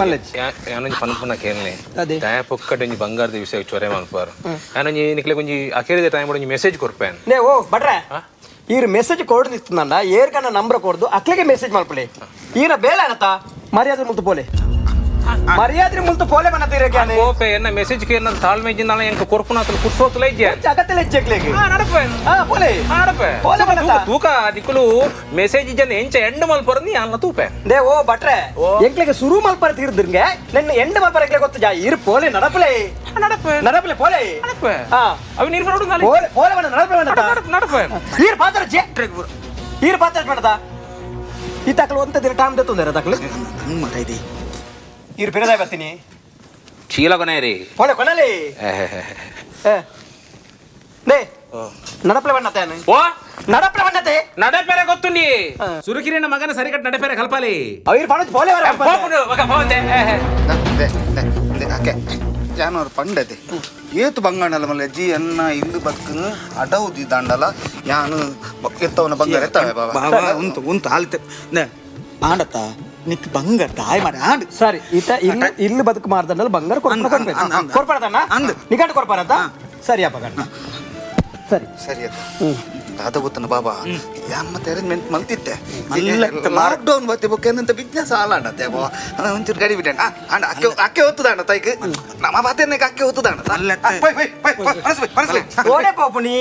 ಮಲ್ಲಜ್ಜಿ ಯಾನೊಂಜಿ ಪನ್ಪುನ ಕೇಳನೆ ಅದೇ. ದಾಯ ಪೊಕ್ಕಡೆ ಒಂಜಿ ಬಂಗಾರದ ವಿಷಯ ಚೊರೆ ಮನ್ಪಾರು ಯಾನೊಂಜಿ ನಿಕ್ಲೆ ಒಂಜಿ ಅಕೇರಿದ ಟೈಮ್ ಒಂಜಿ ಮೆಸೇಜ್ ಕೊರ್ಪೇನ್. ನೇ ಓ ಬಟ್ರೆ ಈರ್ ಮೆಸೇಜ್ ಕೊಡ್ದು ನಿತ್ತಂಡ ಏರ್ಕನ್ನ ನಂಬರ್ ಕೊಡ್ದು ಅಕ್ಲೆಗೆ ಮೆಸೇಜ್ ಮಲ್ಪಲೆ ಈನ ಬೇಲೆ ಅನತ ಮರ್ಯಾದೆ ಮುಲ್ತು ಪೋಲೆ ಮರ್ಯಾದೆ ಮುಲ್ತು ಪೋಲೆ ಮನ್ನ ತೀರಕ್ಕೆ ಯಾನೆ ಕೋಪೆ ಎನ್ನ ಮೆಸೇಜ್ ಕೇರ್ನ ತಾಳ್ಮೆ ಜಿಂದಾಳ ಎಂಕ ಕೊರ್ಪುನ ಅತಲು ಕುರ್ಸೋತುಲ ಇಜ್ಜೆ. ಅಗತ್ಯ ಹೆಚ್ಚಕ್ಲೆಗೆ ನಡಪೇನ್. ಹಾ ಪೋಲೆ ನಡಪೆ ಪೋಲೆ ಮನ್ನತ. ತೂಕ ನಿಕುಲು ಮೆಸೇಜ್ ಇಜ್ಜನ ಎಂಚ ಎಂಡ್ ಮಲ್ಪರ ನೀ ಅನ್ನ ತೂಪೆ. They ಓ ಬಟ್ರೆ ಎಂಕ್ಲೆಗೆ ಸುರು ಮಲ್ಪರ ತೀರ್ದಿರ್ಗೆ ನನ್ನ ಎಂಡ್ ಮಲ್ಪರ ಎಂಕ್ಲೆ ಗೊತ್ತು ಜಾ ಈರ್ ಪೋಲೆ ನಡಪಲೆ ನಡಪೆ ನಡಪಲೆ ಪೋಲೆ ನಡಪೆ ಹಾ ಅವಿ ನೀರು ಬರೋಡು ನಾಳೆ ಪೋಲೆ ಪೋಲೆ ಮನ್ನ ನಡಪಲೆ ಮನ್ನತ ನಡಪೆ ಈರ್ ಪಾತ್ರ ಚೆ ಈರ್ ಪಾತ್ರ ಮನ್ನತ ಈ ತಕಲು ಒಂತ ದಿನ ಟೈಮ್ ದತ್ತುಂದರ ತಕಲು ಮಾರಾಯ್ತಿ ಈರ್ ಪಿರದಾಯ್ ಬರ್ತೀನಿ ಚೀಲ ಕೊನೆ ರೀ ಪೋಲೆ ಕೊನಲಿ ನೇ ನಡಪಲೆ ಬಣ್ಣತೆ ಓ ನಡಪಲೆ ಬಣ್ಣತೆ ನಡಪೆರೆ ಗೊತ್ತುಂಡಿ ಸುರುಕಿರಿನ ಮಗನ ಸರಿಕಟ್ ನಡಪೆರೆ ಕಲ್ಪಾಲಿ ಅವ್ರು ಪಣ ಪೋಲೆ ವರ ಹೋಪುಡು ఒక పోಂದೆ they they they ಅಕ್ಕೆ ಜಾನವಾರು ಪಂಡದೆ ಏತು ಬಂಗಾಣಲ್ಲ ಮಲ್ಲ ಜಿ ಅನ್ನ ಇಂದು ಬಕ್ಕನು ಅಡವು ದಾಂಡಲ ಯಾನು ಎತ್ತವನ ಬಂಗಾರ ಎತ್ತವೆ ಬಾಬಾ. ಬಾವ ಉಂತು ಉಂತು ಆಲ್ತೆ ಆಂಡತ್ತ ನಿಕ್ ಬಂಗಾರ ತಾಯ್ ಮಾಡ ಆಂಡ್. ಸರಿ ಈತ ಇಲ್ಲಿ ಇಲ್ಲಿ ಬದುಕು ಮಾರ್ದಂಡಲ್ಲ ಬಂಗಾರ ಕೊರ್ಪಣ ಅಂದ್, ಅಂದ್. ಕೊರ್ಪಣದಣ್ಣ ಅಂದ್. ನಿಗಂಟು ಕೊರ್ಪಣದ ಸರಿ ಅಪ್ಪ ಗಂಡ ಸರಿ. ಸರಿ ಅತ್ತ. ದಾದ ಗೊತ್ತನ ಬಾಬಾ, ಮತ್ತೆ ಅರೇಂಜ್ಮೆಂಟ್ ಮಲ್ತಿತ್ತೆ. ಲಾಕ್ಡೌನ್ ಬತ್ತೆ ಬೊಕ್ಕ ಏನಂತ ಬಿಸ್ನೆಸ್ ಆಲಾಂಡ ತೇಬೋ ಒಂಚೂರು ಗಡಿ ಬಿಟ್ಟೆ ಅಂಡ ಅಕ್ಕೆ ಅಕ್ಕೆ ಒತ್ತುದಾಂಡ ತೈಕ್ ನಮ್ಮ ಬಾತೆನ್ನೆ ಅಕ್ಕೆ ಒತ್ತುದಾಂಡ. ಓಡೆ ಪೋಪುನಿ,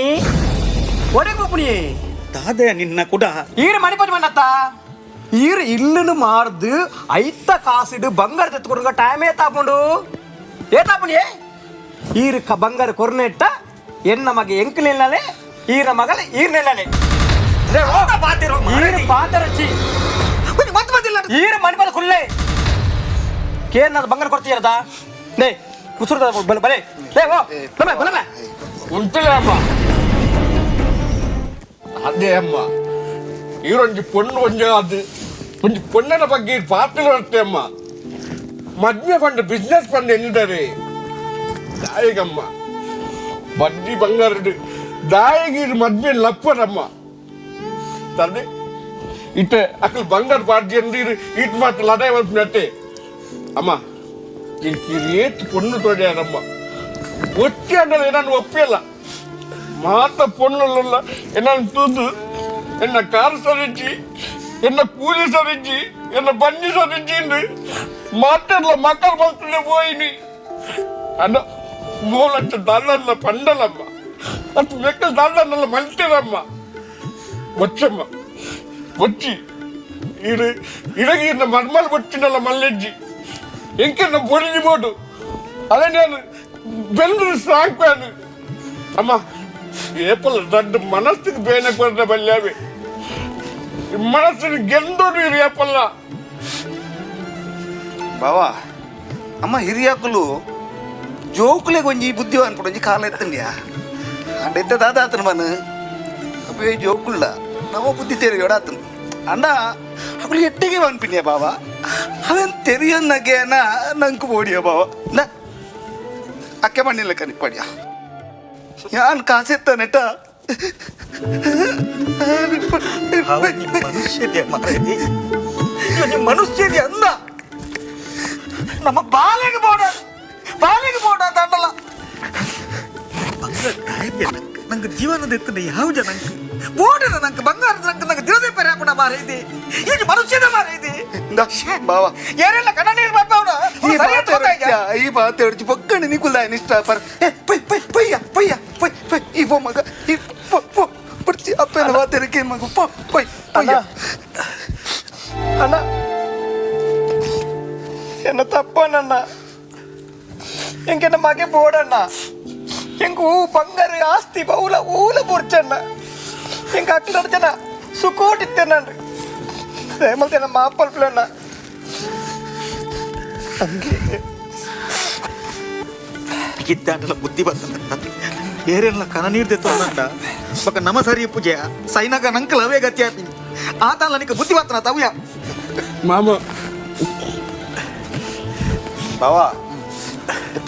ಓಡೆ ಪೋಪುನಿ. ದಾದೆ ನಿನ್ನ ಕುಡ ಈರು ಮಣಿಪತಿ ಮಣ್ಣತ್ತ ಈರು ಇಲ್ಲನು ಮಾರ್ದು ಐತ ಕಾಸಿಡು ಬಂಗಾರ ತೆತ್ಕೊಡುಗ ಟೈಮೇ ತಾಪುಂಡು ಏ ತಾಪುಣಿ. ಈರು ಬಂಗಾರ ಕೊರ್ನೆಟ್ಟ ಎನ್ನ ಮಗ ಎಂಕಲಿಲ್ಲಲೆ, ಈರ ಮಗಲ ಈರ್ನೆಲ್ಲಲೆ. ಈರು ಪಾತರಚ್ಚಿ ಈರು ಮಣಿಪದ ಕುಲ್ಲೆ ಕೇರ್ನದ ಬಂಗಾರ ಕೊಡ್ತೀರದ ನೇ ಕುಸುರದ ಬಲೆ ಬಲೆ ಲೇ ಓ ಬಲಮೆ ಬಲಮೆ ಉಂಟಲೇ ಅಮ್ಮ. ಅದೇ ಅಮ್ಮ, ಈರೊಂಜಿ ಪೊಣ್ಣು ಒಂಜಿ ಅದು ಒಂಜಿ ಪೊಣ್ಣನ ಬಗ್ಗೆ ಪಾತ್ರ ಬರುತ್ತೆ ಅಮ್ಮ. ಮದ್ವೆ ಪಂಡ ಬಿಸ್ನೆಸ್ ಪಂಡ ಎನ್ನಿದ್ದಾರೆ ದಾಯಿಗಮ್ಮ ಬಡ್ಡಿ ಬಂಗಾರಡು ದಾಯಿಗೆ ಮದ್ವೆ ಲಪ್ಪರಮ್ಮ ತಂದೆ ಇಟ್ಟೆ ಅಕ್ಕಲು ಬಂಗಾರ ಪಾಡ್ಜಿ ಅಂದ್ರೆ ಇಟ್ಟು ಮಾತ್ರ ಲಡಾಯಿ ಮಲ್ಪಿನಟ್ಟೆ ಅಮ್ಮ. ಏತ್ ಪೊಣ್ಣು ತೋಡ್ಯಾರಮ್ಮ ಒಟ್ಟಿ ಅಂದ್ರೆ ನಾನು ಒಪ್ಪಿಲ್ಲ ಮಾತ ಪೊಣ್ಣುಲ್ಲ ಎನ್ನ ತೂದು ಎನ್ನ ಕಾರ್ ಸರಿಚಿ ಎನ್ನ ಕೂಲಿ ಸರಿಚಿ ಎನ್ನ ಬನ್ನಿ ಸರಿಚಿ ಮಾತೆಲ್ಲ ಮಕ್ಕಳು ಬರ್ತದೆ ಪೋಯಿನಿ ಅನ್ನ ಮೂಲಂಚ ದಲ್ಲಲ್ಲ ಪಂಡಲಮ್ಮ ಅದು ಮೆಕ್ಕ ದಲ್ಲನ್ನೆಲ್ಲ ಮಲ್ತಿರಮ್ಮ ಬೊಚ್ಚಮ್ಮ ಬೊಚ್ಚಿ ಇರು ಇಡಗಿ ಇನ್ನ ಮರ್ಮಲ್ ಬೊಚ್ಚಿನಲ್ಲ ಮಲ್ಲೆಜ್ಜಿ ಎಂಕೆನ್ನ ಬೊರಿಜಿ ಬೋಡು ಅದೇ ನಾನು ಬೆಂದ್ರು ಸಾಕ್ಬೇನು ಅಮ್ಮ. ಏಪಲ್ ದೊಡ್ಡ ಮನಸ್ಸಿಗೆ ಬೇನೆ ಕೊಡ್ರೆ ಬಲ್ಯಾವೆ ಮನಸ್ಸಿನ ಗೆಂದೋಡು ಇರು ಏಪಲ್ಲ. ಬಾವಾ, ಅಮ್ಮ ಹಿರಿಯಾಕುಲು ಜೋಕುಲೆಗ್ ಒಂಜಿ ಬುದ್ಧಿ ಅನ್ಪುಡು ಒಂಜಿ ಕಾಲ ಎತ್ತಂಡ್ಯಾ ಅಂಡ ಇತ್ತ ದಾದ ಆತನ ಮನ ಅಪ್ಪೇ ಜೋಕುಳ್ಳ ನವ ಬುದ್ಧಿ ತೆರಿಯೋಡ ಆತನು ಅಂಡ ಅಕುಲು ಎಟ್ಟಿಗೆ ಅನ್ಪಿನಿಯ ಬಾವಾ. ಅವೇನ್ ತೆರಿಯನ್ನಗೇನ ನಂಕು ಬೋಡಿಯ ಬಾವ ನ ಅಕ್ಕೆ ಮಣ್ಣಿಲ್ಲ ಕನಿಪಡಿಯ ಯಾನ್ ಕಾಸೆತ್ತನೆಟ ಮನುಷ್ಯದೆ ಮನುಷ್ಯದೆ ಅಂದ ನಮ್ಮ ಬಾಲೆಗೆ ಬೋಡ ಬಾಲೆಗೆ ಬೋಡ ಅಂತ ಬಂಗಾರ ನಂಗೆ ಜೀವನದ ಎತ್ತನ ಯಾವ ಜನ ಬೋಡರ ನಂಗೆ ಬಂಗಾರದ ನಂಗೆ ನಂಗೆ ದಿನದೇ ಪರ್ಯಾಪಣ ಮಾರ ಇದೆ ಈಗ ಮನುಷ್ಯದ ಮಾರ ಇದೆ ಬಾವಾ ಏನೆಲ್ಲ ಕಣ್ಣ ನೀರು ಬರ್ತಾವಣ ಈ ಬಾತೆ ಹೊಡಿಚು ಪಕ್ಕಣಿ ನಿಕುಲ್ದ ನಿಷ್ಠ ಪರ್ ಪೈ ಪೈ ಪಯ್ಯ ಪಯ್ಯ ಪೈ ಪೈ ಈ ಪೋ ಮಗ ಈ ಪೋ ಪೋ ಪಡ್ಚಿ ಅಪ್ಪನ ಬಾತೆರಕ್ಕೆ ಮಗ ಪೋ ಪೈ ಪಯ್ಯ. ಅಣ್ಣ என்ன ತಪ್ಪನಣ್ಣ ಎಂಕೆನ್ನ ಮಗೆ ಬೋಡಣ್ಣ ಎಂಕ್ ಹೂ ಬಂಗಾರ ಆಸ್ತಿ ಬೌಲ ಊಲ ಬೊಡ್ಚಣ್ಣ ಎಂಕ್ ಅಕ್ಲ ಜನ ಸುಖೋಟಿತ್ತೇನಣ್ಣ ರೇಮಲ್ತೇನ ಮಾಪಲ್ಪ್ಲಣ್ಣ. ಗಿದ್ದಾಟಲ ಬುದ್ಧಿ ಬರ್ತಂತ ಏರೆಲ್ಲ ಕನ ನೀರ್ದೆ ತೊಂದಂಡ ಬೊಕ ನಮ ಸರಿ ಪೂಜೆ ಸೈನಗ ನಂಕಲ್ ಅವೇ ಗತಿ ಆಪಿನಿ ಆತಲ್ಲ ನಿಕ ಬುದ್ಧಿ ಬರ್ತನ ತವ್ಯ ಮಾಮ ಬಾವಾ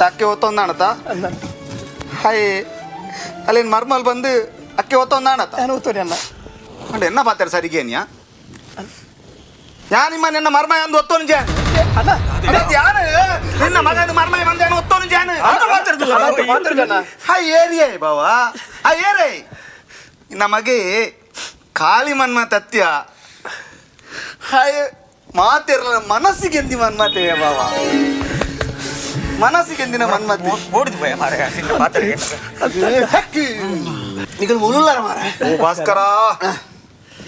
ಅಕ್ಕೆ ಒತ್ತೊಂದಾಣತ ಹಾಯ್ ಅಲ್ಲೇನು ಮರ್ಮಲ್ ಬಂದು ಅಕ್ಕೆ ಒತ್ತೊಂದಾಣತ ನಾನು ಒತ್ತೋನಿ ಅಣ್ಣ ಅಂಡ ಎನ್ನ ಪಾತಾರೆ ಸರಿಗೇನಿಯಾ ಯಾ ನಿಮ್ಮ ನಿನ್ನ ಮರ್ಮ ಅಂದು ಒತ್ತೋನು ಜಾನ್ ಯಾರು ನಿನ್ನ ಮಗನ ಮರ್ಮ ಬಂದೇನು ಒತ್ತೋನು ಜಾನ್ ಹಾಯ್ ಏರಿಯೇ ಬಾವಾ ಆ ಏರೇ ನಮಗೆ ಕಾಳಿ ಮನ್ಮ ತತ್ಯ ಹಾಯ್ ಮಾತಿರಲ್ಲ ಮನಸ್ಸಿಗೆ ಎಂದಿ ಮನ್ಮತೆ ಬಾವಾ ಮನಸ್ಸಿಗೆ ಎಂದಿನ ಮನ್ಮತೆ ಓಡಿದ್ ಭಯ ಮಾರ ನಿಗಲ್ ಮುಳುಲ್ಲಾರ ಮಾರ. ಓ ಭಾಸ್ಕರ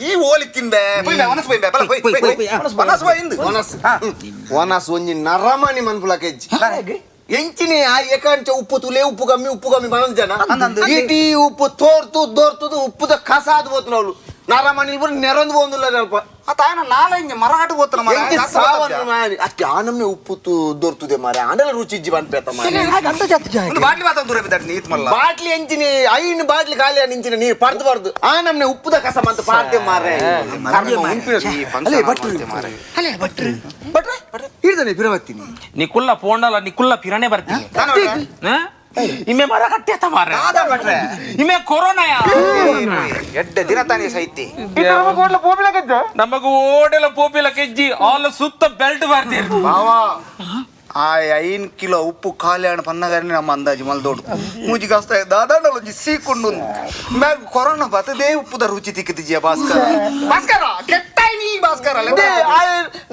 ಈ ಓಲಿ ತಿಂಬೆ ಪೊಯ್ ಬೆ ವನಸ್ ಪೊಯ್ ಬೆ ಬಲ ಪೊಯ್ ಪೊಯ್ ವನಸ್ ಪೊಯ್ ಇಂದು ವನಸ್ ವನಸ್ ಒಂಜಿ ನರಮನಿ ಮನ್ಪುಲ ಕೆಜ್ಜಿ ಎಂಚಿನಿ ಆ ಏಕಾಂಚ ಉಪ್ಪು ತುಲೆ ಉಪ್ಪು ಕಮ್ಮಿ ಉಪ್ಪು ಕಮ್ಮಿ ಮನನ್ ಜನ ಇಡೀ ಉಪ್ಪು ತೋರ್ತು ದೋರ್ತುದು ಉಪ್ಪುದ ಕಸ ಅದು ಬೋತನವಳು ನರಮನಿ ಪೂರ ನೆರಂದು ಪೋಂದುಲ್ಲ ಅಲ್ಪ. ಆ ತಾಯನ ನಾಳೆ ಇಂಜ ಮರಾಟ ಬೋತನ ಮರ ಎಂಚಿ ಸಾವನ್ನ ಮಾರಿ ಅತ್ತೆ ಆನಮ್ನೆ ಉಪ್ಪು ದೊರ್ತುದೆ ಮಾರೆ ಆಂಡಲ ರುಚಿ ಇಜ್ಜಿ ಪನ್ಪೇತ ಮಾರೆ. ಒಂದು ಬಾಟ್ಲಿ ಮಾತ್ರ ದೂರ ಬಿದ್ದಾಡಿ ನೀತ್ ಮಲ್ಲ ಬಾಟ್ಲಿ ಎಂಚಿನಿ ಐನ್ ಬಾಟ್ಲಿ ಖಾಲಿ ನಿಂಚಿನ ನೀರು ಪರ್ದು ಪರ್ದು ಆ ನಮ್ನೆ ಉಪ್ಪುದ ಕಸ ಮಂತ ಪಾಡ್ದೆ ಮಾರೆ. ಅಲ್ಲೇ ಭಟ್ರು ಅಲ್ಲೇ ಭಟ್ರು ಭಟ್ರೆ ಹಿಡ್ದಾನೆ ಬಿರವತ್ತೀನಿ ನಿಕುಲ್ಲ ಪೋಂಡಲ್ಲ ನಿಕುಲ್ಲ ಪಿರನೆ ಬರ್ತೀನಿ ಇಮ್ಮೆ ಮರ ಕಟ್ಟೆತ್ತ ಮಾರ್ರೆ ಇಮ್ಮೆ ಕೊರೋನಾ ಎಡ್ಡೆ ದಿನ ತಾನೇ ಸೈತಿ ನಮಗ ಓಡೆಲ್ಲ ಪೋಪಿಲ ಕೆಜ್ಜಿ ಆಲ್ ಸುತ್ತ ಬೆಲ್ಟ್ ಬರ್ತೀರಿ. ಬಾವಾ ಆ 5 ಕಿಲೋ ಉಪ್ಪು ಖಾಲಿ ಪನ್ನಗಾರನೆ ನಮ್ಮ ಅಂದಾಜು ಮಲ್ದೋಡು. ಮೂಜಿ ಕಾಸ್ತ ದಾದಾಂಡಲ ಒಂಜಿ ಸೀಕೊಂಡು ಮ್ಯಾಗ್ ಕೊರೋನಾ ಬತ್ತದೇ ಉಪ್ಪುದ ರುಚಿ ತಿಕ್ಕಿತಿಜಿಯ ಭಾಸ್ಕರ. ಭಾಸ್ಕರ, ಕೆಟ್ಟಾಯ್ ನೀ ಭಾಸ್ಕರ.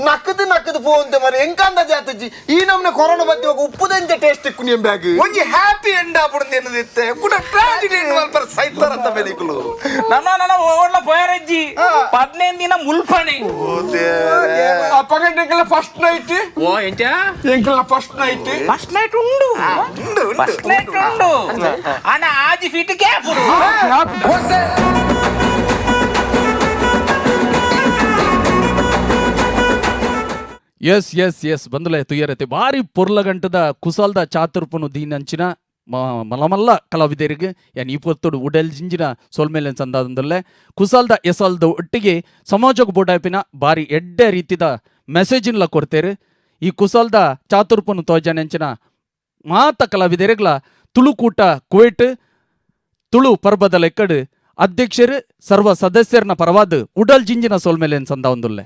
ನಕ್ಕದು ನಕ್ಕದು ಪೋಂತೆ ಮರೆ, ಎಂಕ ಅಂದಾಜು ಆತಜ್ಜಿ ಈ ನಮ್ನೆ ಕೊರೋನಾ ಬತ್ತಿ ಹೋಗ ಉಪ್ಪುದಂಚ ಟೇಸ್ಟ್ ತಿಕ್ಕು ನಿಮ್ ಬ್ಯಾಗ್. ಒಂಜಿ ಹ್ಯಾಪಿ ಎಂಡ್ ಆಪುಡು ಎನ್ನದಿತ್ತೆ ಕೂಡ ಟ್ರಾಜಿಡಿ ಎಂಡ್ ಮಲ್ಪರ ಸೈತಾರಂತ ಮೇಲಿಕುಲು. ನನ್ನ ನನ್ನ ಓಡ್ಲ ಪೋಯರಜ್ಜಿ, 15 ದಿನ ಮುಲ್ಪಣೆ. ಅಪ್ಪಗಂಟೆಂಕಲ ಫಸ್ಟ್ ನೈಟ್. ಓ, ಎಂಚ? ಎಂಕಲ ಫಸ್ಟ್ ನೈಟ್. ಫಸ್ಟ್ ನೈಟ್ ಉಂಡು, ಫಸ್ಟ್ ನೈಟ್ ಉಂಡು. ಅಣ್ಣ, ಆಜಿ feet gap. Yes yes yes, ಬಂದುಲೆ ತುಯ್ಯರತೆ ಬಾರಿ ಪೊರ್ಲಗಂಟದ ಕುಸಲ್ದ ಚಾತುರ್ಪುನು ದೀನಂಚಿನ ಮಲಮಲ್ಲ ಕಲಾವಿದರಿಗೆ ಯಾನ್ ಈ ಪೊರ್ತುಡು ಉಡಲ್ ಜಿಂಜಿನ ಸೊಲ್ಮೇಲೆ ಸಂದಾದಂದಲ್ಲೇ. ಕುಸಲ್ದ ಎಸಲ್ದ ಒಟ್ಟಿಗೆ ಸಮಾಜಕ್ಕೆ ಬೋಡಾಪಿನ ಬಾರಿ ಎಡ್ಡೆ ರೀತಿದ ಮೆಸೇಜಿನ್ಲ ಕೊಡ್ತೇರು. ಈ ಕುಸಲ್ದ ಚಾತುರ್ಪುನು ತೋಜನೆಂಚಿನ ಮಾತ ಕಲಾವಿದರಿಗ್ಲ ತುಳುಕೂಟ ಕುವೇಟ್ ತುಳು ಪರ್ಬದ ಲೆಕ್ಕಡು ಅಧ್ಯಕ್ಷರು ಸರ್ವ ಸದಸ್ಯರನ ಪರವಾದ ಉಡಲ್ ಜಿಂಜಿನ ಸೋಲ್ಮೇಲೆ ಸಂದ ಒಂದುಲ್ಲೆ.